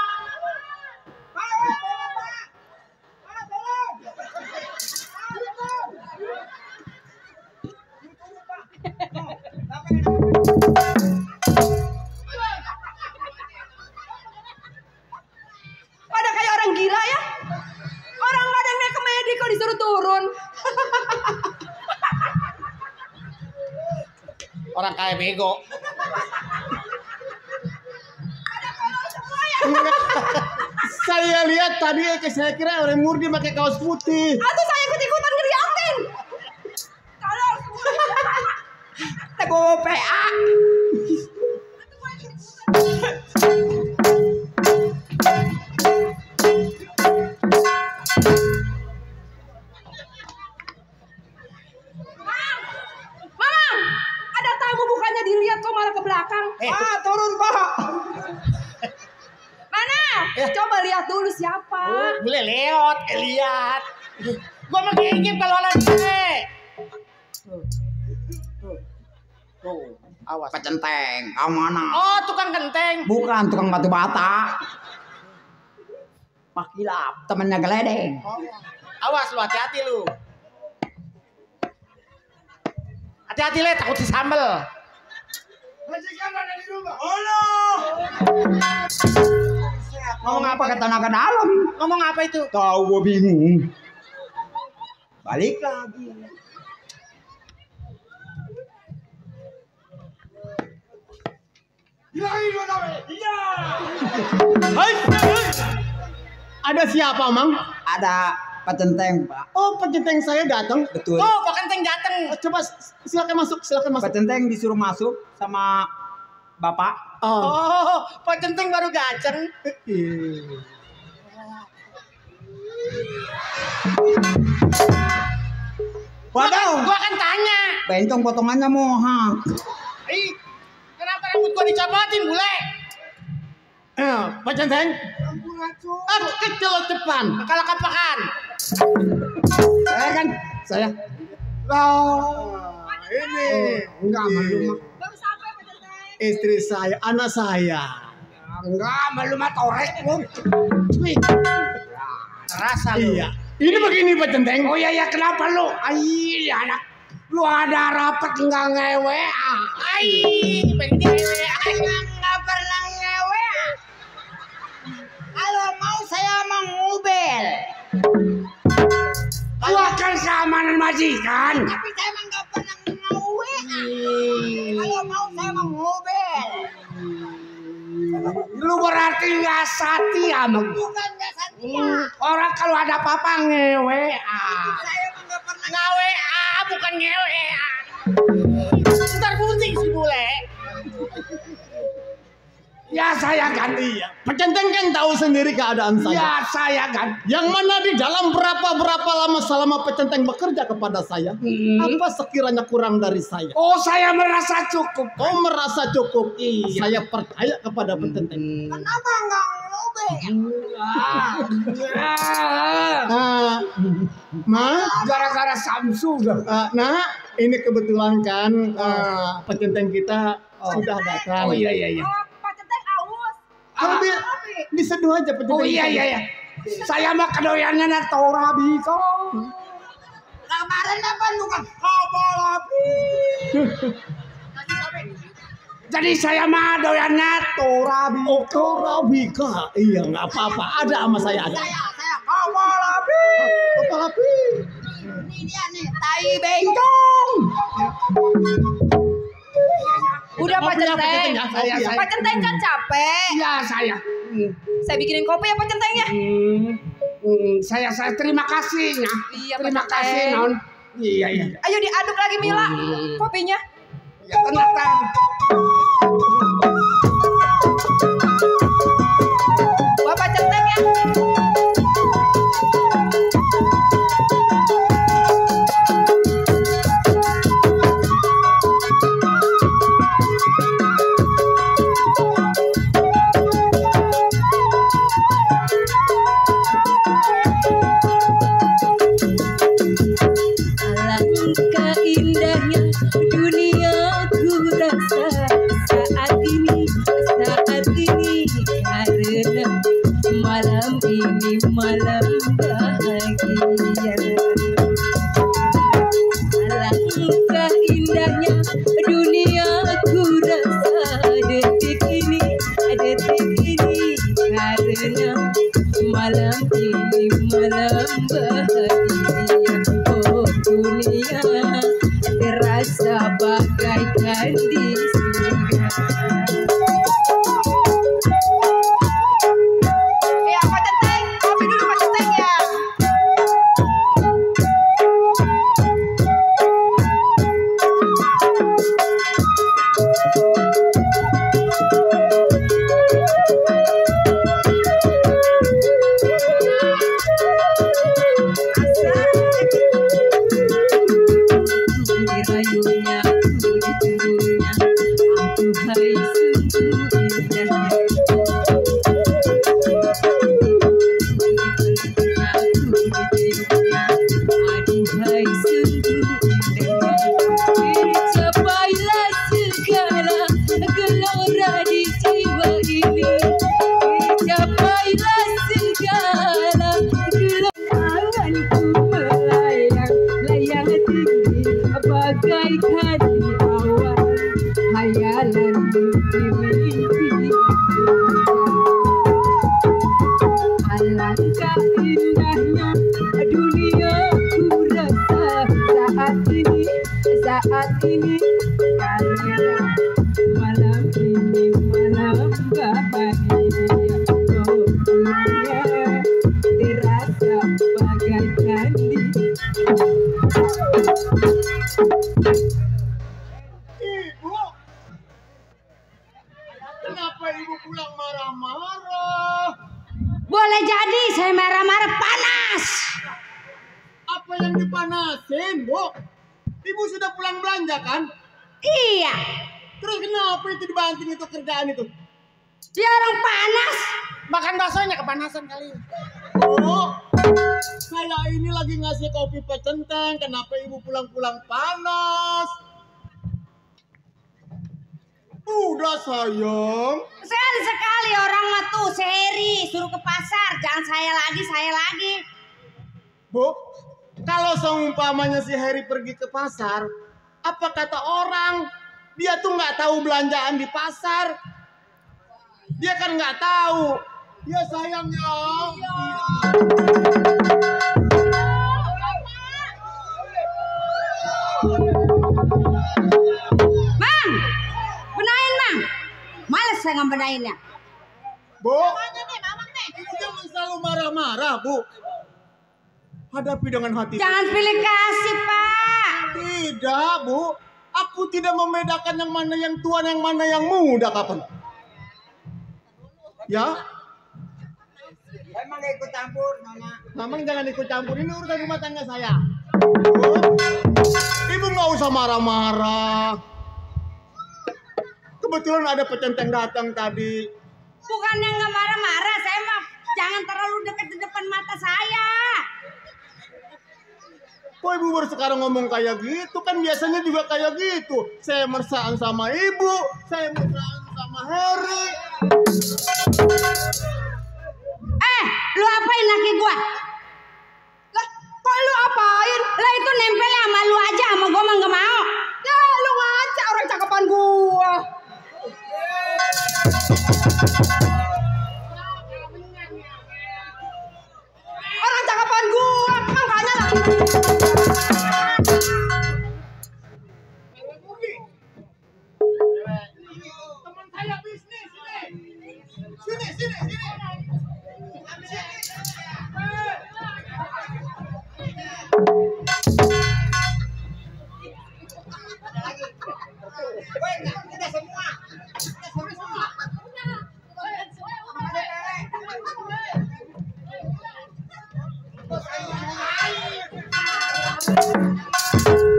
Pada kayak orang gila ya. Orang nggak ada yang naik ke medik kok disuruh turun. Orang kayak bego. Saya lihat tadi saya kira orang Murdi pakai kaos putih. Atau saya ikut-ikutan ngeriakin. Kalau Tego PA. Mama, ada tamu bukannya dilihat kok malah ke belakang. Turun Pak. Mana? Coba lihat dulu siapa. Boleh lihat. Gua mau gigip kalau orang ini. Tuh, awas. Kecenteng, kamu mana? Oh, tukang genteng. Bukan tukang batu bata. Pak Kilap, temennya geledeng. Awas lu, hati-hati lu. Hati-hati le, takut disambel. Ngomong apa ke tenaga dalam? Ngomong apa itu? Tahu gua bingung. Balik lagi. Iya. Ada siapa, Mang? Ada Pak Centeng, Pak. Oh, Pecenteng saya datang. Betul. Oh, Pak Kenteng datang. Coba silakan masuk, silakan Pak masuk. Centeng disuruh masuk sama Bapak. Oh. Oh, Pak Kenteng baru datang. Waduh. Gua akan tanya. Bentong potongannya mohak. Ih, kenapa rambut gua dicopotin, bule? Pak Centeng. Kecil depan. Kalau kapakan. Saya kan, saya. Oh, ini enggak malu mah. Baru sampai Pak Kenteng. Istri saya, anak saya. Enggak, malu mah torek lu. Rasa lu. Iya. Ini begini Pak Centeng. Oh iya ya, kenapa lu? Ai, anak lu ada rapat enggak ngewe. Ai, pengen Nggak pernah ngewe. Kalau mau saya mau ngubel. Gua kan keamanan majikan. Tapi saya emang nggak pernah ngewe. Kalau mau saya mau ngubel. Lu berarti nggak setia sama gua. Bukan nggak setia. Orang kalau ada apa-apa ngewe. Saya emang nggak pernah ngawe bukan ngewe. Ntar bunting si bule. Ya saya ganti ya. Pak Centeng kan tahu sendiri keadaan saya. Ya saya ganti. Yang mana di dalam berapa lama selama Pak Centeng bekerja kepada saya, apa sekiranya kurang dari saya? Oh saya merasa cukup. Oh merasa cukup. Iya. Saya percaya kepada Pak Centeng. Kenapa nggak ngubel? Nah, Gara-gara Samsu dah. nah, ini kebetulan kan Pak Centeng kita sudah datang. Oh iya iya iya. Pak Kenteng aus. Kalau diseduh aja Pak Centeng. Oh iya iya iya. Saya mah kedoyannya na torabi kok. Kemarin apa lu kan? Jadi saya mah doyannya torabi. Oh, Torabika. Iya, nggak apa-apa. Ada sama saya ada. Saya kawal api. Kepala api. Ini dia nih, tai bencong. Udah Pak Kopi ya, Pak Centeng. Centeng, ya. Kopi ya. Pak Centeng kan capek. Iya saya. Saya bikinin kopi ya Pak Centeng ya. Saya terima kasih ya. Iya, Pak Terima Centeng. kasih non. Iya iya. Ayo diaduk lagi Mila kopinya. Ya tenang. Bapak Centeng ya. Alangkah indahnya dunia ku rasa saat ini karena malam ini malam bahagia. Alangkah indahnya dunia ku rasa detik ini karena malam ini malam bahagia. Oh dunia terasa bagaikan di surga. Ya Pak Centeng, kopi dulu Pak Centeng ya. Dirayunya, dicumbunya, aduhai sungguh indahnya. Dipeluknya, aduhai sungguh indahnya. Capailah segala gelora di jiwa ini. Capailah segala gelora. Tanganku melayang, layang tinggi bagaikan di awan. Hayalan mimpi-mimpi. Alangkah indahnya dunia ku rasa saat ini karena malam ini malam Ibu, kenapa ibu pulang marah-marah? Boleh jadi saya marah-marah panas. Apa yang dipanasin, Bu? Ibu sudah pulang belanja kan? Iya, Terus kenapa itu dibanting itu kerjaan itu? dia orang panas. Makan baksonya kepanasan kali. Oh, saya ini lagi ngasih kopi pecenteng. Kenapa ibu pulang-pulang panas? Udah sayang. Sekali sekali orang mah tuh sehari suruh ke pasar, jangan saya lagi. Bu, kalau seumpamanya si Heri pergi ke pasar, apa kata orang? Dia tuh nggak tahu belanjaan di pasar. Dia kan nggak tahu. Ya sayangnya. Mang, benahin mang. Males saya ngebenahinnya. Bu, ibu jangan selalu marah-marah, Bu. Hadapi dengan hati. Jangan pilih kasih pak. Tidak, Bu. Aku tidak membedakan yang mana yang tua, yang mana yang muda, kapan? Ya? Emang gak ikut campur, Nona. Mamang jangan ikut campur, ini urusan rumah tangga saya. Bu, ibu nggak usah marah-marah. Kebetulan ada pecenteng datang tadi. Bukan yang nggak marah-marah, saya mah jangan terlalu dekat di depan mata saya. Kok ibu baru sekarang ngomong kayak gitu? Kan biasanya juga kayak gitu. Saya mesraan sama ibu, saya mesraan sama Heri. Lu apain laki gua? Lah, kok lu apain? Lah itu nempelnya sama lu aja, sama gua mah nggak mau. Ya lu ngaca orang cakapan gua. Orang cakapan gua, makanya lah. Teman saya bisnis sini. Sini.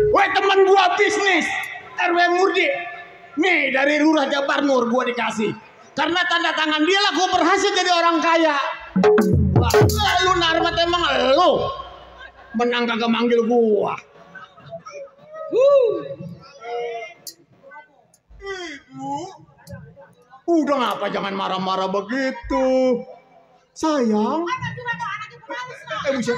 Woi teman gua bisnis RW Murdi. Nih dari Lurah Jabar Nur gua dikasih. Karena tanda tangan dia lah gua berhasil jadi orang kaya. Wah, lu narmat emang lu. Menang kagak manggil gua. Ibu. Udah ngapa jangan marah-marah begitu. Sayang. Buset.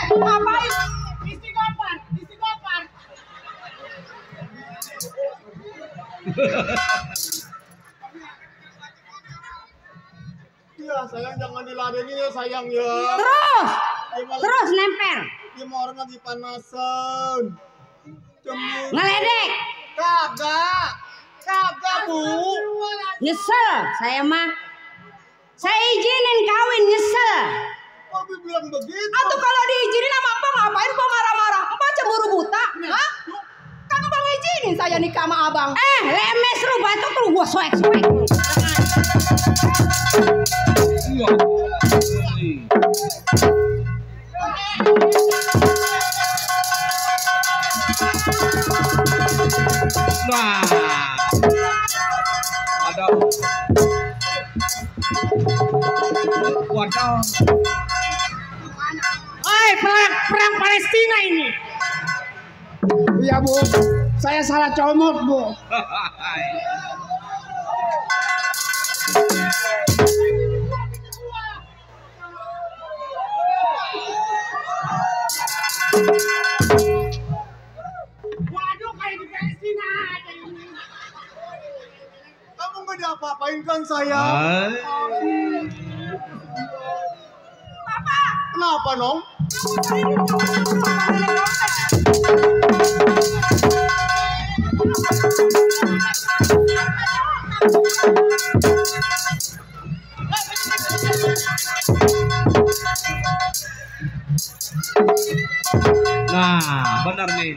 Ngapain? Istighfar. Ya sayang jangan diladenin ya sayang ya. Terus nempel. Dia mau orang lagi panasan. Ngeledek. Kagak Bu. Nyesel saya mah. Saya izinin kawin nyesel. Tapi bilang begitu. Atau kalau diizinin sama abang ngapain kok marah-marah? Abang cemburu buta? Hah? Kan abang izinin saya nikah sama abang. Lemes lu batuk lu gua soek-soek. Nah, ada wadah. Perang Palestina ini. Iya Bu, saya salah comot Bu. Waduh kayak di Palestina aja ini. Kamu nggak diapa-apain kan saya? Kenapa Nong? Nah, benar nih.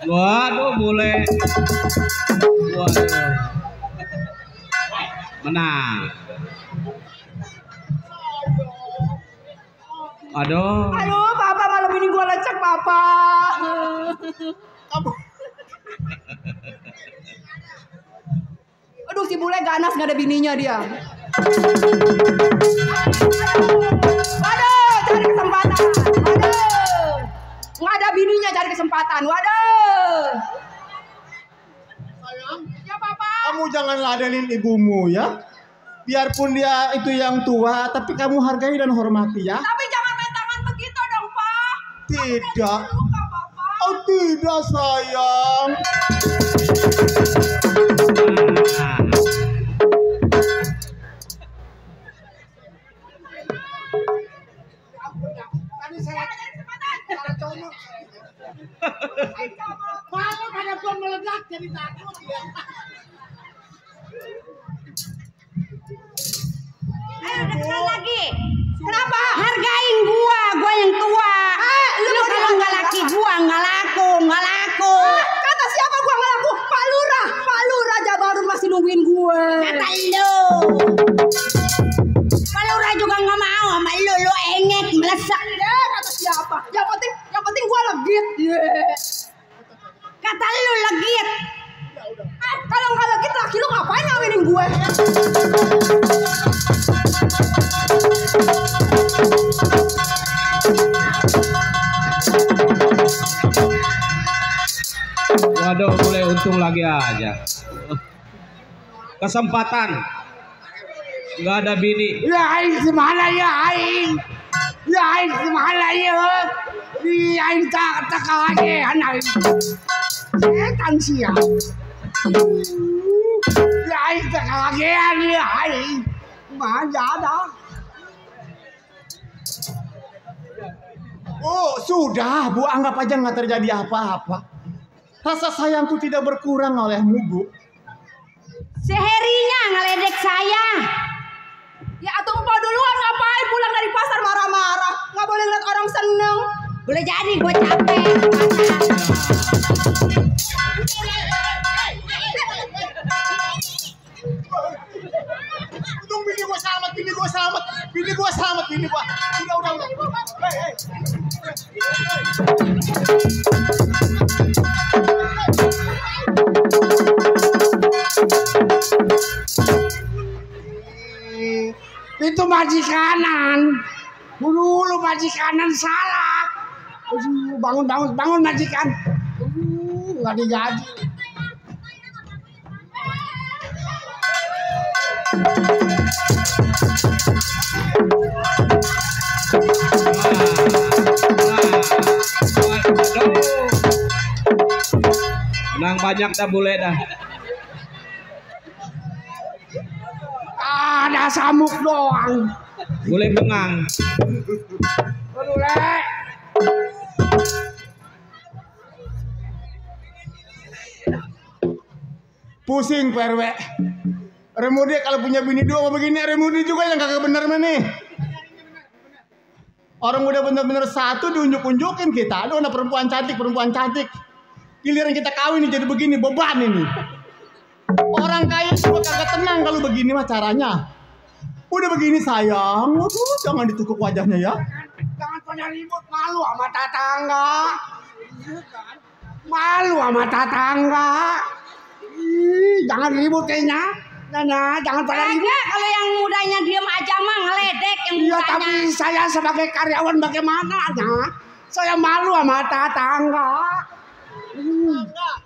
Waduh, boleh. Waduh. Menang. Aduh. Aduh, papa malam ini gua lecek, papa. Aduh, si bule ganas nggak ada bininya dia. Waduh, cari kesempatan. Waduh, nggak ada bininya cari kesempatan. Waduh. Sayang, Ya papa. kamu jangan ladenin ibumu ya. Biarpun dia itu yang tua, tapi kamu hargai dan hormati ya. Tapi jangan main tangan begitu dong, Pak. Tidak. Luka, papa. Oh tidak sayang. Tadi saya salah comot. Malu pada gua meledak jadi takut ya. Ayo deketan lagi. Kenapa? Hargain gua yang tua. Lu kalau nggak laki gua nggak laku. Kata siapa gua nggak laku? Pak Lurah Jabarun masih nungguin gue. Kata lu. Kalau Lurah juga nggak mau sama lu engek melesak. Ya, kata siapa? Yang penting gua legit. Kata lu legit. Kalau nggak legit laki lu ngapain ngawinin gue? Waduh, boleh untung lagi aja. Kesempatan. Nggak ada bini. Ya aing semana ya aing. Ya aing semana ya. Di aing tak kagean aing. Setan sia. Ya aing tak kagean ya aing. Mana ada? Oh sudah, Bu, anggap aja nggak terjadi apa-apa. Rasa sayang itu tidak berkurang olehmu, Bu. Seherinya ngeledek saya. Ya atuh empau duluan ngapain pulang dari pasar marah-marah? Nggak boleh lihat orang seneng. Boleh jadi gue capek. Untung bini gua selamat. Udah. Hei. Itu majikanan. Dulu majikanan salah. Bangun majikan. Nggak digaji. Menang banyak dah bule dah. Ada samuk doang. Bule menang. Bule. Pusing PRW. Remudi kalau punya bini dua mau begini, Remudi juga yang kagak bener nih. Orang udah bener-bener satu diunjuk-unjukin kita. Aduh, ada perempuan cantik. Giliran kita kawin nih jadi begini, beban ini. Orang kaya juga kagak tenang kalau begini mah caranya. Udah begini sayang, jangan ditukuk wajahnya ya. Jangan pada ribut, malu sama tetangga. Malu sama tetangga. Ih, jangan ribut kayaknya. Nana, jangan pada ribut. Enggak, kalau yang mudanya diem aja mah ngeledek yang Iya, mudanya. tapi saya sebagai karyawan bagaimana? Saya malu sama tetangga.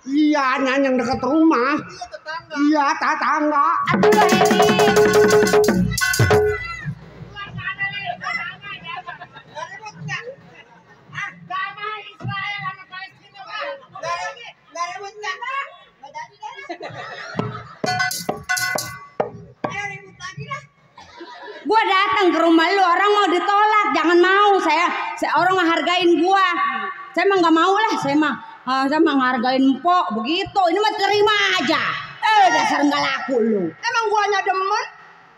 Iya, yang dekat rumah. Iya, tetangga. Aduh Heri. Gua datang ke rumah lu, orang mau ditolak, jangan mau. Saya orang ngehargain gua. Saya mah nggak mau lah, saya mah ngehargain empok begitu. Ini mah terima aja. Dasar nggak laku lu. Emang guanya demen?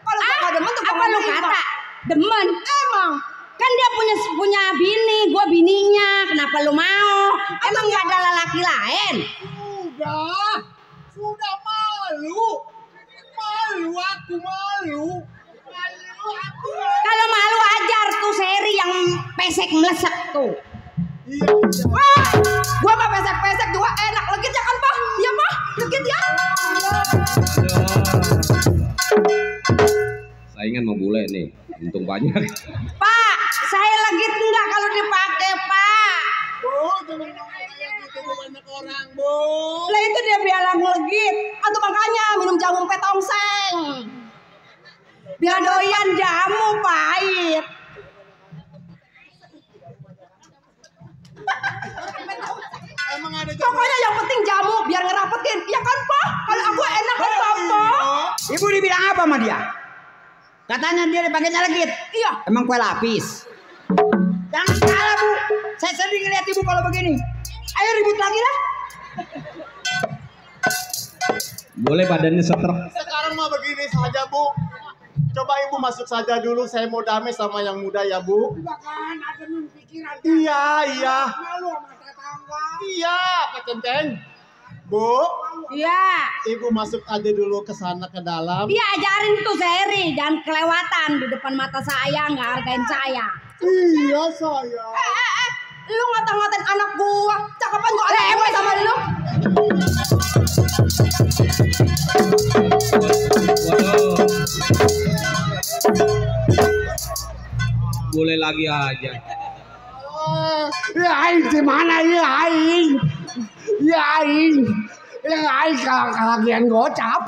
Kalau gua nggak demen tuh gua Apa nggak lu terima. kata? Demen. Emang. Kan dia punya bini, gua bininya. Kenapa lu mau? Emang nggak ada lelaki lain? Sudah malu. Malu aku malu. Kalau malu ajar tuh Seri yang pesek melesek tuh. Wah, gua mah pesek-pesek juga enak legit ya kan, Pak? Iya, Pak? Legit ya? Saingan mau bule nih, untung banyak. Pak, saya legit enggak kalau dipakai, Pak. Jangan ngomong kayak gitu banyak orang, Bu. Lah itu dia bilang legit. Atau makanya minum jamu petongseng. Biar doyan jamu pahit. Emang ada Pokoknya yang penting jamu biar ngerapetin. Ya kan, Pak? Kalau aku enak kan, Pak? Ibu dibilang apa sama dia? Katanya dia dipakainya legit. Iya. Emang kue lapis. Jangan salah Bu. Saya sering ngeliat ibu kalau begini. Ayo ribut lagi lah. Boleh badannya setrek. Sekarang mah begini saja, Bu. Coba Ibu masuk saja dulu, saya mau damai sama yang muda ya, Bu. Iya. Iya, Pak Centeng. Bu, Iya. Ibu masuk aja dulu ke sana ke dalam. Iya ajarin tuh Seri, jangan kelewatan di depan mata saya, nggak hargain saya. Iya, saya. Lu ngata-ngatain anak gua. Cakapan gua anak gua sama lu. Waduh. Boleh lagi aja. Ya aing di mana ya aing? Ya aing. Ya aing kalagian gocap.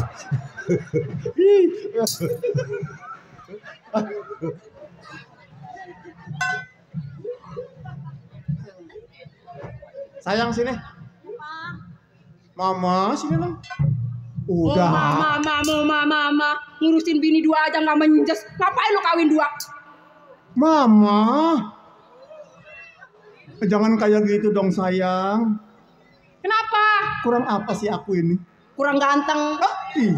Sayang sini. Mama sini dong. Udah. Mama. Ngurusin bini dua aja nggak menjes. Ngapain lu kawin dua? Mama. Jangan kayak gitu dong sayang. Kenapa? Kurang apa sih aku ini? Kurang ganteng. Iya.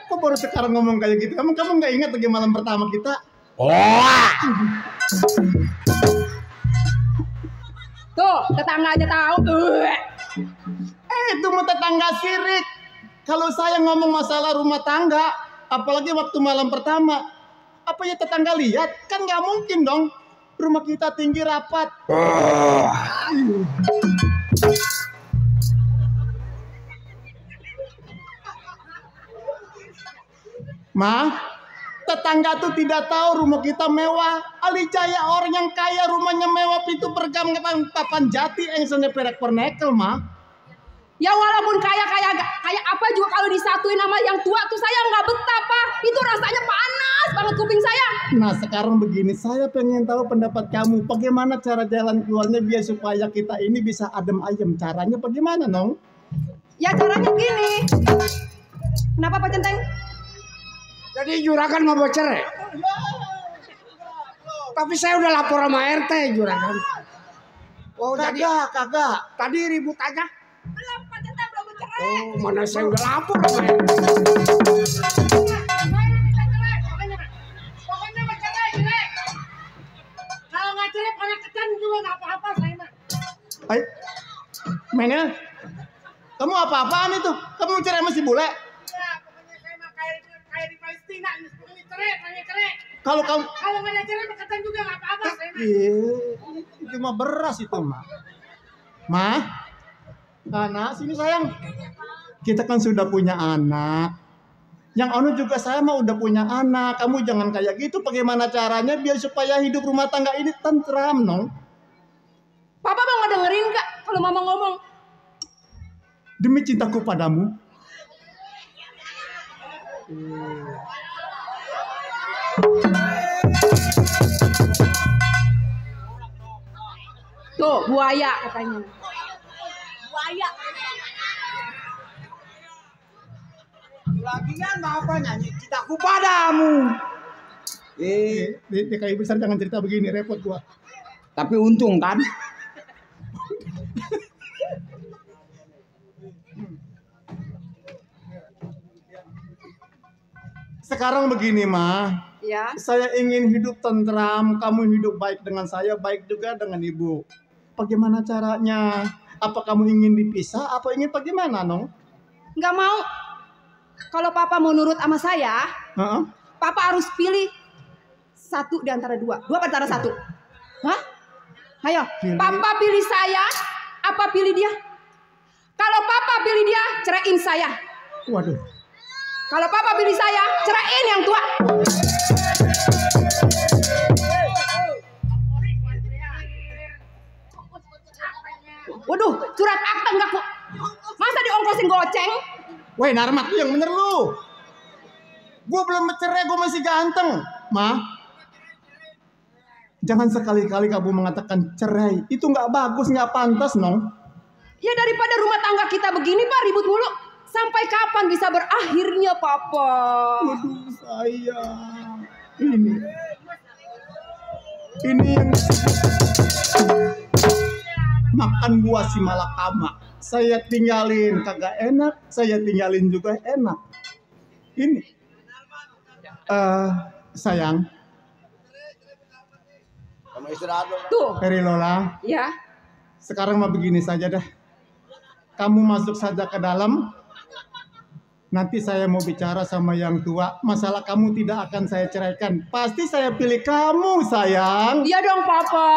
Kok baru sekarang ngomong kayak gitu? Emang kamu nggak ingat lagi malam pertama kita? Tuh, tetangga aja tahu. Itu mah tetangga sirik. Kalau saya ngomong masalah rumah tangga, apalagi waktu malam pertama, apa ya tetangga lihat? Kan nggak mungkin dong. Rumah kita tinggi rapat. Ma, tetangga tuh tidak tahu rumah kita mewah. Ali Jaya orang yang kaya rumahnya mewah itu bergam papan jati yang sana perek pernekel, Ma. Ya walaupun kaya apa juga kalau disatuin sama yang tua tuh saya nggak betah, Pak. Itu rasanya panas banget kuping saya. Nah sekarang begini, saya pengen tahu pendapat kamu. Bagaimana cara jalan keluarnya biar supaya kita ini bisa adem ayem. Caranya bagaimana, Nong? Ya caranya gini. Kenapa Pak Centeng? Jadi juragan mau cerai. Tapi saya udah lapor sama RT juragan. Oh Kagak. tadi ribut aja. Belum Pak Centeng belum bercerai. Oh mana saya udah lapor sama RT. Pokoknya bercerai. Kalau nggak cerai pada kecan juga nggak apa-apa saya mah. Hai, Menel, kamu apa-apaan itu? Kamu cerai sama si bule? Ya, pokoknya saya mah kayak di Palestina, ini pokoknya cerai. Kalau kamu, Kalau nggak ada cerai kecan juga nggak apa-apa saya mah. itu mah beras itu, Ma. Karena sini sayang, kita kan sudah punya anak. Yang Ono juga saya mah udah punya anak. Kamu jangan kayak gitu. Bagaimana caranya biar supaya hidup rumah tangga ini tentram, Nong? Papa mau ngedengerin Kak kalau Mama ngomong. Demi cintaku padamu. Tuh, buaya katanya. Buaya. Lagian mau apa nyanyi cintaku padamu. Dia kayak besar jangan cerita begini, repot gua. Tapi untung kan. Sekarang begini, Ma. Ya. Saya ingin hidup tentram, kamu hidup baik dengan saya, baik juga dengan ibu. Bagaimana caranya? Apa kamu ingin dipisah? Apa ingin bagaimana, Nong? Nggak mau. Kalau papa mau nurut sama saya, papa harus pilih satu di antara dua. Dua antara satu. Hah? Ayo, papa pilih saya, apa pilih dia? Kalau papa pilih dia, ceraiin saya. Waduh. Kalau papa pilih saya, ceraiin yang tua. Waduh, surat akta enggak kok. Masa diongkosin goceng? Woi, Narmat, yang bener lu. Gue belum bercerai, gue masih ganteng. Ma, jangan sekali-kali kamu mengatakan cerai. Itu nggak bagus, nggak pantas, Nong. Ya daripada rumah tangga kita begini, Pak, ribut mulu. Sampai kapan bisa berakhirnya, Papa? Waduh, sayang. Ini yang makan buah si malakama. Saya tinggalin kagak enak, saya tinggalin juga enak. Ini sayang. Kamu istirahat dong. Tuh. Peri Lola. Ya. Sekarang mah begini saja dah. Kamu masuk saja ke dalam. Nanti saya mau bicara sama yang tua. Masalah kamu tidak akan saya ceraikan. Pasti saya pilih kamu, sayang. Iya dong, Papa.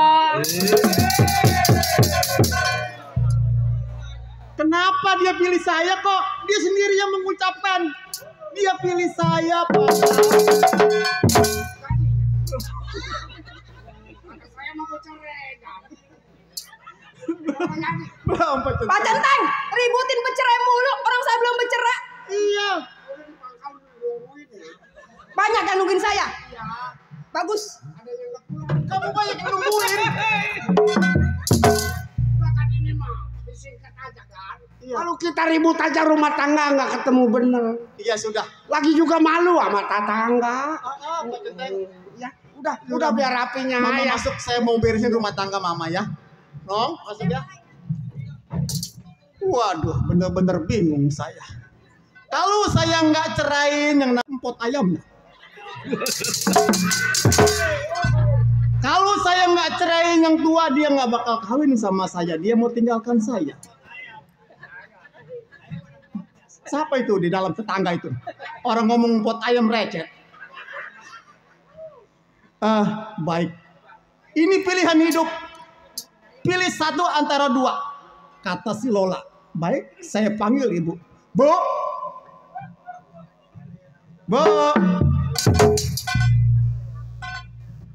Kenapa dia pilih saya kok? Dia sendiri yang mengucapkan. Dia pilih saya, Pak. Pak Centeng, ributin bercerai mulu. Orang saya belum bercerai. Iya. Banyak yang nungguin saya. Bagus. Kamu banyak yang nungguin. Kalau kita ribut aja rumah tangga nggak ketemu bener. Iya sudah. Lagi juga malu sama tetangga. Pak Centeng. Ya, udah biar rapinya. Mama ya. masuk, saya mau beresin rumah tangga Mama ya. Nong, masuk ya. Waduh, bener-bener bingung saya. Kalau saya nggak cerain yang empot ayam. Kalau saya nggak cerain yang tua, dia nggak bakal kawin sama saya. Dia mau tinggalkan saya. Siapa itu di dalam tetangga itu? Orang ngomong empot ayam recet. Baik. Ini pilihan hidup. Pilih satu antara dua. Kata si Lola. Baik, saya panggil ibu. Bu. Bu.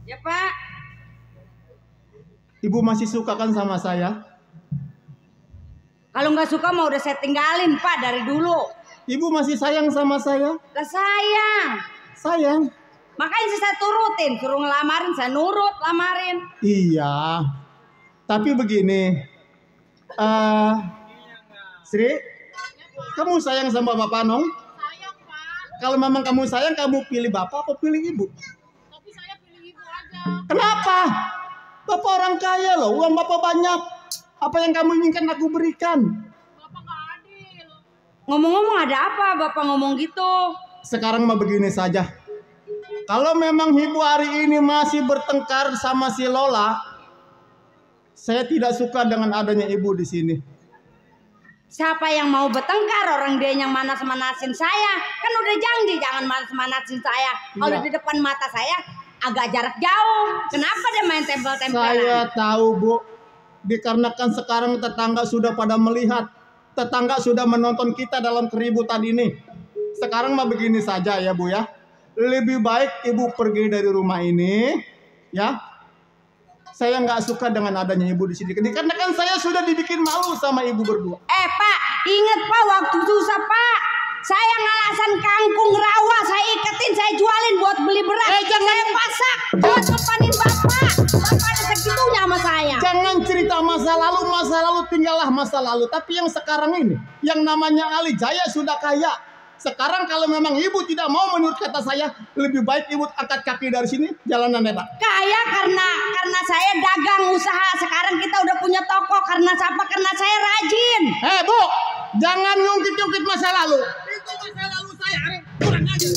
Ya, Pak. Ibu masih suka kan sama saya? Kalau nggak suka mau udah saya tinggalin, Pak, dari dulu. Ibu masih sayang sama saya? Lah sayang. Sayang. Makanya saya turutin, suruh ngelamarin, saya nurut, lamarin. Iya. Tapi begini. Sri, kamu sayang sama Bapak Nong? Sayang, Pak. Kalau memang kamu sayang, kamu pilih Bapak apa pilih Ibu? Tapi saya pilih ibu aja. Kenapa? Bapak orang kaya loh, uang Bapak banyak. Apa yang kamu inginkan aku berikan? Bapak nggak adil. Ngomong-ngomong ada apa Bapak ngomong gitu? Sekarang mah begini saja. Kalau memang Ibu hari ini masih bertengkar sama si Lola, saya tidak suka dengan adanya Ibu di sini. Siapa yang mau bertengkar? Orang dia yang manas-manasin saya. Kan udah janji jangan manas-manasin saya. Kalau di depan mata saya agak jarak jauh. Kenapa dia main tempel-tempelan? Saya tahu, Bu. Dikarenakan sekarang tetangga sudah pada melihat. Tetangga sudah menonton kita dalam keributan ini. Sekarang mah begini saja ya, Bu ya. Lebih baik Ibu pergi dari rumah ini, ya. Saya nggak suka dengan adanya Ibu di sini. Karena kan saya sudah dibikin malu sama Ibu berdua. Pak, ingat Pak waktu susah Pak. Saya ngalasan kangkung rawa, saya iketin, saya jualin buat beli beras. Saya pasak buat ngepanin Bapak. Bapak ada segitunya sama saya. Jangan cerita masa lalu tinggallah masa lalu. Tapi yang sekarang ini, yang namanya Ali Jaya sudah kaya. Sekarang kalau memang Ibu tidak mau menurut kata saya, lebih baik Ibu angkat kaki dari sini, jalanan lebar. Kaya karena saya dagang usaha. Sekarang kita udah punya toko. Karena siapa? Karena saya rajin. Bu, jangan ngungkit-ngungkit masa lalu. Itu masa lalu saya, kurang aja.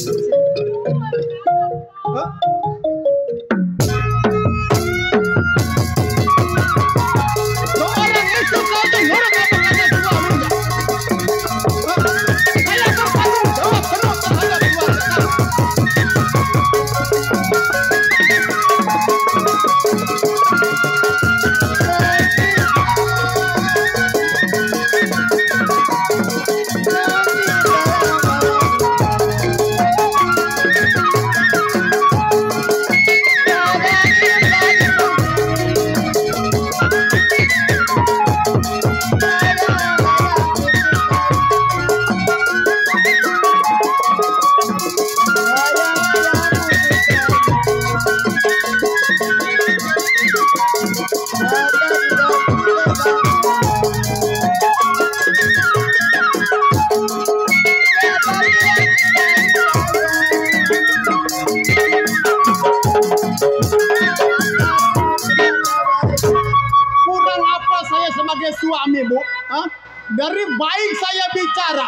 Dari baik saya bicara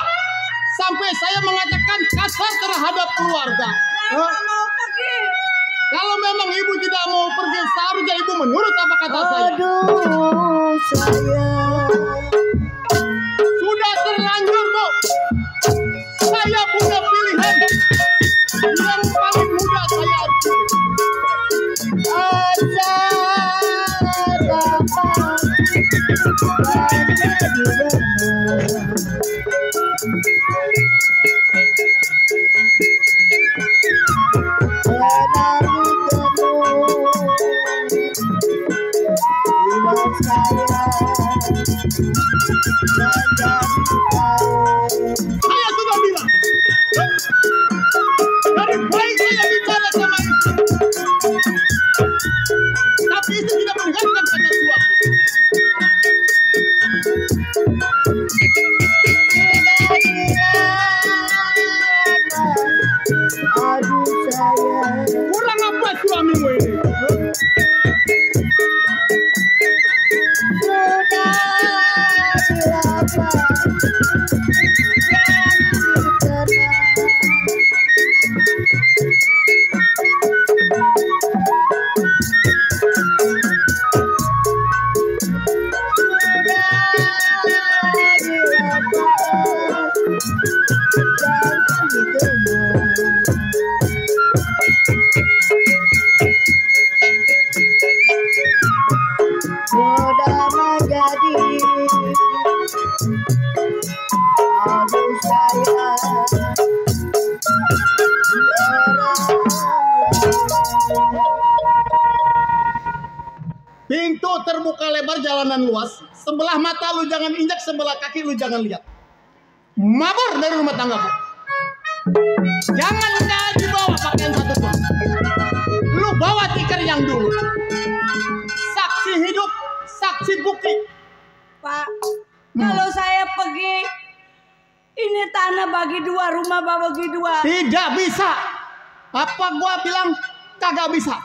sampai saya mengatakan kasar terhadap keluarga. Mau pergi. Kalau memang ibu tidak mau pergi, seharusnya ibu menurut apa kata saya. Aduh, sayang. Sudah terlanjur, Bu. Saya punya pilihan. Yang paling mudah saya harus pilih. Saya sudah bilang. Dari baik saya bicara sama istri. Tapi istri tidak mendengarkan kata suami. Kurang apa suamimu ini? Pintu terbuka lebar, jalanan luas. Sebelah mata lu jangan injak, sebelah kaki lu jangan lihat. Mabur dari rumah tangga, Bu. Jangan dibawa pakaian satu pun. Lu bawa tikar yang dulu. Saksi hidup, saksi bukti. Pak, kalau saya pergi, ini tanah bagi dua, rumah bagi dua. Tidak bisa. Apa gua bilang kagak bisa?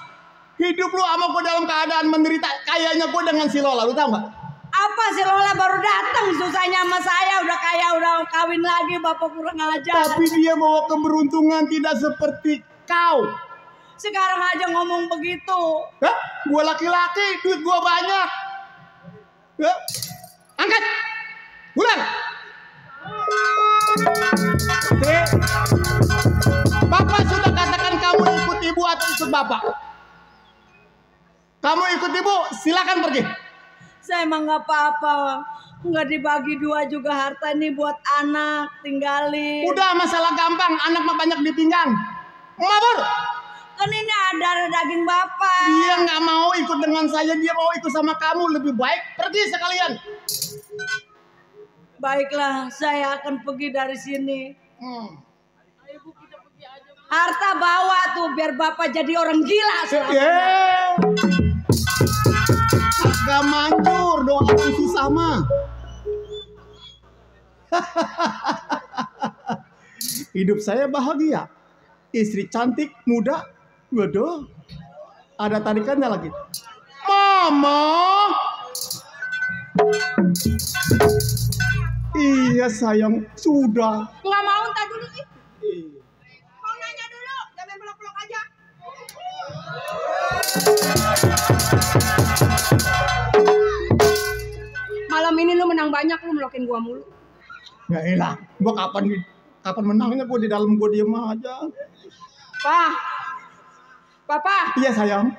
Hidup lu sama gua dalam keadaan menderita. Kayaknya gua dengan si Lola, lu tahu nggak? Apa si Lola baru datang susahnya sama saya, udah kaya, udah kawin lagi, bapak kurang ajar. Tapi dia bawa keberuntungan tidak seperti kau. Sekarang aja ngomong begitu. Hah? Gua laki-laki, duit gua banyak. Hah? Angkat. Pulang. Bapak sudah katakan kamu ikut ibu atau ikut bapak. Kamu ikut ibu, silakan pergi. Saya emang nggak apa-apa, nggak dibagi dua juga harta ini buat anak, tinggalin. Udah masalah gampang, anak mah banyak di pinggang. Mabur. Kan ini ada daging bapak. Dia nggak mau ikut dengan saya, dia mau ikut sama kamu. Lebih baik pergi sekalian. Baiklah, saya akan pergi dari sini. Harta bawa tuh biar bapak jadi orang gila. Agak manjur, doa orang susah mah. Hidup saya bahagia. Istri cantik, muda. Waduh, ada tarikannya lagi. Mama. Iya sayang, sudah. Nggak mau, entar dulu sih. Mau nanya dulu, jangan peluk-peluk aja. Malam ini lu menang banyak, lu melokin gua mulu. Ya elah, gua kapan menangnya, gua di dalam gua diem aja. Papa. Iya sayang.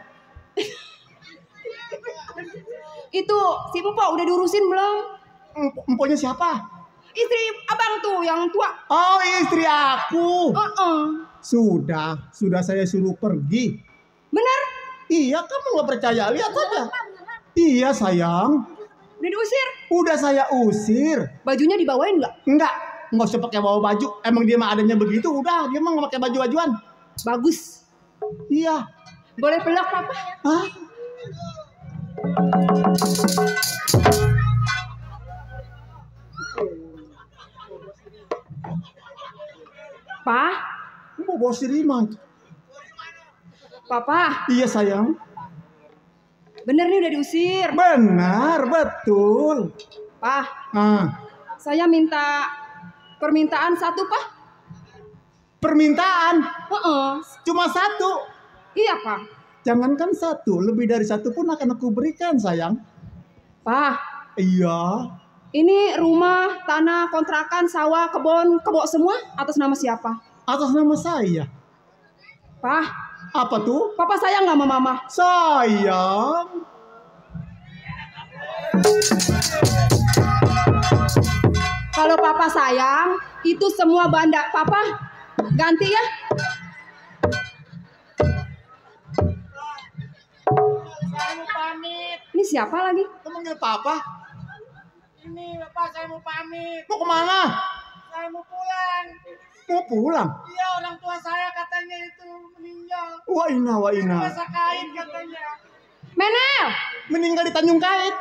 Itu si Mpok udah diurusin belum? Empoknya siapa? Istri abang tuh yang tua. Oh, istri aku. Sudah saya suruh pergi. Bener? Iya, kamu nggak percaya, lihat aja. Iya sayang. Udah diusir? Udah saya usir. Bajunya dibawain nggak? Nggak usah pakai bawa baju. Emang dia mah adanya begitu, udah dia mah nggak pakai baju-bajuan. Bagus. Iya. Boleh peluk papa? Hah? Pa? Mau bawa si Rima. Papa? Iya sayang. Bener nih udah diusir. Benar, betul. Pa? Saya minta permintaan satu, Pak. Permintaan? Heeh. Cuma satu? Iya, Pak. Jangankan satu, lebih dari satu pun akan aku berikan, sayang. Pak. Iya. Ini rumah, tanah, kontrakan, sawah, kebun, semua atas nama siapa? Atas nama saya. Pak. Apa tuh? Papa sayang nggak sama Mama? Sayang. Kalau Papa sayang, itu semua banda Papa ganti ya. Saya mau pamit. Ini siapa lagi? Kamu manggil Papa? Ini Bapak, saya mau pamit. Mau kemana? Saya mau pulang. Mau pulang? Iya, orang tua saya katanya itu meninggal. Wa ina, wa ina. Masa kait katanya. Menel. Meninggal di Tanjung Kait.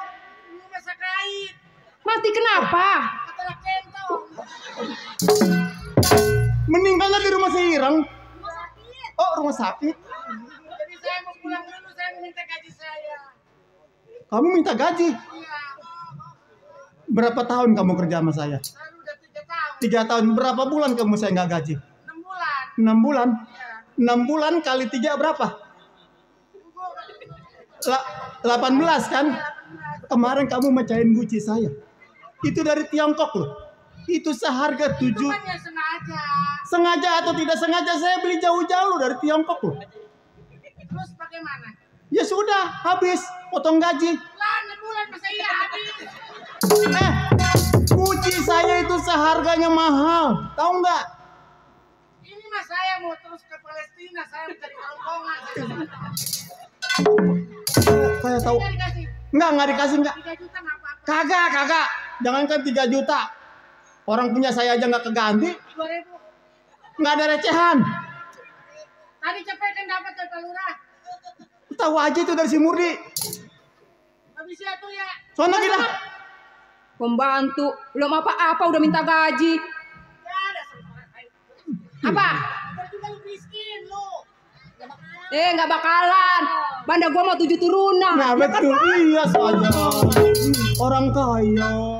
Ini masa kait. Mati kenapa? Katalah kentong. Meninggalnya di rumah Sirang. Rumah sakit. Oh, rumah sakit. Jadi saya mau pulang dulu, saya minta gaji saya. Kamu minta gaji? Iya. Berapa tahun kamu kerja sama saya? Saya udah 3 tahun. 3 tahun. Berapa bulan kamu saya nggak gaji? 6 bulan. 6 bulan? Iya. 6 bulan kali 3 berapa? 18 kan? Kemarin kamu mecahin guci saya. Itu dari Tiongkok loh. Itu seharga 7. Itu kan ya sengaja. Sengaja atau tidak sengaja saya beli jauh-jauh dari Tiongkok loh. Terus bagaimana? Ya sudah, habis potong gaji. Lah 6 bulan masa iya habis. Guci saya itu seharganya mahal. Tahu nggak? Ini mas saya mau terus ke Palestina, saya mau cari rombongan. Saya tahu. Nggak dikasih. Nggak dikasih nggak. 3 juta nggak apa-apa. Kagak. Jangankan 3 juta. Orang punya saya aja nggak keganti. 2.000. Nggak ada recehan. Tadi cepet kan dapat dari Pak Lurah. Tahu aja itu dari si Murdi. Habis ya tuh ya. Sono kita. Pembantu, belum apa-apa udah minta gaji. Ya ada sama kayak. Apa? Udah juga lu miskin lu. Nggak bakalan. Banda gua mau 7 turunan. Nah betul, iya saja. Orang kaya.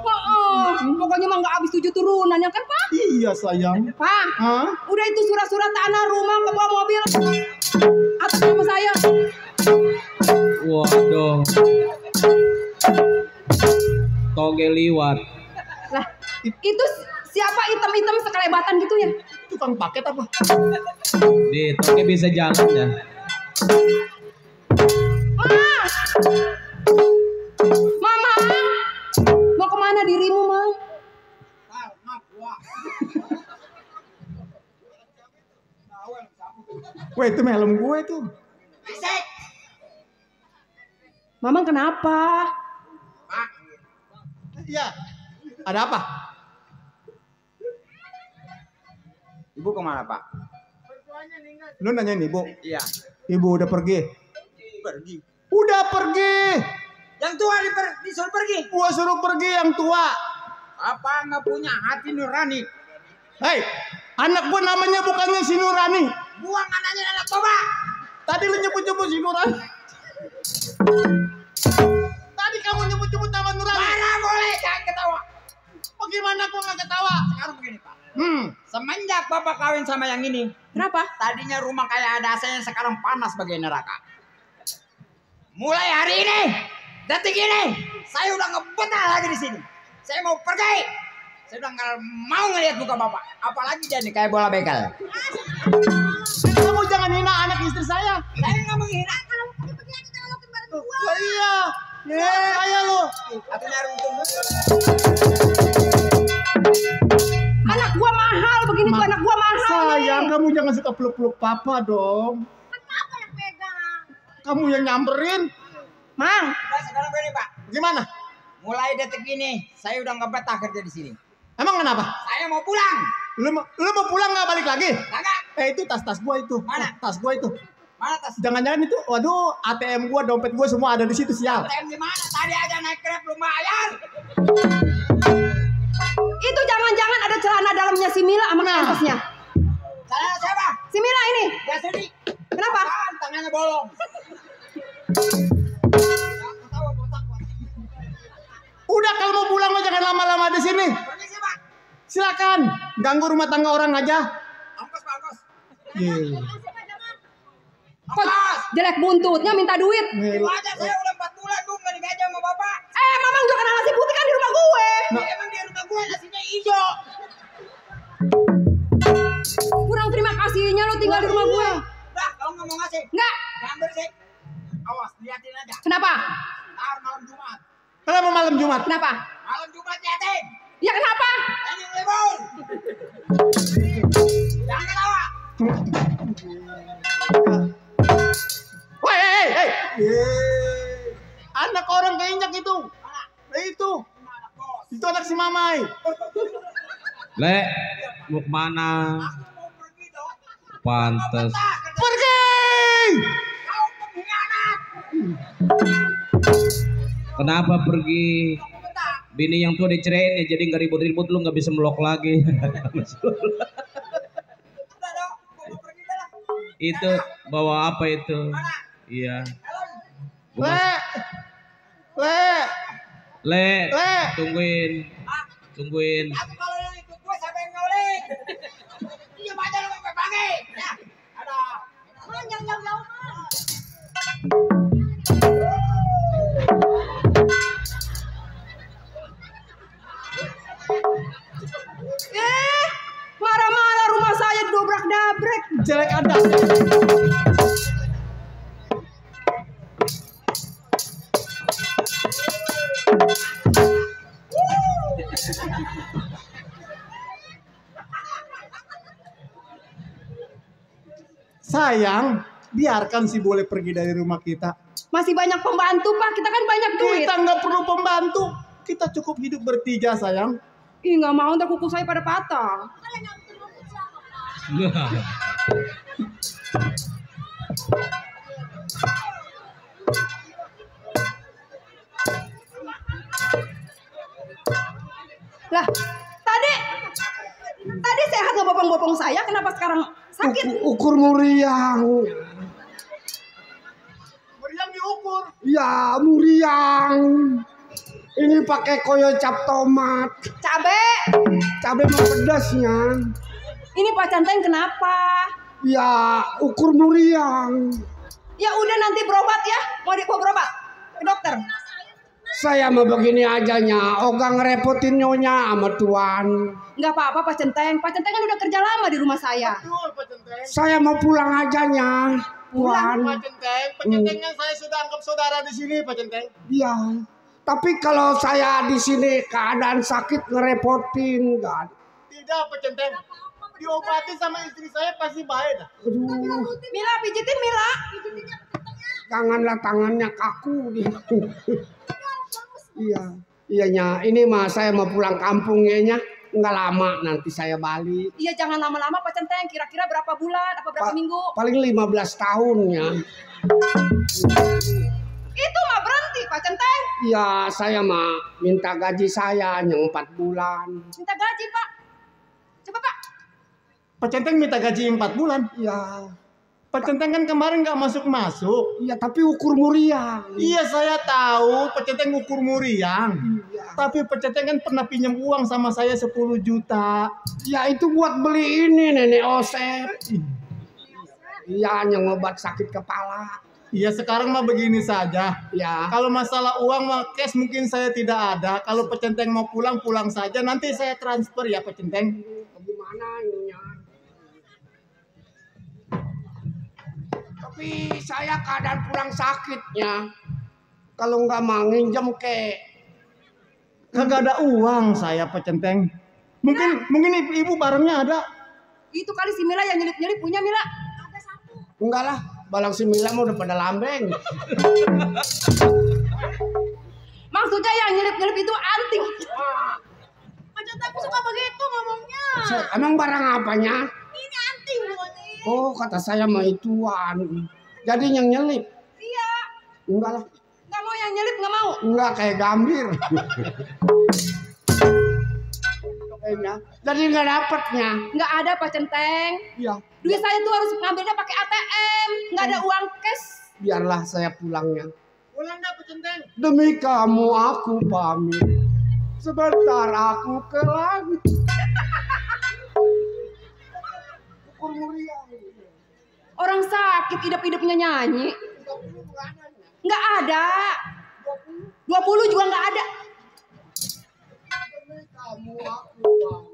Pokoknya mah nggak habis 7 turunan ya kan Pak? Iya sayang. Pak, Hah? udah itu surat-surat tanah, rumah, ke bawah mobil. Atas nama saya. Waduh. Toge liwat. Lah, itu siapa hitam-hitam sekelebatan gitu ya? Tukang paket apa? Di toge bisa jalan ya. Mama, mau kemana dirimu, Mang? Wah itu helm gue tuh. Mamang kenapa? Iya. Ada apa? Ibu kemana Pak? Lu nanya nih, Bu. Iya. Ibu udah pergi. Pergi. Udah pergi. Yang tua disuruh pergi. Gua suruh pergi yang tua. Apa nggak punya hati nurani? Hei, anak gua namanya bukannya si Nurani. Buang anaknya anak toba. Tadi lu nyebut-nyebut si Nurani. Tadi kamu nyebut-nyebut nama Nurani. Mana boleh jangan ketawa. Bagaimana gua nggak ketawa? Sekarang begini Pak. Semenjak Bapak kawin sama yang ini. Kenapa? Tadinya rumah kayak ada AC-nya, sekarang panas bagai neraka. Mulai hari ini, detik ini, saya udah ngebetah lagi di sini. Saya mau pergi. Saya udah nggak mau ngelihat muka Bapak. Apalagi jadi kayak bola begal. Kamu jangan hina anak istri saya. Saya nggak menghina. Kalau pergi aja jangan lakuin bareng gua. Oh, iya. Saya lo. Aku nyari untung. Anak gua mahal begini tuh, anak gua mahal. Sayang, kamu jangan suka peluk-peluk papa dong. Kan papa yang pegang. Kamu yang nyamperin. Mang, Nah, sekarang begini Pak. Gimana? Mulai detik ini, saya udah nggak betah kerja di sini. Emang kenapa? Saya mau pulang. Lu mau pulang nggak balik lagi? Kagak. Itu tas gua itu. Mana? Tas gua itu. Mana tas? Jangan-jangan itu, waduh, ATM gua, dompet gua semua ada di situ sial. ATM di mana? Tadi aja naik Grab belum bayar. itu jangan-jangan ada celana dalamnya si Mila sama kaosnya. Celana siapa? Si Mila ini. Gak sedih. Kenapa? Apaan? Tangannya bolong. Udah kalau mau pulang lo jangan lama-lama di sini. Pergi Silakan, ganggu rumah tangga orang aja. Ongkos Pak, ongkos. Iya. Kok jelek buntutnya minta duit. Itu aja saya udah 4 bulan gue nggak digaji sama bapak. Mamang juga kena nasi putih kan di rumah gue. Emang di rumah gue nasinya hijau. Kurang terima kasihnya lo tinggal di rumah gue. Nah, kalau nggak mau ngasih, Enggak. jangan bersih. Awas, liatin aja. Kenapa? Ntar malam Jumat. Kenapa malam Jumat? Kenapa? Malam Jumat liatin. Ya kenapa? Ini libur. Jangan ketawa. Hei. Anak orang keinjak itu. Itu anak si Mamai. Le, mau kemana? Mau pergi dong. Pantes. Pergi! Kau pengkhianat. Kenapa pergi? Bini yang tua dicerain ya, jadi nggak ribut-ribut, lu nggak bisa melok lagi. Udah dong, gua mau pergi dah lah. Itu bawa apa itu? Iya. Le. Tungguin. Aku kalau yang ikut gue siapa yang ngoling? Iya aja lu sampai pagi. Ya, ada. Jauh. Marah-marah rumah saya didobrak-dabrek. Jelek ada. Sayang, biarkan si boleh pergi dari rumah kita. Masih banyak pembantu Pak, kita kan banyak duit. Kita nggak perlu pembantu. Kita cukup hidup bertiga, sayang. Ih nggak mau, ntar kuku saya pada patah. Lah, tadi sehat nggak bopong-bopong saya, kenapa sekarang sakit? Ukur muriang. Meriam diukur. Ya, muriang. Ini pakai koyo cap tomat. Cabe mau pedasnya. Ini Pak Canteng kenapa? Ya, ukur muriang. Ya udah nanti berobat ya. Mau berobat ke dokter. Saya mau begini aja nya, ogah ngerepotin nyonya sama tuan. Nggak apa-apa Pak Centeng. Pak Centeng kan udah kerja lama di rumah saya. Betul, Pak Centeng. Saya mau pulang aja nya, tuan. Pak Centeng, Centengnya saya sudah anggap saudara di sini, Pak Centeng. Iya. Tapi kalau saya di sini keadaan sakit ngerepotin kan. Tidak, Pak Centeng. Diobati sama istri saya pasti baik dah. Aduh, Mila pijitin Mila. janganlah tangannya kaku dia. Iya nya. Ini mah saya mau pulang kampung ya nya. Nggak lama nanti saya balik. Iya jangan lama-lama Pak Centeng. Kira-kira berapa bulan? Apa berapa minggu? Paling 15 tahun ya. Itu mah berhenti Pak Centeng. Iya, saya mah minta gaji saya yang 4 bulan. Minta gaji Pak. Coba Pak. Pak Centeng minta gaji 4 bulan. Iya. Pak Centeng kan kemarin nggak masuk-masuk. Iya, tapi ukur muriang. Iya, saya tahu Pak Centeng ukur muriang. Iya. Tapi Pak Centeng kan pernah pinjam uang sama saya 10 juta. Ya itu buat beli ini Nenek Osep. Iya, yang obat sakit kepala. Iya, sekarang mah begini saja. Ya. Kalau masalah uang mah cash mungkin saya tidak ada. Kalau Pak Centeng mau pulang, pulang saja. Nanti saya transfer ya Pak Centeng. Gimana ininya? Tapi saya keadaan pulang sakitnya. Kalau nggak mau nginjem ke. Kagak ada uang saya Pak Centeng. Mungkin ibu barangnya ada. Itu kali si Mila yang nyelip-nyelip punya Mila. Enggak lah, balang si Mila mau udah pada lambeng. Maksudnya yang nyelip-nyelip itu anting. Pak Centeng aku suka begitu ngomongnya. Emang barang apanya? Ini anting bukan ini. Oh, kata saya mah ituan. Jadi yang nyelip? Iya. Enggak lah. Nggak mau yang nyelip nggak mau. Enggak kayak gambir. Kayaknya. Jadi nggak dapatnya. Nggak ada Pak Centeng. Iya. Duit saya tuh harus ngambilnya pakai ATM. Nggak ada uang cash. Biarlah saya pulangnya. Pulang dah Pak Centeng. Demi kamu aku pamit. Sebentar aku ke langit. syukur mulia. Orang sakit hidup-hidupnya nyanyi. Nggak ada. 20 juga nggak ada. Kamu aku, Bang.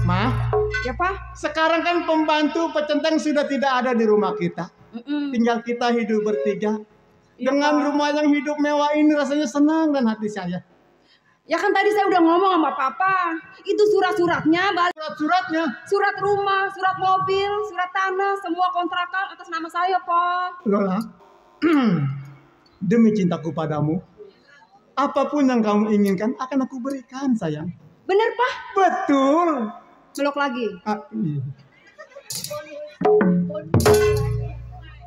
Ma, Ya Pak. sekarang kan pembantu pecenteng sudah tidak ada di rumah kita. Tinggal kita hidup bertiga. Iya, Dengan Pak. rumah yang hidup mewah ini rasanya senang dan hati saya. Ya kan tadi saya udah ngomong sama Papa. Itu surat-suratnya, Surat-suratnya. surat rumah, surat mobil, surat tanah, semua kontrakan atas nama saya, Pak. Lola, demi cintaku padamu, apapun yang kamu inginkan akan aku berikan, sayang. Bener, Pak? Betul. Meluk lagi. Iya.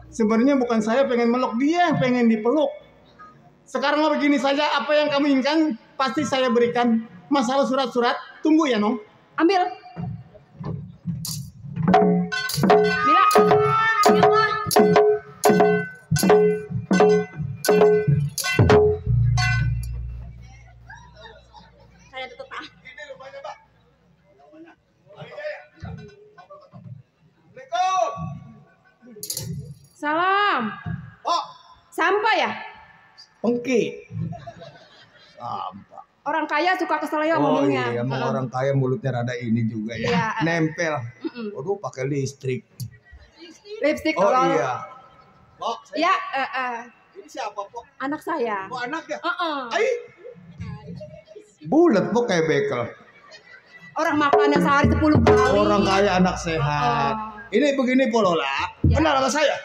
Sebenarnya bukan saya pengen meluk, dia yang pengen dipeluk. Sekarang begini saja, apa yang kamu inginkan pasti saya berikan. Masalah surat-surat, tunggu ya, Nong. Ambil. Mila. Ya, Ma. Saya tutup, Pak. Salam. Oh, Sampah ya? pengki. Sampah. Orang kaya suka kesel ya Oh ngomongnya. iya, emang orang kaya mulutnya rada ini juga ya. Iya. Nempel. Waduh, pakai listrik. Lipstick Oh kalau- iya. Pok, Ya, ini siapa, Pok? anak saya. Oh, anaknya. Heeh. Ai. Bulat, Pok, kayak bekel. Orang makannya sehari 10 kali. Orang kaya anak sehat. Ini begini, Polola. Ya. Kenal sama saya?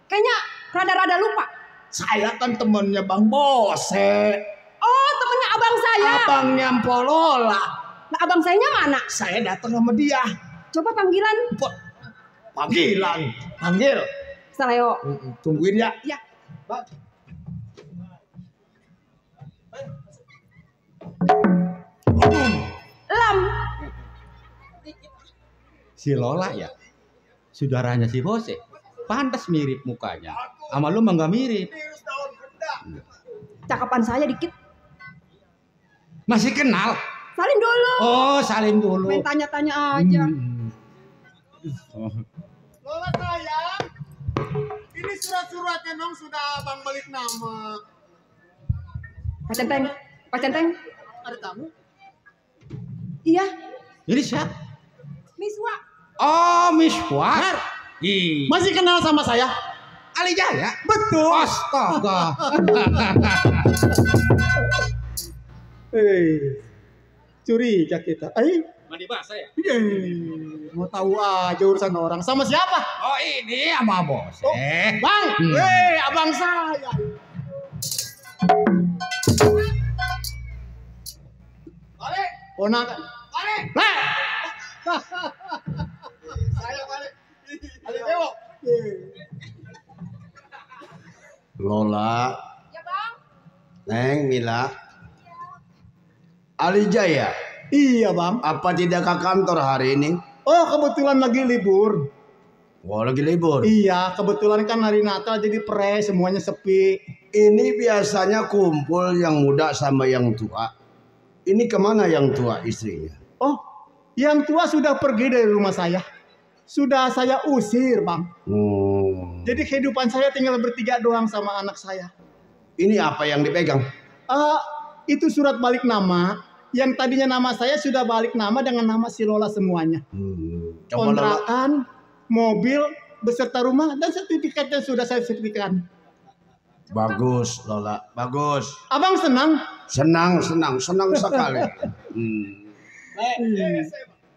Kayaknya rada-rada lupa. Saya kan temennya Bang Bose. Oh, temennya abang saya. Abangnya Polola. Nah, abang sayanya mana? Saya datang sama dia. Coba panggilan. Panggilan. Panggil. Saleo. Tungguin ya. Ya. Lam. Si Lola ya, saudaranya si Bose. Pantas mirip mukanya. Sama lu mah nggak mirip. Cakapan saya dikit. Masih kenal? Salim dulu. Oh, salim dulu. Main tanya-tanya aja. Lola sayang, ini surat-suratnya, Nong, sudah abang balik nama. Pak Centeng. Pak Centeng. Ada tamu? Iya. Ini siapa? Miswa. Oh, Miswar. Masih kenal sama saya? Ali Jaya. Betul. Astaga. Curiga kita. Mandi basah ya? Mau tahu aja urusan orang. Sama siapa? Oh, ini sama Bose. Bang, abang saya. Balik. Ponakan. Balik. Saya balik. Balik Dewo. Lola, Ya, Bang. Neng, Mila. Ali Jaya, Iya, Bang. apa tidak ke kantor hari ini? Oh, kebetulan lagi libur. Wah, lagi libur. Iya, kebetulan kan hari Natal jadi semuanya sepi. Ini biasanya kumpul yang muda sama yang tua. Ini kemana yang tua istrinya? Oh, yang tua sudah pergi dari rumah saya. Sudah saya usir, Bang. Jadi kehidupan saya tinggal bertiga doang sama anak saya. Ini apa yang dipegang? Itu surat balik nama. Yang tadinya nama saya sudah balik nama dengan nama si Lola semuanya. Coba Lola. Kontrakan, mobil, beserta rumah, dan sertifikatnya sudah saya sertifikan. Bagus, Lola. Bagus. Abang senang? Senang sekali.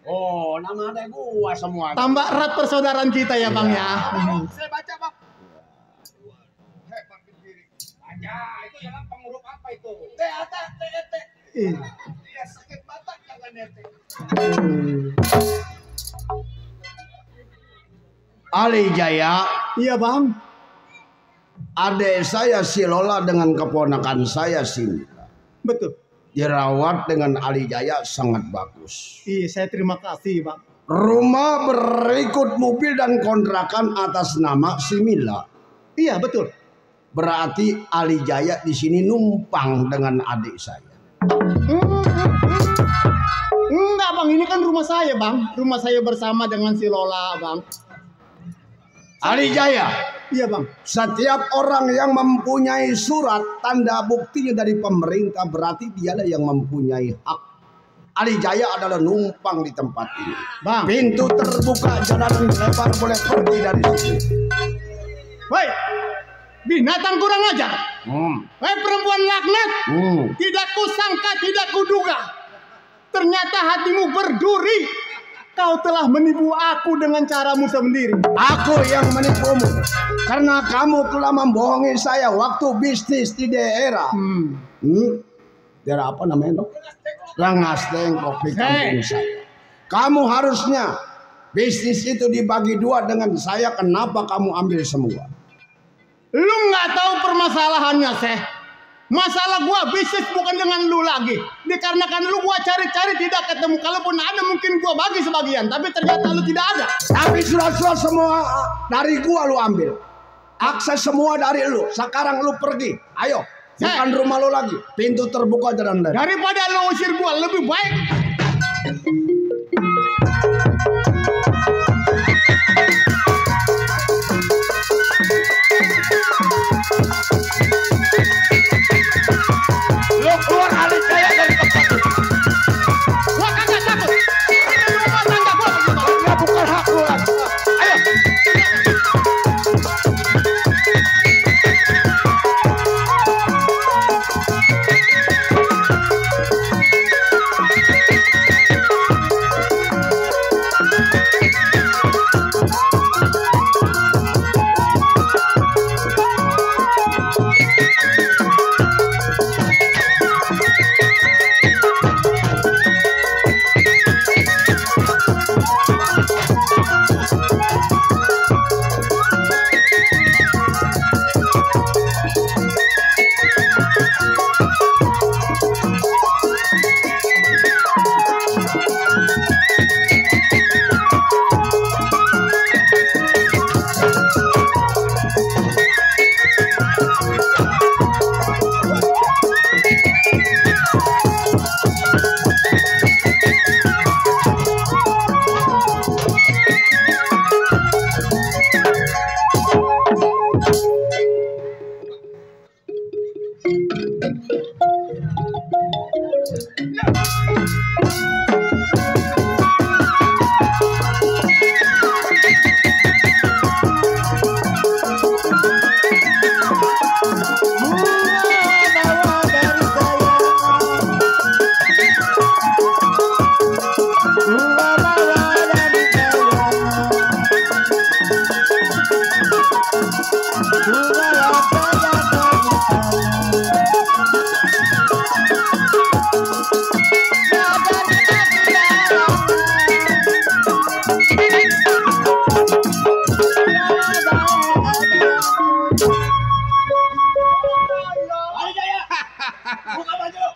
Oh, nama ada gua semua. Tambah erat persaudaraan kita ya, Bang ya. Saya baca, Bang. Hebat berdiri. Baca, itu jangan pengurup apa itu? T. Iya, sakit mata jangan nete. Ali Jaya, Iya, Bang. adik saya si Lola dengan keponakan saya si Mila Betul. dirawat dengan Ali Jaya sangat bagus. Iya, saya terima kasih, Bang. Rumah berikut mobil dan kontrakan atas nama si Mila. Iya, betul. Berarti Ali Jaya di sini numpang dengan adik saya. rumah saya, Bang. Rumah saya bersama dengan si Lola, Bang. Ali Jaya, Iya, Bang. setiap orang yang mempunyai surat tanda buktinya dari pemerintah berarti dialah yang mempunyai hak. Ali Jaya adalah numpang di tempat ini. Bang. Pintu terbuka, jalanan lebar, boleh pergi dari sini. Woi, binatang kurang ajar. Woi perempuan laknat. Tidak kusangka, tidak kuduga. Ternyata hatimu berduri. Kau telah menipu aku dengan caramu sendiri. Aku yang menipumu karena kamu telah membohongi saya waktu bisnis di daerah. Daerah apa namanya, Dok? Rangasteng kopi kampung saya. Kamu harusnya bisnis itu dibagi dua dengan saya. Kenapa kamu ambil semua? Lu nggak tahu permasalahannya, Seh. Masalah gua bisnis bukan dengan lu lagi. Dikarenakan lu gua cari-cari tidak ketemu. Kalaupun ada mungkin gua bagi sebagian, tapi ternyata lu tidak ada. Tapi surat-surat semua dari gua lu ambil. Akses semua dari lu. Sekarang lu pergi. Ayo, bukan rumah lu lagi. Pintu terbuka jalan lain. Daripada lu usir gua, lebih baik Lu keluar Ali Jaya dari tempat ini. gua kagak takut. Ini rumah tangga gua begitu. Ini bukan hak lu lagi. Ayo.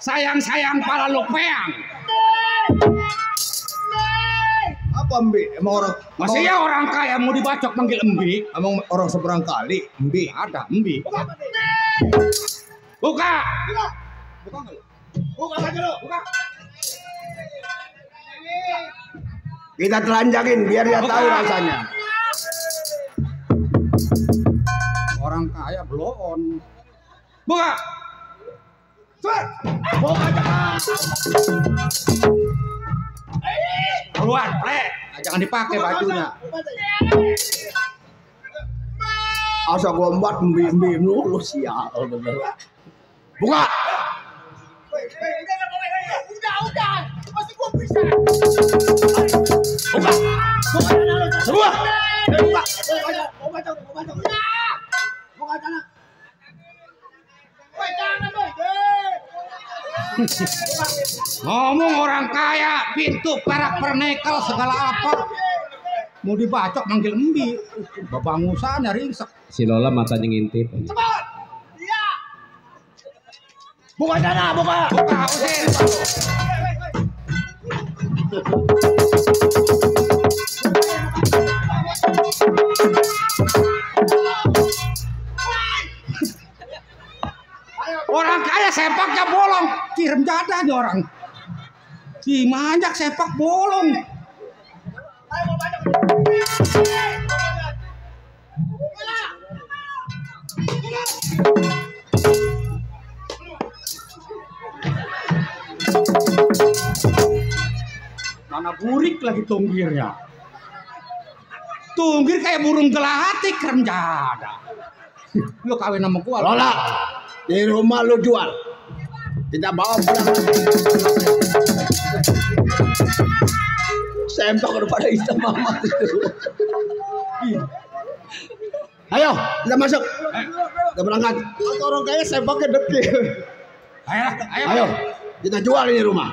Sayang-sayang para lupeang. Apa Mbi? Emang orang Masih ya orang kaya mau dibacok manggil Embi. emang orang seberang kali. Mbi. Ada Embi. Buka. Kita telanjangin biar dia tahu rasanya. Orang kaya blow on. Buka. Keluar, plek. Jangan dipakai bajunya. Asa gombat Mbi lu sial bener. Buka. Udah. Masih gua bisa. Buka. Semua. Buka. Ngomong orang kaya, pintu perak pernekel segala apa. Mau dibacok manggil Embi. Babangusannya ringsek. Si Lola matanya ngintip. Cepat. Iya. Buka sana, buka. Buka, usir. Orang kaya sepaknya bolong, kirim jadahnya orang. Si manjak sepak bolong. Mana burik lagi tunggirnya. Tunggir kayak burung gelati keren jada. Lu kawin sama gua. Lola, di rumah lu jual. Kita bawa pulang. Sempak udah pada hitam mama itu. Ayo, kita masuk. Kita berangkat. Orang kayaknya sempaknya dekil. Ayo, kita jual ini rumah.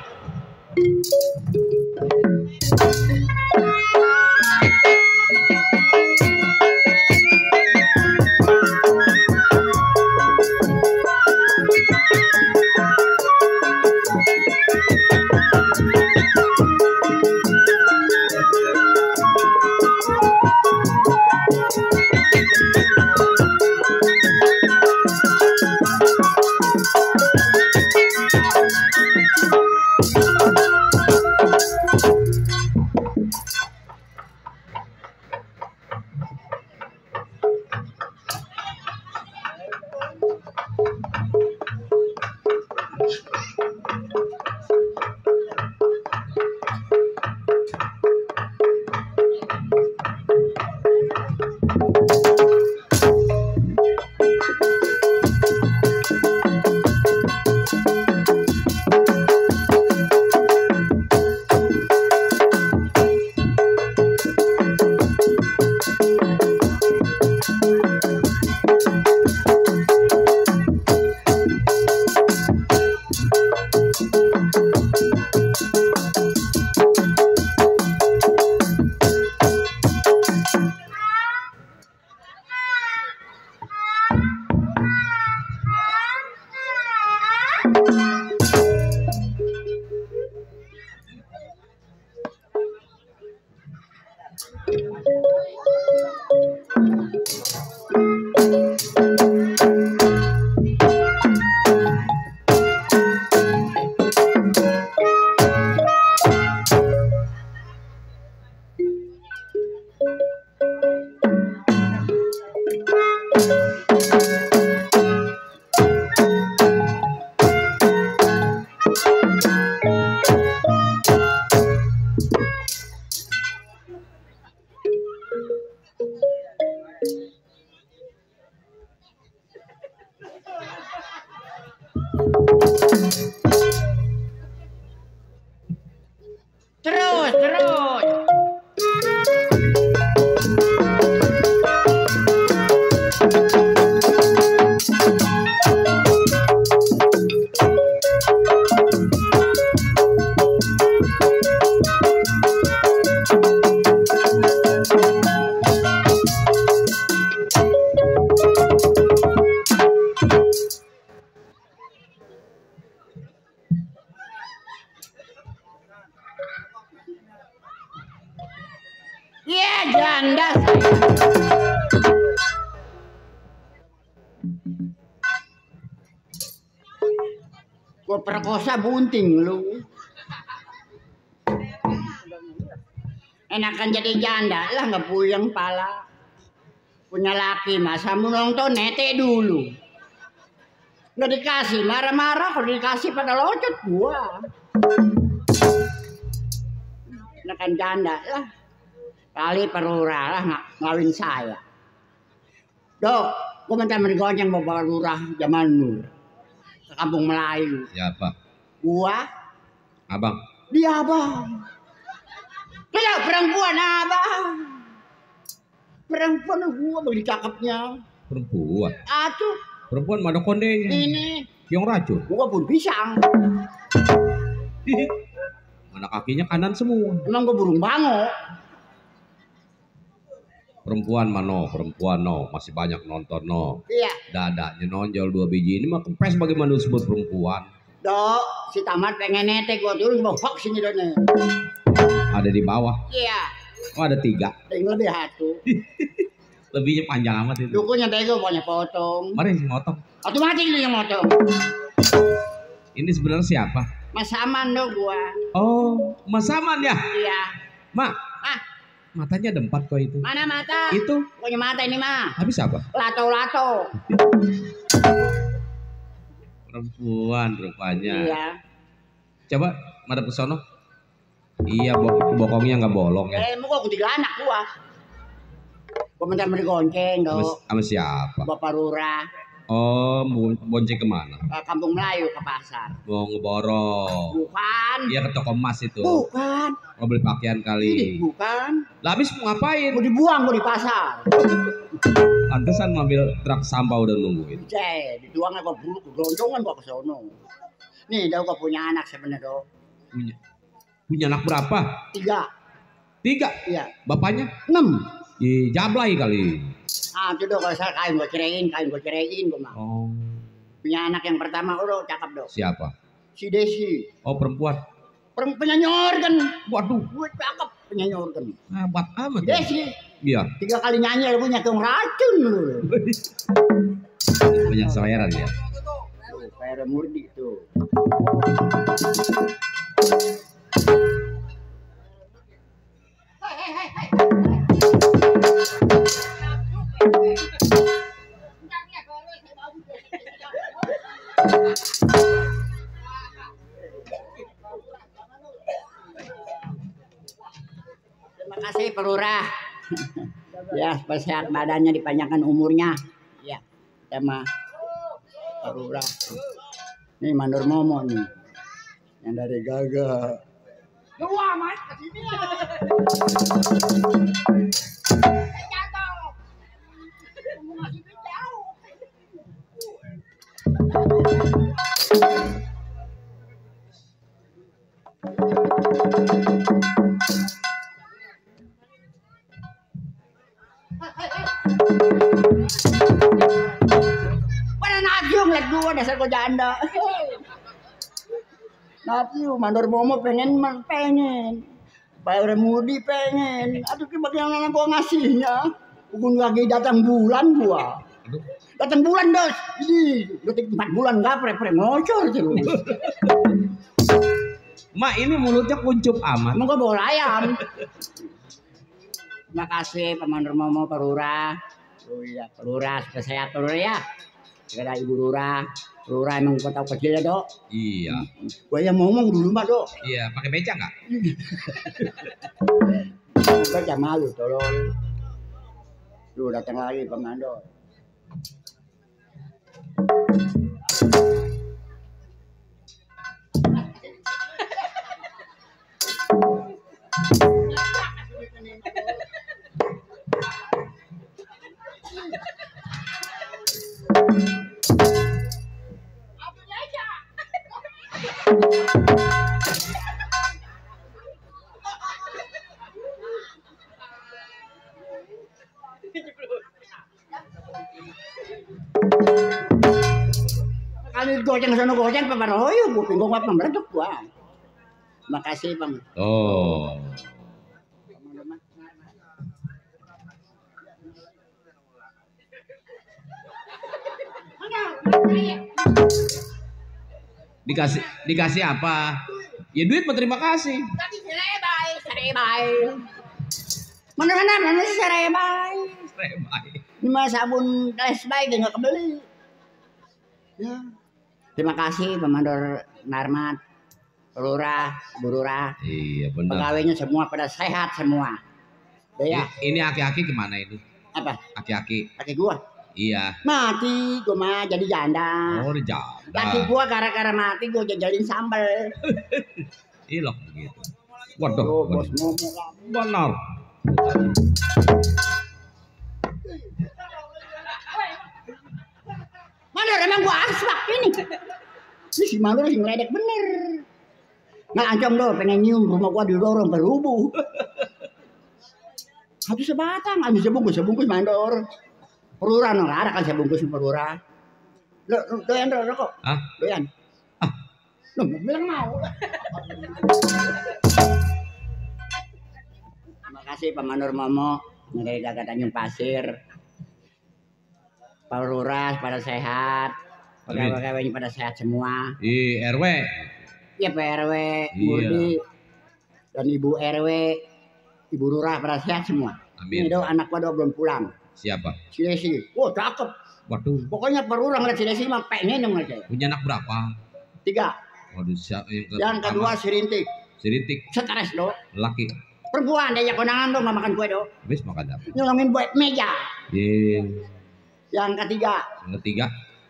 Gua perkosa bunting lu. Enakan jadi janda lah nggak puyeng pala. Punya laki masa mau nonton nete dulu. Nggak dikasih marah-marah, kalau dikasih pada locot gua. Enakan janda lah. Kali perurah lah ngawin saya. Dok, gua minta mergonyeng bawa lurah zaman nur. Ke kampung Melayu. Siapa? Gua. Abang. Dia abang. Dia perempuan abang. Perempuan gua bagi cakepnya. Perempuan? Atuh. Perempuan mana kondenya? Ini. Yang racun? Gua pun pisang. Mana kakinya kanan semua. Emang gua burung bango. Perempuan mano, perempuan no, masih banyak nonton no. Iya. Dadanya nonjol 2 biji ini mah kempes bagaimana disebut perempuan. Dok, si Tamat pengen nete gua turun mau hoax sini done. Ada di bawah. Iya. Oh ada 3. Yang lebih satu. Lebihnya panjang amat itu. Dukunya bego banyak potong. Mari motong. Otomatis lu yang motong. Ini sebenarnya siapa? Mas Aman do gua. Oh, Mas Aman ya? Iya. Mak, matanya ada 4 kok itu. Mana mata? Itu. Punya mata ini mah. Habis apa? Lato-lato. Perempuan rupanya. Iya. Coba madep ke sono. Iya, bokongnya nggak bolong ya. Muka aku 3 anak gua. Gua minta beli gonceng do. Sama siapa? Bapak Lurah. Oh, bonceng kemana? Ke Kampung Melayu ke pasar. Mau ngeborong. Bukan. Iya ke toko emas itu. Bukan. Mau beli pakaian kali. Bukan. Lah habis mau ngapain? Mau dibuang gua di pasar. Pantesan mobil truk sampah udah nungguin. Dibuangnya gua bulu gelondongan gua ke sono. Nih, gua punya anak sebenarnya do. Punya anak berapa? 3. Iya. Bapaknya? 6. Jablay kali. Itu do kalau saya kain gua ceraiin gua mah. Oh. Punya anak yang pertama udah cakep do. Siapa? Si Desi. Oh, perempuan. Penyanyi organ. Waduh, Gue cakep penyanyi organ. hebat amat. Desi. Iya. 3 kali nyanyi lagunya ke racun lu. Banyak saweran ya. Kayak Murdi tuh. Terima kasih Pak Lurah. Ya, supaya sehat badannya, dipanjangkan umurnya. Ya, sama Pak Lurah. Nih Mandor Momo nih. Yang dari Gaga. Dua, Mas, ke sini. Pada nabiu ngeliat gua dasar gua janda. Nabiu Mandor Momo pengen. Bayar Mudi pengen. Aduh bagaimana gua ngasihnya? Ugun lagi datang bulan gua. Datang bulan dos. Detik 4 bulan gak pre ngocor terus. Mak ini mulutnya kuncup amat. Emang gua bawa ayam. Terima kasih Pak Mandor Momo, Pak Lurah. Oh iya, Pak Lurah, supaya sehat Pak Lurah ya. Ada Ibu Lurah. Lurah emang gua tahu kecil ya, Dok. Iya. Gua yang ngomong dulu, Mbak, Dok. Iya, pakai beca enggak? Beca malu, tolong. Lu datang lagi Pak Mandor. Kali goceng sono goceng Pak Maroyo, gua pinggong apa meleduk gua. Makasih Bang. Oh. Dikasih apa? Ya duit mah terima kasih. Tapi serebay. Mana serebay. Ini mah sabun Lesbay enggak kebeli. Ya. Terima kasih Pak Mandor Narmat, Lurah, Bu Lurah. Iya benar. Pegawainya semua pada sehat semua. Ya. Ini aki-aki kemana itu? Apa? Aki-aki. Aki gua. Iya. Mati gua mah jadi janda. Oh, janda. Laki gua gara-gara mati gua jajalin sambal. Ilok begitu. Waduh. Oh, bos ngomong benar. Mandor emang gua asbak ini. Ini si Mandor sih ngeledek bener. Ngancam do pengen nyium rumah gua didorong berhubu. Satu sebatang, habis sebungkus Mandor. Perurah no, ada kan sebungkus perurah. Doyan rokok? Hah? Doyan. Loh, bilang mau. Terima kasih Pak Mandor Momo dari Gaga Tanjung Pasir. Pak Lurah pada sehat. Pegawai-pegawainya pada sehat semua. RW. ya Pak RW, Iya. Murdi, dan Ibu RW, Ibu Lurah pada sehat semua. Amin. Ini dong anak gua belum pulang. Siapa? Si Desi, wah cakep. Waduh, Pokoknya perurang lihat si Desi mah pengen dong aja. punya anak berapa? 3. Waduh, siapa Yang kedua si Rintik, si Rintik, stres dong. laki. Perempuan dia kondangan dong nggak makan kue dong. Habis makan apa? Nyolongin buat meja. Ye. Yang ketiga Yang ketiga,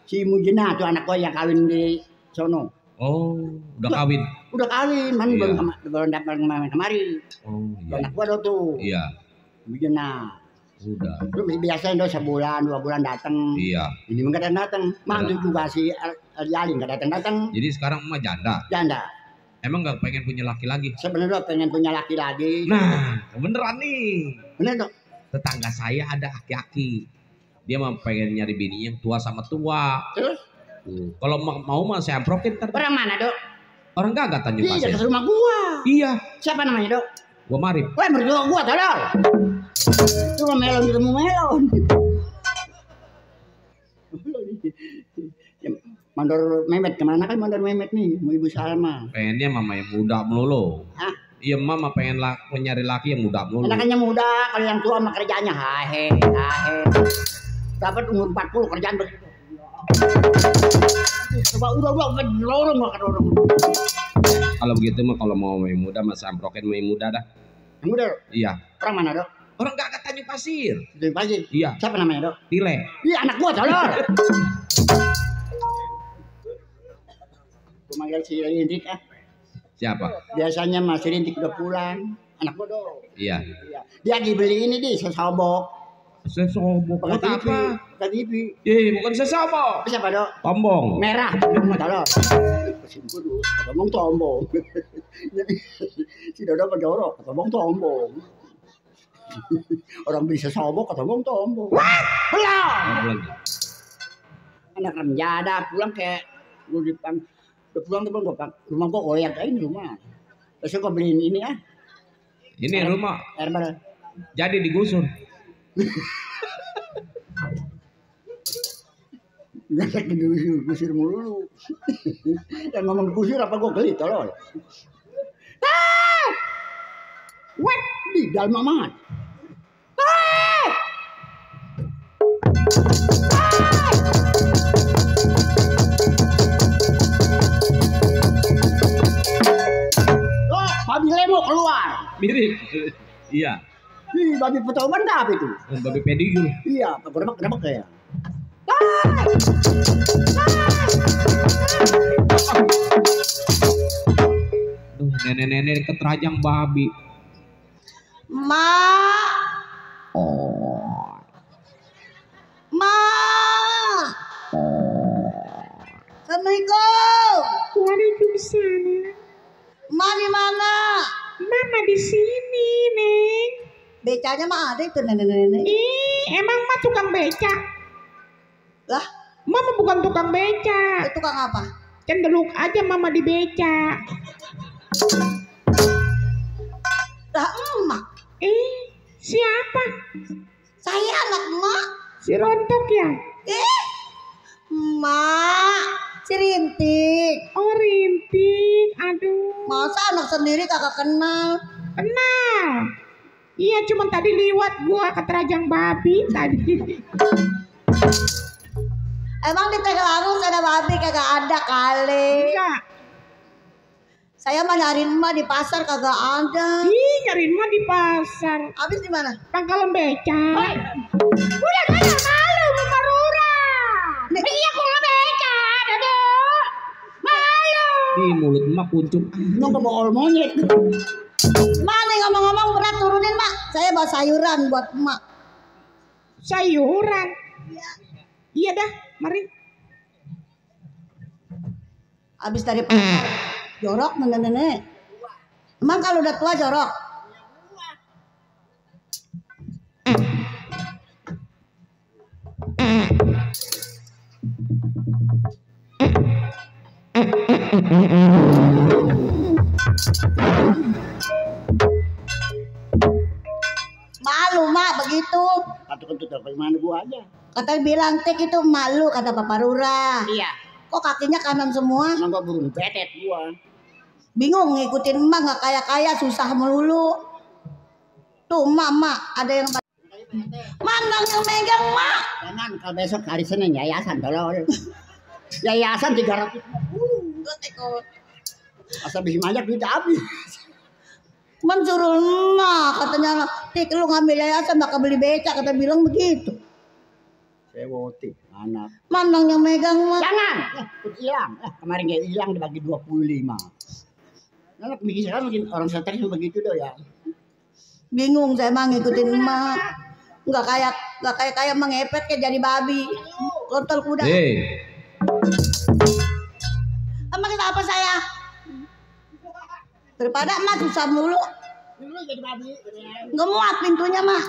si Mujina tuh anak gua yang kawin di sono. oh, udah kawin. Udah kawin, man Iya. belum dapat kemari. Oh, iya. Anak gua tuh. Iya, Mujina. udah. Lu biasanya dong sebulan 2 bulan datang. Iya. Ini mah kadang datang. Mantu juga si Jalin nggak datang. Jadi sekarang emak janda. Janda. Emang nggak pengen punya laki lagi? Sebenarnya pengen punya laki lagi. Nah, beneran nih. Bener dong. Tetangga saya ada aki-aki. Dia mah pengen nyari bini yang tua sama tua. Terus Tuh. Kalau mau mah saya amprokin ntar. orang mana dok? Orang gagak Tanjung Iya Pasir. ke rumah gua. Iya, Siapa namanya dok? gua Marip. Wah berdua gua tolol. Itu mah melon ketemu melon. Mandor Mehmet kemana kan Mandor Mehmet nih? Mau Ibu Salma. Pengennya mama yang muda melulu. Hah? Iya mama pengen nyari laki yang muda melulu. Enakannya muda, kalau yang tua mah kerjanya hahe. Dapat umur 40 kerjaan begitu. Coba udah lorong gak kedorong. Kalau begitu mah kalau mau yang muda mah saya amprokin yang muda dah. Yang muda Iya. orang mana dok? Orang gagak Tanjung Pasir. Dari pagi. Iya. Siapa namanya dok? Tile. Iya anak gua tolol. Gua manggil si Rintik ah. Siapa? Biasanya Mas Rintik udah pulang. Anak gua dong. Iya. Iya. Dia dibeli ini di sesobok. Sesobok. Buat Pakai TV. apa? Pakai TV. Bukan sesobok. Siapa dok? Tombong. Merah. Dong mau tolol. Kesimpu dulu. Ngomong tombong. Jadi si Dodo pedorok. Ngomong tombong. Orang beli sesobok ngomong tombong. Wah! Pulang! Apa lagi? Anak renjada pulang kayak lu dipang. Udah pulang tuh gua rumah gua koyak aja ini rumah. Besok gua beliin ini ah. Ini rumah Air bareng. jadi digusur. Nggak gusir mulu. Yang ngomong gusir apa gua geli tolol. Ah! What? Di dalam amat. Ah! Oh, babi lemo keluar. Mirip. Iya. Ih, babi petoban apa itu? Babi pedigur. Iya, kenapa kayak? Duh, nenek-nenek keterajang babi. Mak. Mak. Assalamualaikum. Waalaikumsalam. Mak di mana? Mama di sini, Neng. Becanya mah ada itu nenek-nenek. Ih, emang mah tukang beca. Lah, Mama bukan tukang beca. itu kang apa? Cendeluk aja mama di beca. Lah emak. Siapa? Saya anak emak. Si Rontok ya? Emak. Si Rintik. Oh, Rintik. Aduh. Masa anak sendiri kagak kenal? Kenal. Iya, cuma tadi liwat gua ke Terajang Babi tadi. Emang di Tegalangus ada babi kagak ada kali. Enggak. Saya mah nyariin emak di pasar kagak ada. Ih, nyariin mah di pasar. Habis di mana? Pangkalan beca. Udah kaya malu sama Rura. Iya, kok nggak beca, Dodo. Malu. Di mulut emak kuncup. Nong kebokol monyet. Mak nih ngomong-ngomong berat turunin mak. Saya bawa sayuran buat emak. Sayuran. Iya dah, mari. Habis dari pasar. Jorok nenek-nenek. Emang kalau udah tua jorok? Malu mak begitu. Satu kentut dari mana gua aja. Kata bilang Tik itu malu kata Papa Rura. Iya. Kok kakinya kanan semua? Emang gua burung betet gua. Bingung ngikutin emak nggak kaya susah melulu. Tuh mama ada yang mandang yang megang mak. Jangan kalau besok hari Senin yayasan tolol. Yayasan 350. Asal bisa banyak duit habis. Mensuruh emak katanya, Tik lu ngambil yayasan bakal beli becak, kata bilang begitu. Sewotik anak. Mandang yang megang mak. Jangan, hilang. Kemarin kayak hilang dibagi 25. Nah, bikin sekarang mungkin orang stres begitu doh ya. Bingung saya mah ngikutin emak. Nggak kayak mengepet kayak jadi babi. Kontol kuda. Emang kita apa saya? Daripada emak susah mulu. Jadi babi. Nggak muat pintunya mah.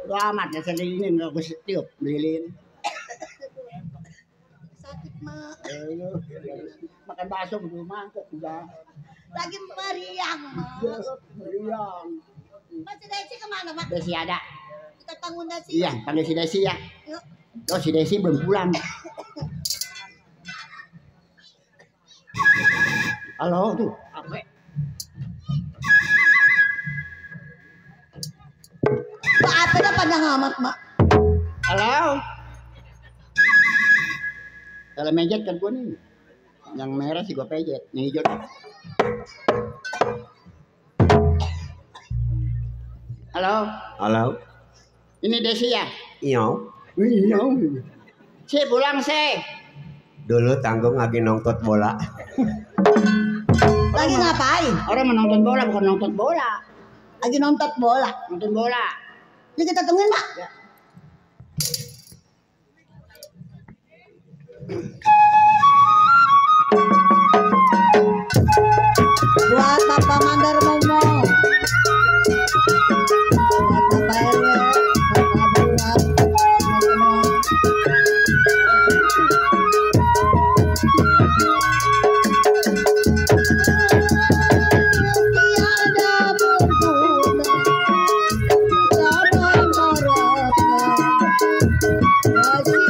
Udah amat ya sendiri ini nggak gue setiup lilin. Sakit mak. Makan bakso di rumah kok udah. Lagi meriang mak. Meriang. Mas si Desi kemana mak? Desi ada. Kita tanggung Desi. Iya, panggil si Desi ya. Yuk. Oh si Desi belum pulang. Halo tuh. Apa? Apa dah panjang amat mak? Halo. Kalau mejet kan gue nih. Yang merah sih gue pejet. Yang hijau. Halo. Halo. Ini Desi ya? Iya. Iya. Si pulang sih. Dulu tanggung lagi nonton bola. Lagi ngapain? Orang menonton bola bukan nonton bola. Lagi nonton bola. Nonton bola. Ini kita tungguin mak. Ya. Buat Bapak Mandar Momo. Buat Bapak RW. Bapak Buat. Tiada berguna dalam harapan kasih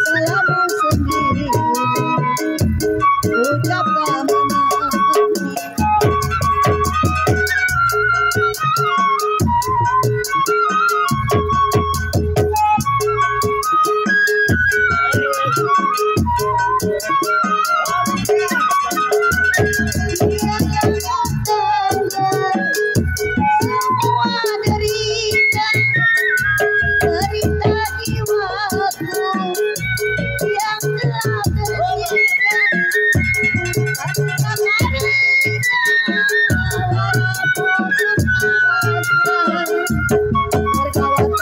salamu sendiri ucapkan menanti. Yang datang semua derita jiwaku yang telah tersiksa karena derita walaupun terpaksa berkawan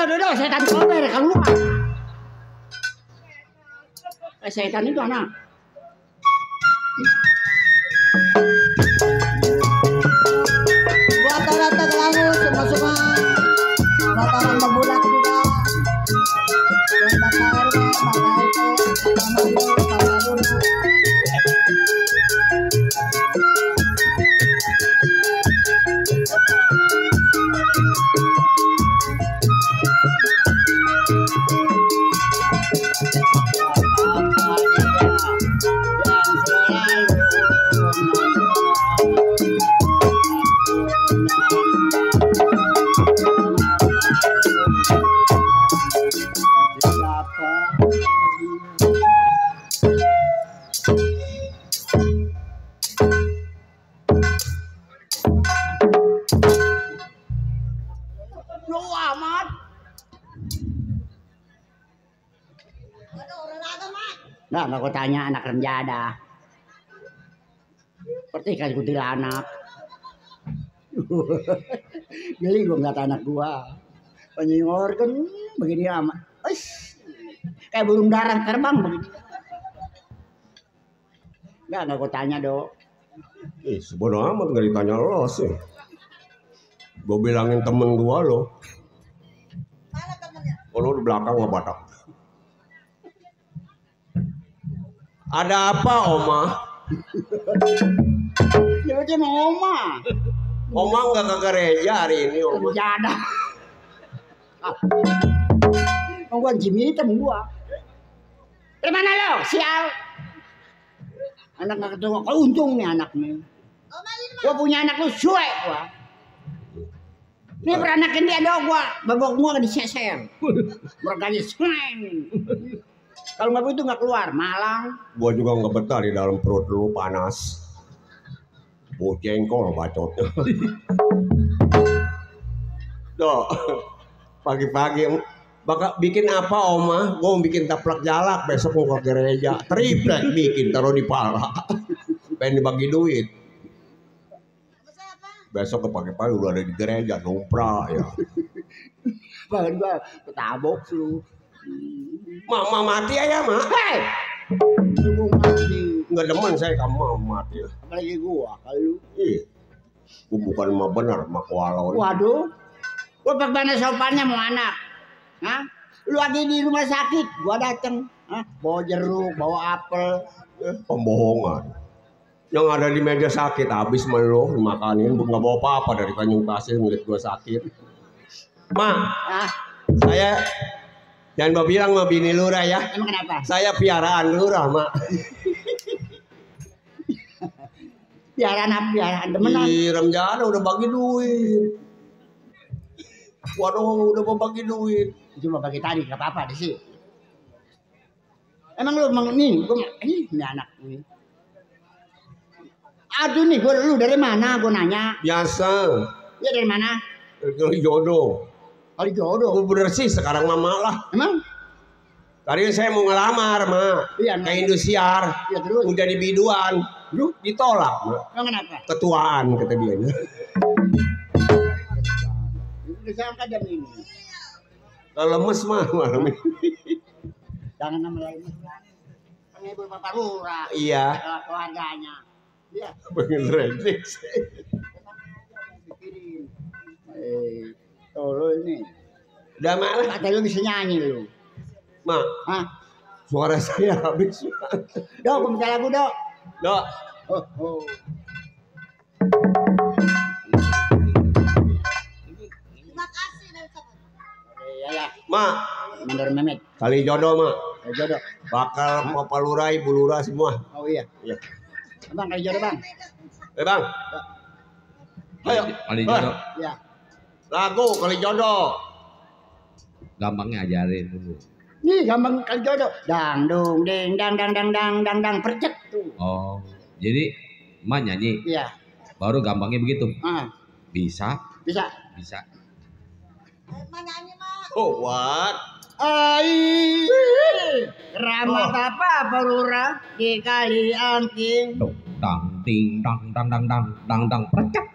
Duduk, setan koper keluar. Setan itu anak. buat orang Tegelangu semua buat orang Babulak juga buat Bapak RW, Bapak RT, Bapak Madu, Bapak Dulu. Nggak kau tanya anak renjada. Seperti kan kuntilanak. Geli gua ngeliat anak gua. Penyingor kan begini amat. Kayak burung darah terbang begini. Nggak kau tanya dok. Sebodoh amat nggak ditanya lo sih. Gue bilangin temen gua lo. Kalau di belakang nggak batak. Ada apa, Oma? Ya udah mau Oma. Oma nggak ke gereja hari ini, Oma. Ya ada. Mau gua Jimmy temen gua. Dari mana lo? Sial. Anak nggak ketemu. Kalau untung nih anak nih. Gua punya anak lu cuek gua. Ini beranakin dia dong gua. Babok gua diseser. Berkali seng. Kalau nggak begitu nggak keluar. Malang. Gua juga nggak betah di dalam perut lu panas. Bau jengkol bacot. Doh, pagi-pagi bakal bikin apa Oma? Gua mau bikin taplak jalak besok mau ke gereja. Triplek bikin taruh di pala. Pengen dibagi duit. Besok ke pagi-pagi udah ada di gereja numpra ya. Bahkan gua ketabok lu. Mama mati aja mak. Hei, lu mati. Nggak demen saya kamu mati. Apalagi gua kalau. Ih, gua bukan mah bener mak walau. Waduh, gua bagaimana sopannya mau anak? Hah? Lu lagi di rumah sakit, gua dateng. Hah? Bawa jeruk, bawa apel. Pembohongan. Yang ada di meja sakit habis melo dimakanin, nggak bawa apa-apa dari Tanjung Pasir ngeliat gua sakit. Ma, saya jangan bawa bilang sama bini lurah ya. Emang kenapa? Saya piaraan lurah, Mak. Piaraan demenan. Di Remjana udah bagi duit. Waduh, udah mau bagi duit. Cuma bagi tadi, nggak apa-apa deh sih. Emang lu ini anak ini. Aduh nih, lu dari mana? Gue nanya. Biasa. Ya dari mana? Dari jodoh. Kali jodoh. Gue bener sih sekarang mama lah. Emang? Tadi saya mau ngelamar, Mak. Iya, ke Indosiar. Iya terus. Mau jadi biduan. Lu ditolak, Mak. emang kenapa? Ketuaan kata dia. Disangka jam ini. Kalau lemes mah malam ini. Jangan nama lain. Penghibur Bapak Lurah. Iya. Keluarganya. Iya. Pengen redneck. Lo ini. Udah malah. Kata lu bisa nyanyi lu. Mak. Hah? Suara saya habis. Dok, gue minta lagu dok. Dok. Oh. Terima kasih dari Ya. Mak. Mandor Mehmet. Kali jodoh, Mak. Kali jodoh. Bakal Bapak Lurah, Ibu Lurah semua. Oh iya. Iya. Bang, kali jodoh bang. Bang. Ayo. Kali jodoh. Iya. Lagu kali jodoh. Gampangnya ajarin dulu. Nih gampang kali jodoh. Dang dung ding dang percet tuh. Oh, jadi emak nyanyi. Iya. Baru gampangnya begitu. Bisa. Bisa. Oh, what? Ramat apa Lurah di kali angking. Dang ting dang percet.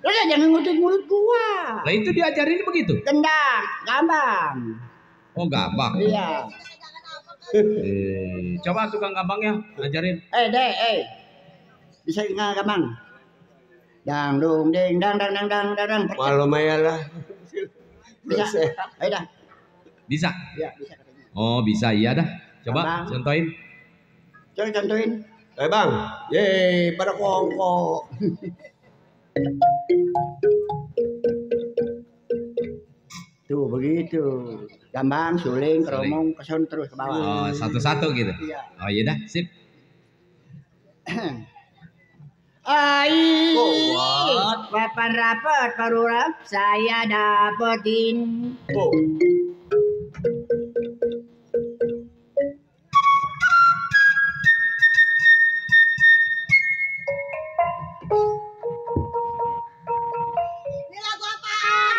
Lo jangan ngutip mulut gua. Lah itu diajarin begitu. Gendang, gampang. Oh, gampang. Iya. Coba tukang gampangnya ajarin. Bisa nggak gampang? Dang dung ding dang percet. Malu maya lah. Bisa. Ayo dah. Bisa? Iya, bisa katanya. Oh, bisa iya dah. Coba contohin. Coba contohin. Bang. Yeay, pada kongko. Tuh begitu. Gampang, suling, keromong, keson terus ke Oh, bawah. satu-satu gitu. Iya. Oh, iya dah, sip. Papan rapat Pak Lurah, saya dapetin. Oh. Ini lagu apaan?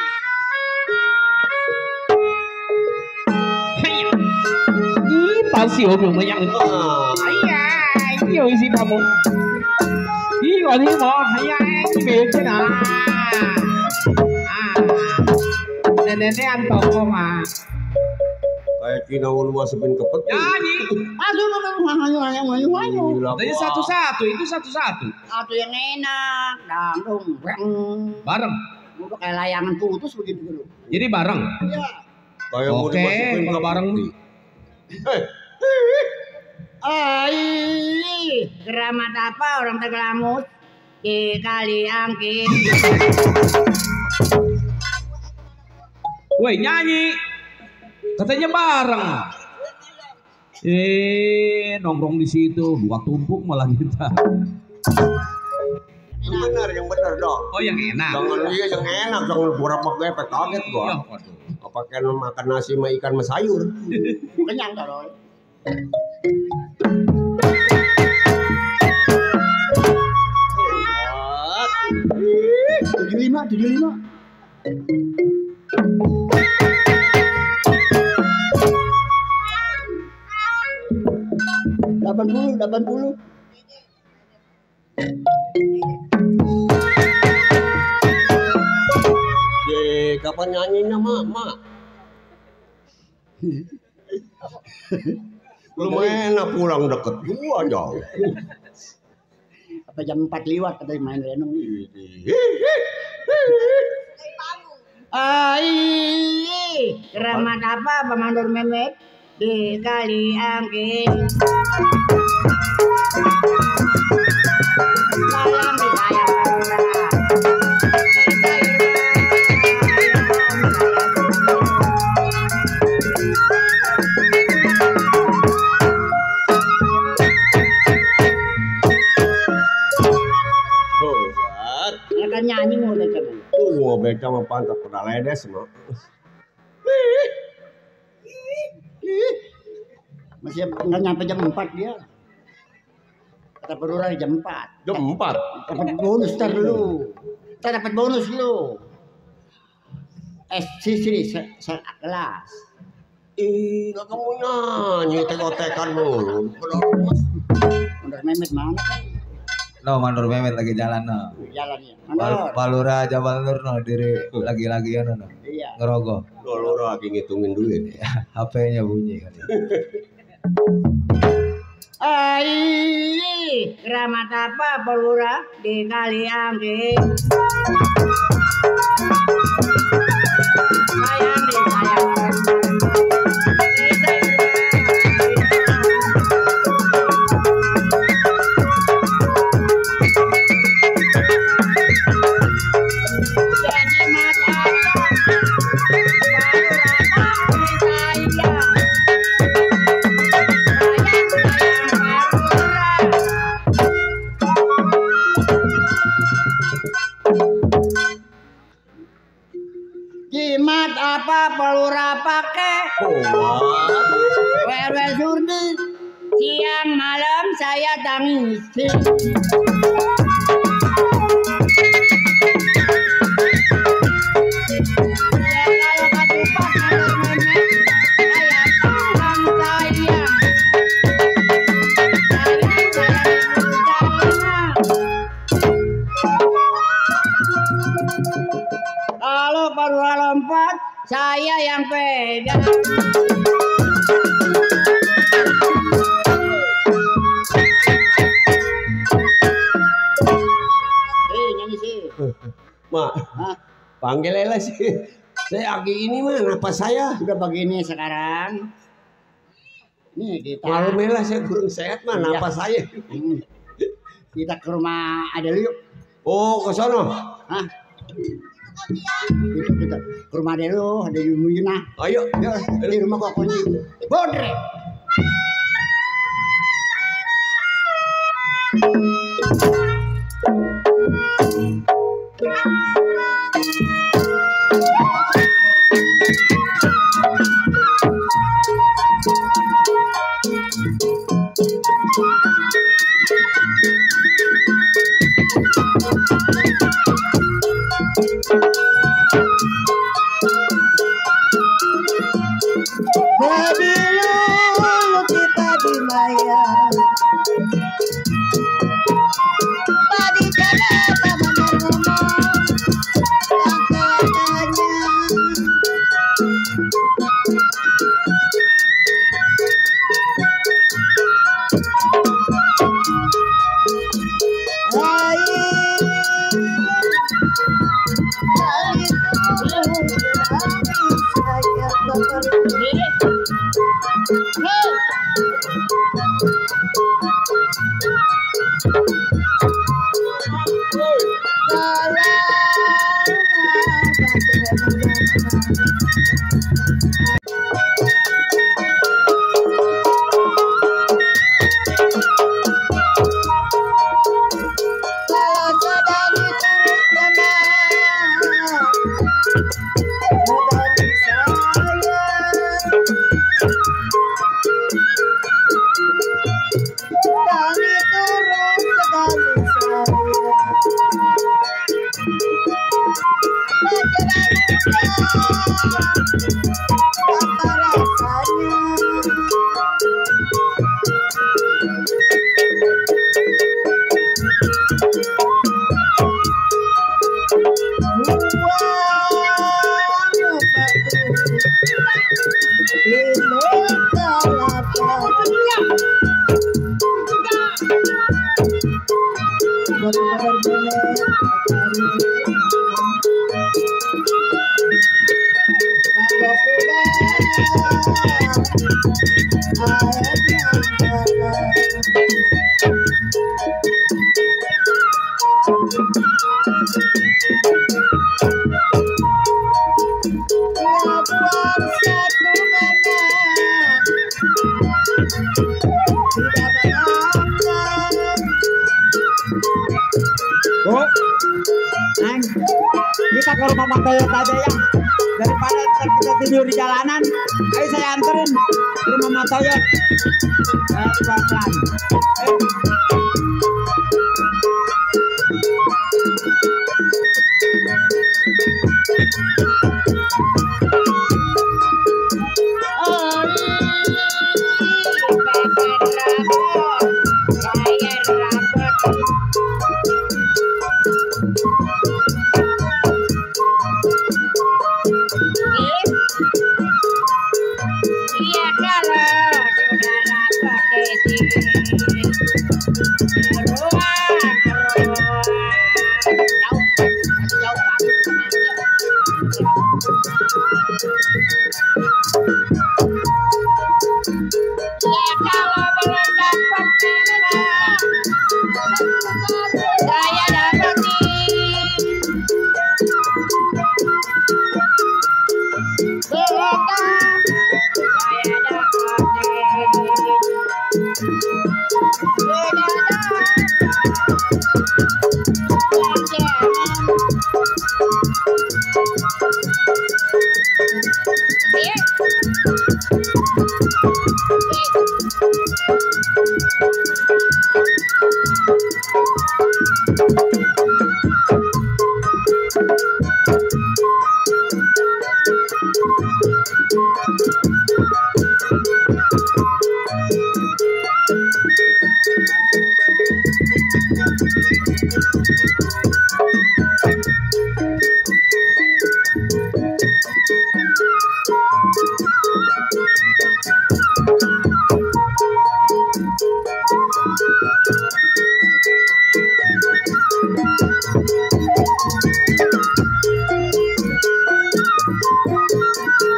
Pasti belum banyak. Iya, iya isi kamu. Ini gọi thế mà hay cái việc thế nào? Nên ăn tôm không à? Kayak Cina lu masukin ke peti. Nyanyi. Aduh. Tadi satu-satu, itu satu-satu. Satu yang enak, dangdung, Bareng. udah kayak layangan putus begitu dulu. Jadi bareng. Iya. Kayak mau Oke, dimasukin kalau ke bareng. peti. Keramat apa orang Tegalamus di kali angkin. Woi nyanyi, katanya bareng. Nongkrong di situ, buka tumpuk malah kita. Yang benar dong. Oh yang enak. Jangan iya yang enak, jangan borak gepek kaget Ya, gua. waduh. Apa kan makan nasi sama ikan sama sayur? Kenyang kalau. Tujuh lima. 80. Kapan nyanyinya Mak? Lumayan pulang deket gua jauh. Apa jam 4 lewat katanya main renong nih. Keramat apa Pemandur Memet di kali angkin. Sayang di sayang Kan nyanyi mau baca. Mau baca sama pantat pada ledes Mak. Masih nggak nyampe jam 4 dia. Kata perurah jam 4. Jam 4. Dapat bonus ntar dulu. Kita dapat bonus dulu. Sini kelas. Nggak kamu nyanyi tekotekan mulu. Mandor Memet mana? No, Mandor Memet lagi jalan no. Jalan ya. Mandor. Palura Jabal Nur no diri lagi-lagi no. Iya. Ngerogoh. Lu lagi ngitungin duit. HP-nya bunyi kan. keramat apa Pelura di kali angkin. Sayang di sayang. Jimat apa Pelura pakai? Wewe surdi siang malam saya tangisi. Kalau ketupat Mandor Memet saya tangan sayang. Kalau Pelura lompat, saya yang pegang. Nyanyi sih. Mak, panggil Lela sih. Saya lagi ini mah napas saya. Udah begini sekarang. Nih kita. Malam Lela saya kurang sehat mah napas saya. Kita ke rumah Adel yuk. Oh, ke sono. Hah? Kita ke rumah Adel lu, ada Yuna. Ayo. Yuk, di rumah kok kunci. Bodre. Lebih lu kita Neng, kita ke rumah Mak Toyot aja ya. Daripada ntar kita tidur di jalanan, ayo saya anterin ke rumah Mak Toyot. Pelan-pelan.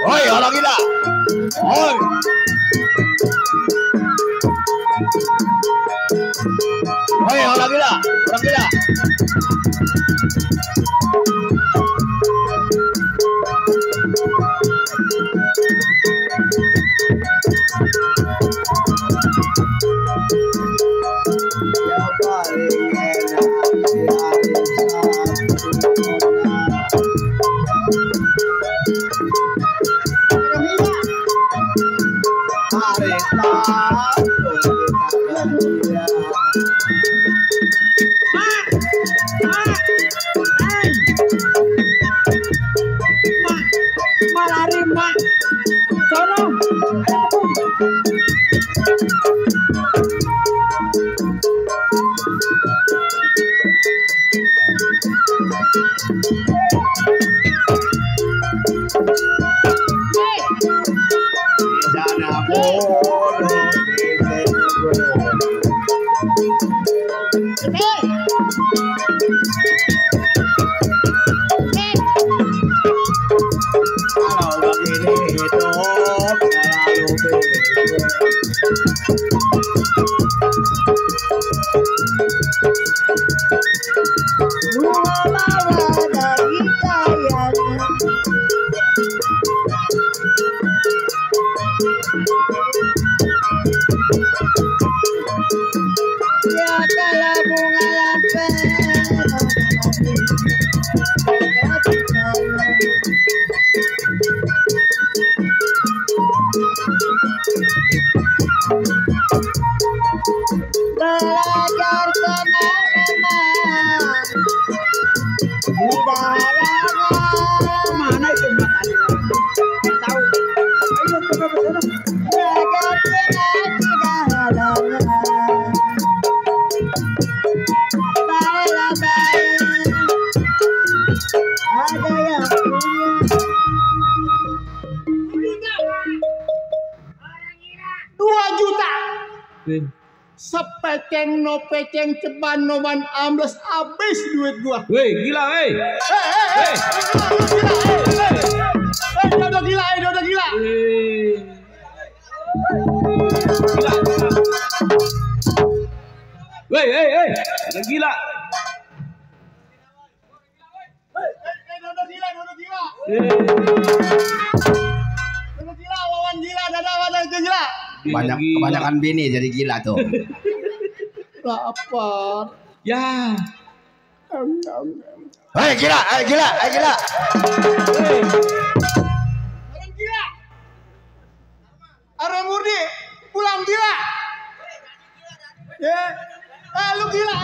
Oi, orang gila. Oi. Oi, orang gila. Orang gila. Hey! Sepeceng no peceng ceban noman ambles abis duit gua. Weh, gila, weh. Udah gila. Gila. Weh, udah gila. Udah gila. Udah gila, Wawan gila, dadah gila. Kebanyakan bini jadi gila tuh. Lapar. Ya. Hei gila. Orang gila. Arah murni, pulang gila. Lu gila.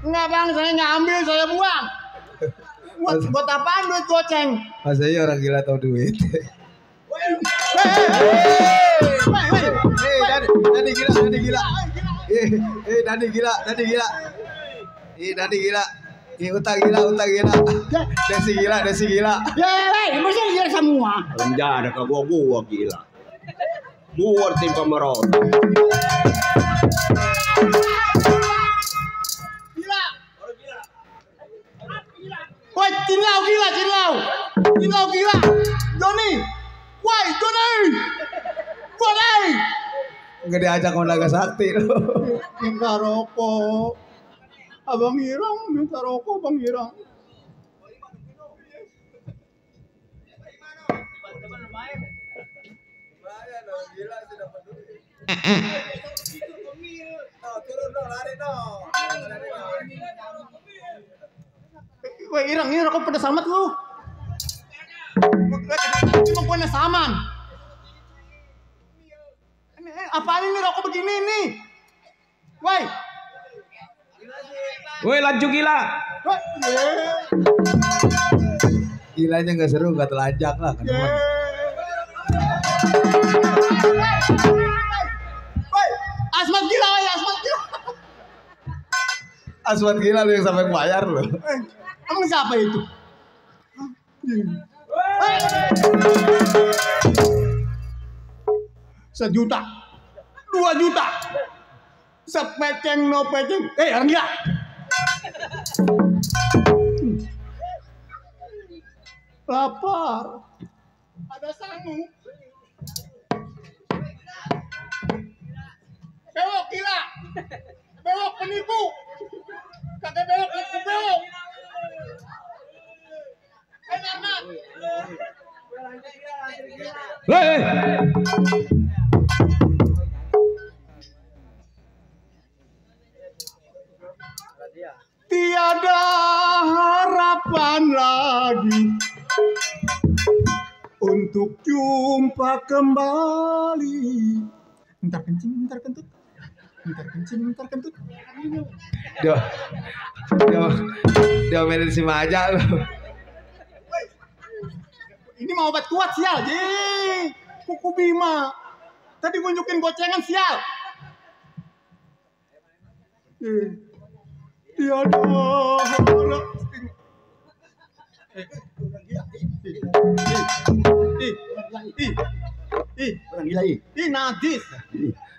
Enggak bang, saya nggak ambil, saya buang. Buat apaan duit goceng? Masanya orang gila tahu duit. Dani gila. Dani gila. Utang gila. Desi gila. Masa gila semua? Ada ke gua gila. Gua timpa merot. Woi, Cinlau gila. Joni. Enggak diajak sama Naga Sakti loh. Minta rokok. Abang Irang minta rokok, Bang Irang. Wah, Irang, ini rokok pedas amat lu. Cuma gue saman. Apaan ini rokok begini nih? Woi, lanjut gila. Gilanya nggak seru, nggak telanjang lah kan. Asmat gila. Asmat gila lu yang sampai bayar lu. Emang siapa itu? Sejuta, 2 juta, sepeceng no peceng. Orang gila. Lapar. Ada sangu. Bewok gila. Bewok penipu. Kakek bewok penipu bewok. Enak. Hei. Tiada harapan lagi untuk jumpa kembali. Ntar kencing, ntar kentut. Dia mainin si Maja lu. Ini mau obat kuat sial, Kuku Bima. Tadi nunjukin gocengan sial. Tiada harap. Orang gila. Najis.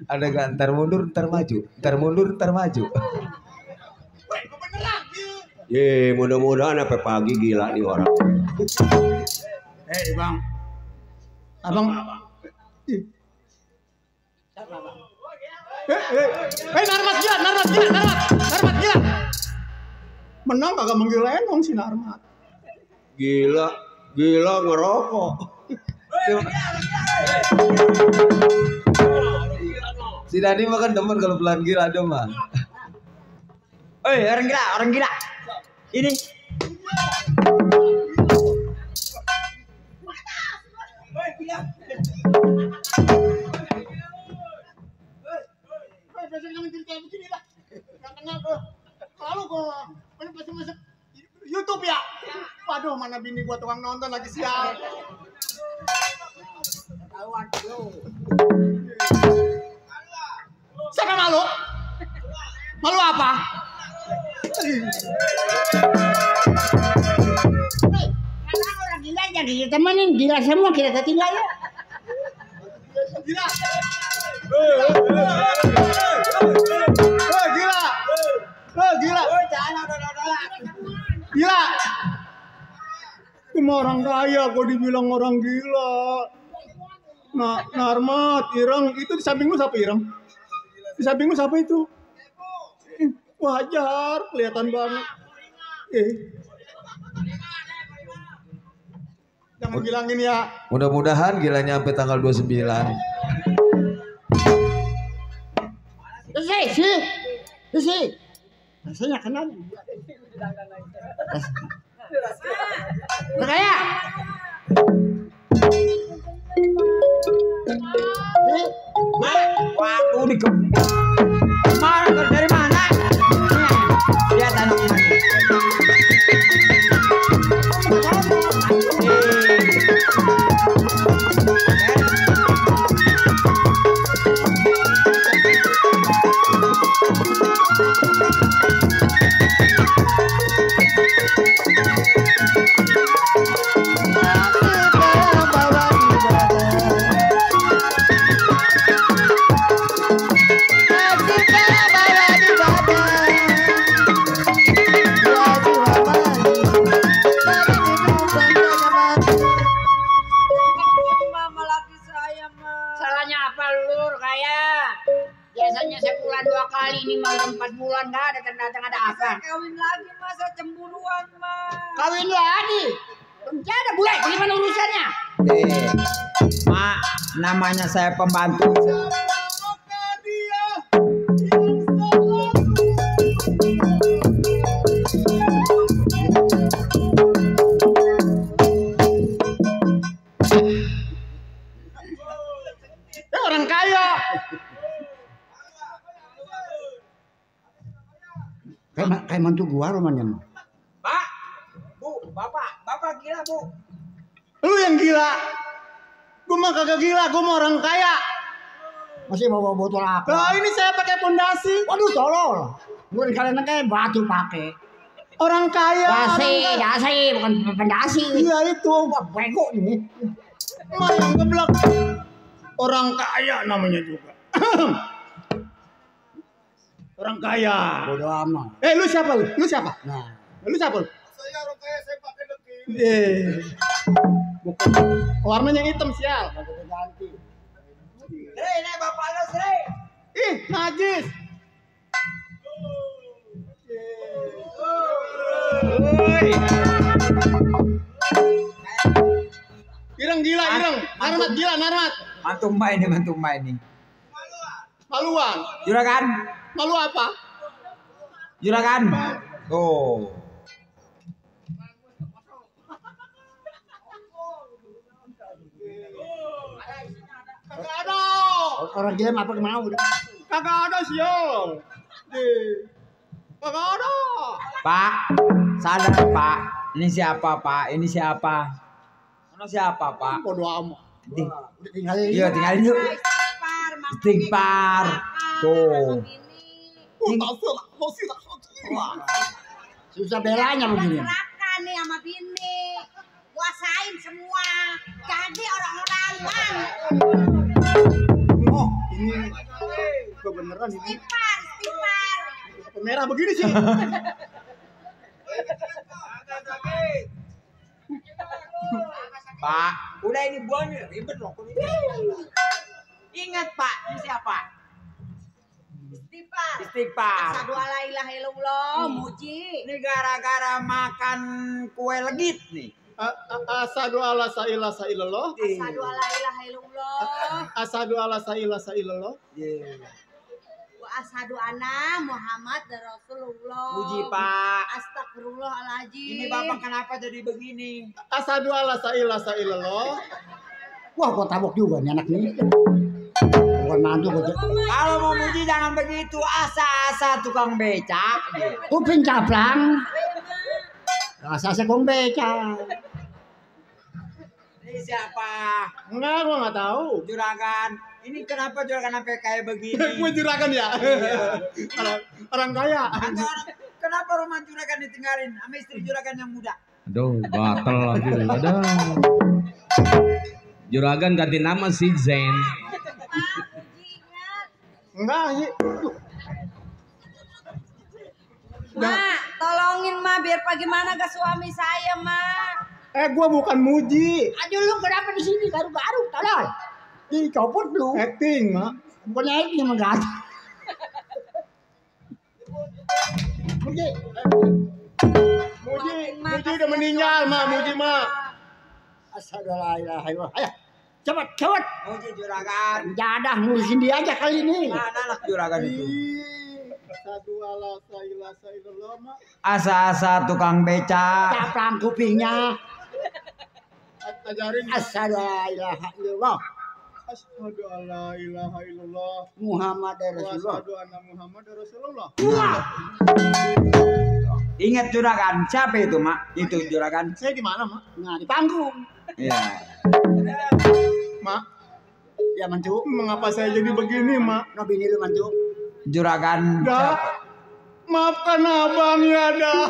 Ada gak ntar mundur ntar maju, ntar mundur ntar maju. Ye, mudah-mudahan sampai pagi gila nih orang. Bang. Abang. Narmat gila. Menang kagak manggil Lenong si Narmat. Gila ngerokok. Si Dani makan demen kalau pelan gila ada mah. Orang gila. Ini. Lalu kok pasti masuk YouTube ya. Waduh, mana bini gua tukang nonton lagi sial. Siapa malu? Malu apa? Orang gila jadi temenin gila semua kita ketinggal ya. Gila. Gila. Gila. Cuma orang kaya kok dibilang orang gila. Nah, Narmat, Ireng, itu di samping lu siapa Ireng? Di samping lu siapa itu? Wajar, kelihatan banget. Jangan bilangin ya. Mudah-mudahan gilanya sampai tanggal 29. Sih. Rasanya kenal. Kaya. Waktu di dari mana? Lihat anak ini. Biasanya sebulan 2 kali, ini malah 4 bulan nggak ada datang ada apa? Kawin lagi masa cemburuan mah. Kawin lagi? Belum ada bule, bagaimana urusannya? Mak, namanya saya pembantu. Orang kaya. Kayak mantu gua rumahnya. Pak, Bu, Bapak gila, Bu. Lu yang gila. Gua mah kagak gila, gua mah orang kaya. Masih bawa botol apa? Nah, ini saya pakai pondasi. Waduh, tolol. Gua kalian kayak batu pakai. Orang kaya. Dasi, bukan pendasi. Iya itu. Bego ini. Mah yang geblek. Orang kaya namanya juga. Orang kaya. Bodoh amat. Lu siapa lu? Lu siapa? Nah, Lu siapa? Saya orang kaya, saya pakai negeri. Bukan. Warnanya hitam sial. ganti. Ini bapak lu, Sri. Ih, najis. Ireng gila, Ireng. Narmat gila, Narmat. Mantu mbak ini. Maluan. Juragan. Malu apa? Juragan. Tuh. Kagak ada. Orang gila apa mau udah. Kagak ada sial. Kagak ada. Pak, sadar Pak. Ini siapa Pak? Ini siapa? Mana siapa Pak? Bodoh amat. Iya tinggalin yuk. Istighfar. Tuh. Susah belanya begini. Makan nih sama bini. Kuasain semua. Jadi orang-orangan. Oh, ini apa beneran ini? Istighfar. Apa merah begini sih? Pak, udah ini buahnya ribet loh. Ingat Pak, ini siapa? Istighfar. Asyhadu alla ilaha illallah, muji. Ini gara-gara makan kue legit nih. Asyhadu alla ilaha illallah. Asyhadu alla ilaha illallah. Asyhadu alla ilaha illallah. Wa asyhadu anna Muhammad Rasulullah. Muji Pak. Astagfirullahaladzim. Ini Bapak kenapa jadi begini? Asyhadu alla ilaha illallah. Wah, kok tabok juga nih anak ini. Bukan mantu kok. Kalau mau muji jangan begitu, asa-asa tukang becak. Kuping caplang. Asa-asa tukang becak. Ini siapa? Enggak, gua nggak tahu. Juragan. Ini kenapa juragan sampai kayak begini? Gue juragan ya. Orang kaya. Kenapa rumah juragan ditinggalin sama istri juragan yang muda? Aduh, batal lagi. Aduh. Juragan ganti nama si Zen. Enggak sih. Mak, tolongin Ma biar bagaimana ke suami saya, Mak. Gua bukan muji. Aduh lu kenapa di sini garuk-garuk tolong. Dicopot lu. Acting, Mak. Bukan acting emang gak ada. Muji. Muji udah meninggal, Mak. Muji, Mak. Asyhadu alla ilaha illallah. Ayo, cepet. Muji juragan. Jadah ngurusin dia aja kali ini. Mana anak juragan itu? Asyhadu alla ilaha illallah, Mak. Asa-asa tukang becak. Caplang kupingnya. Ajarin. Asyhadu alla ilaha illallah. Asyhadu alla ilaha illallah. Muhammad Rasulullah. Asyhadu anna Muhammad Rasulullah. Ingat juragan, siapa itu, Mak? Itu juragan. Saya di mana, Mak? Nah, di panggung. Iya. Mak, Ya mantu. mengapa saya jadi begini, Mak? No bini lu mantu. Juragan. Dah. Maafkan abang ya, dah.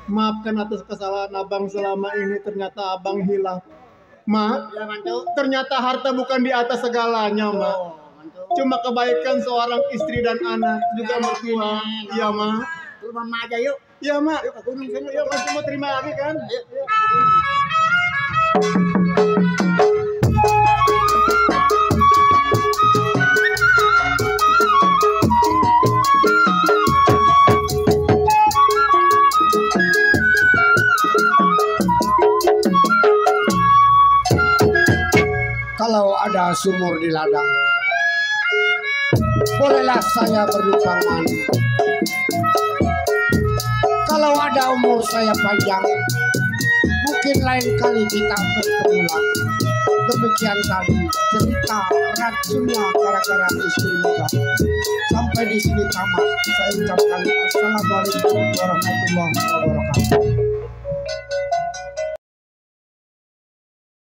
Maafkan atas kesalahan abang selama ini, ternyata abang hilang. Mak, Ya mantu. ternyata harta bukan di atas segalanya, Mak. Cuma kebaikan seorang istri dan anak, juga mertua. Iya, Mak. Ke rumah aja yuk. Iya, Mak. Yuk ke gunung sana. Yuk, masih mau terima lagi kan? Ayo. Kalau ada sumur di ladang, bolehlah saya berlubang mandi. Kalau ada umur saya panjang, mungkin lain kali kita bertemu lagi. Demikian tadi cerita racunnya gara-gara istri muda. Sampai di sini tamat. Saya ucapkan assalamualaikum warahmatullahi wabarakatuh.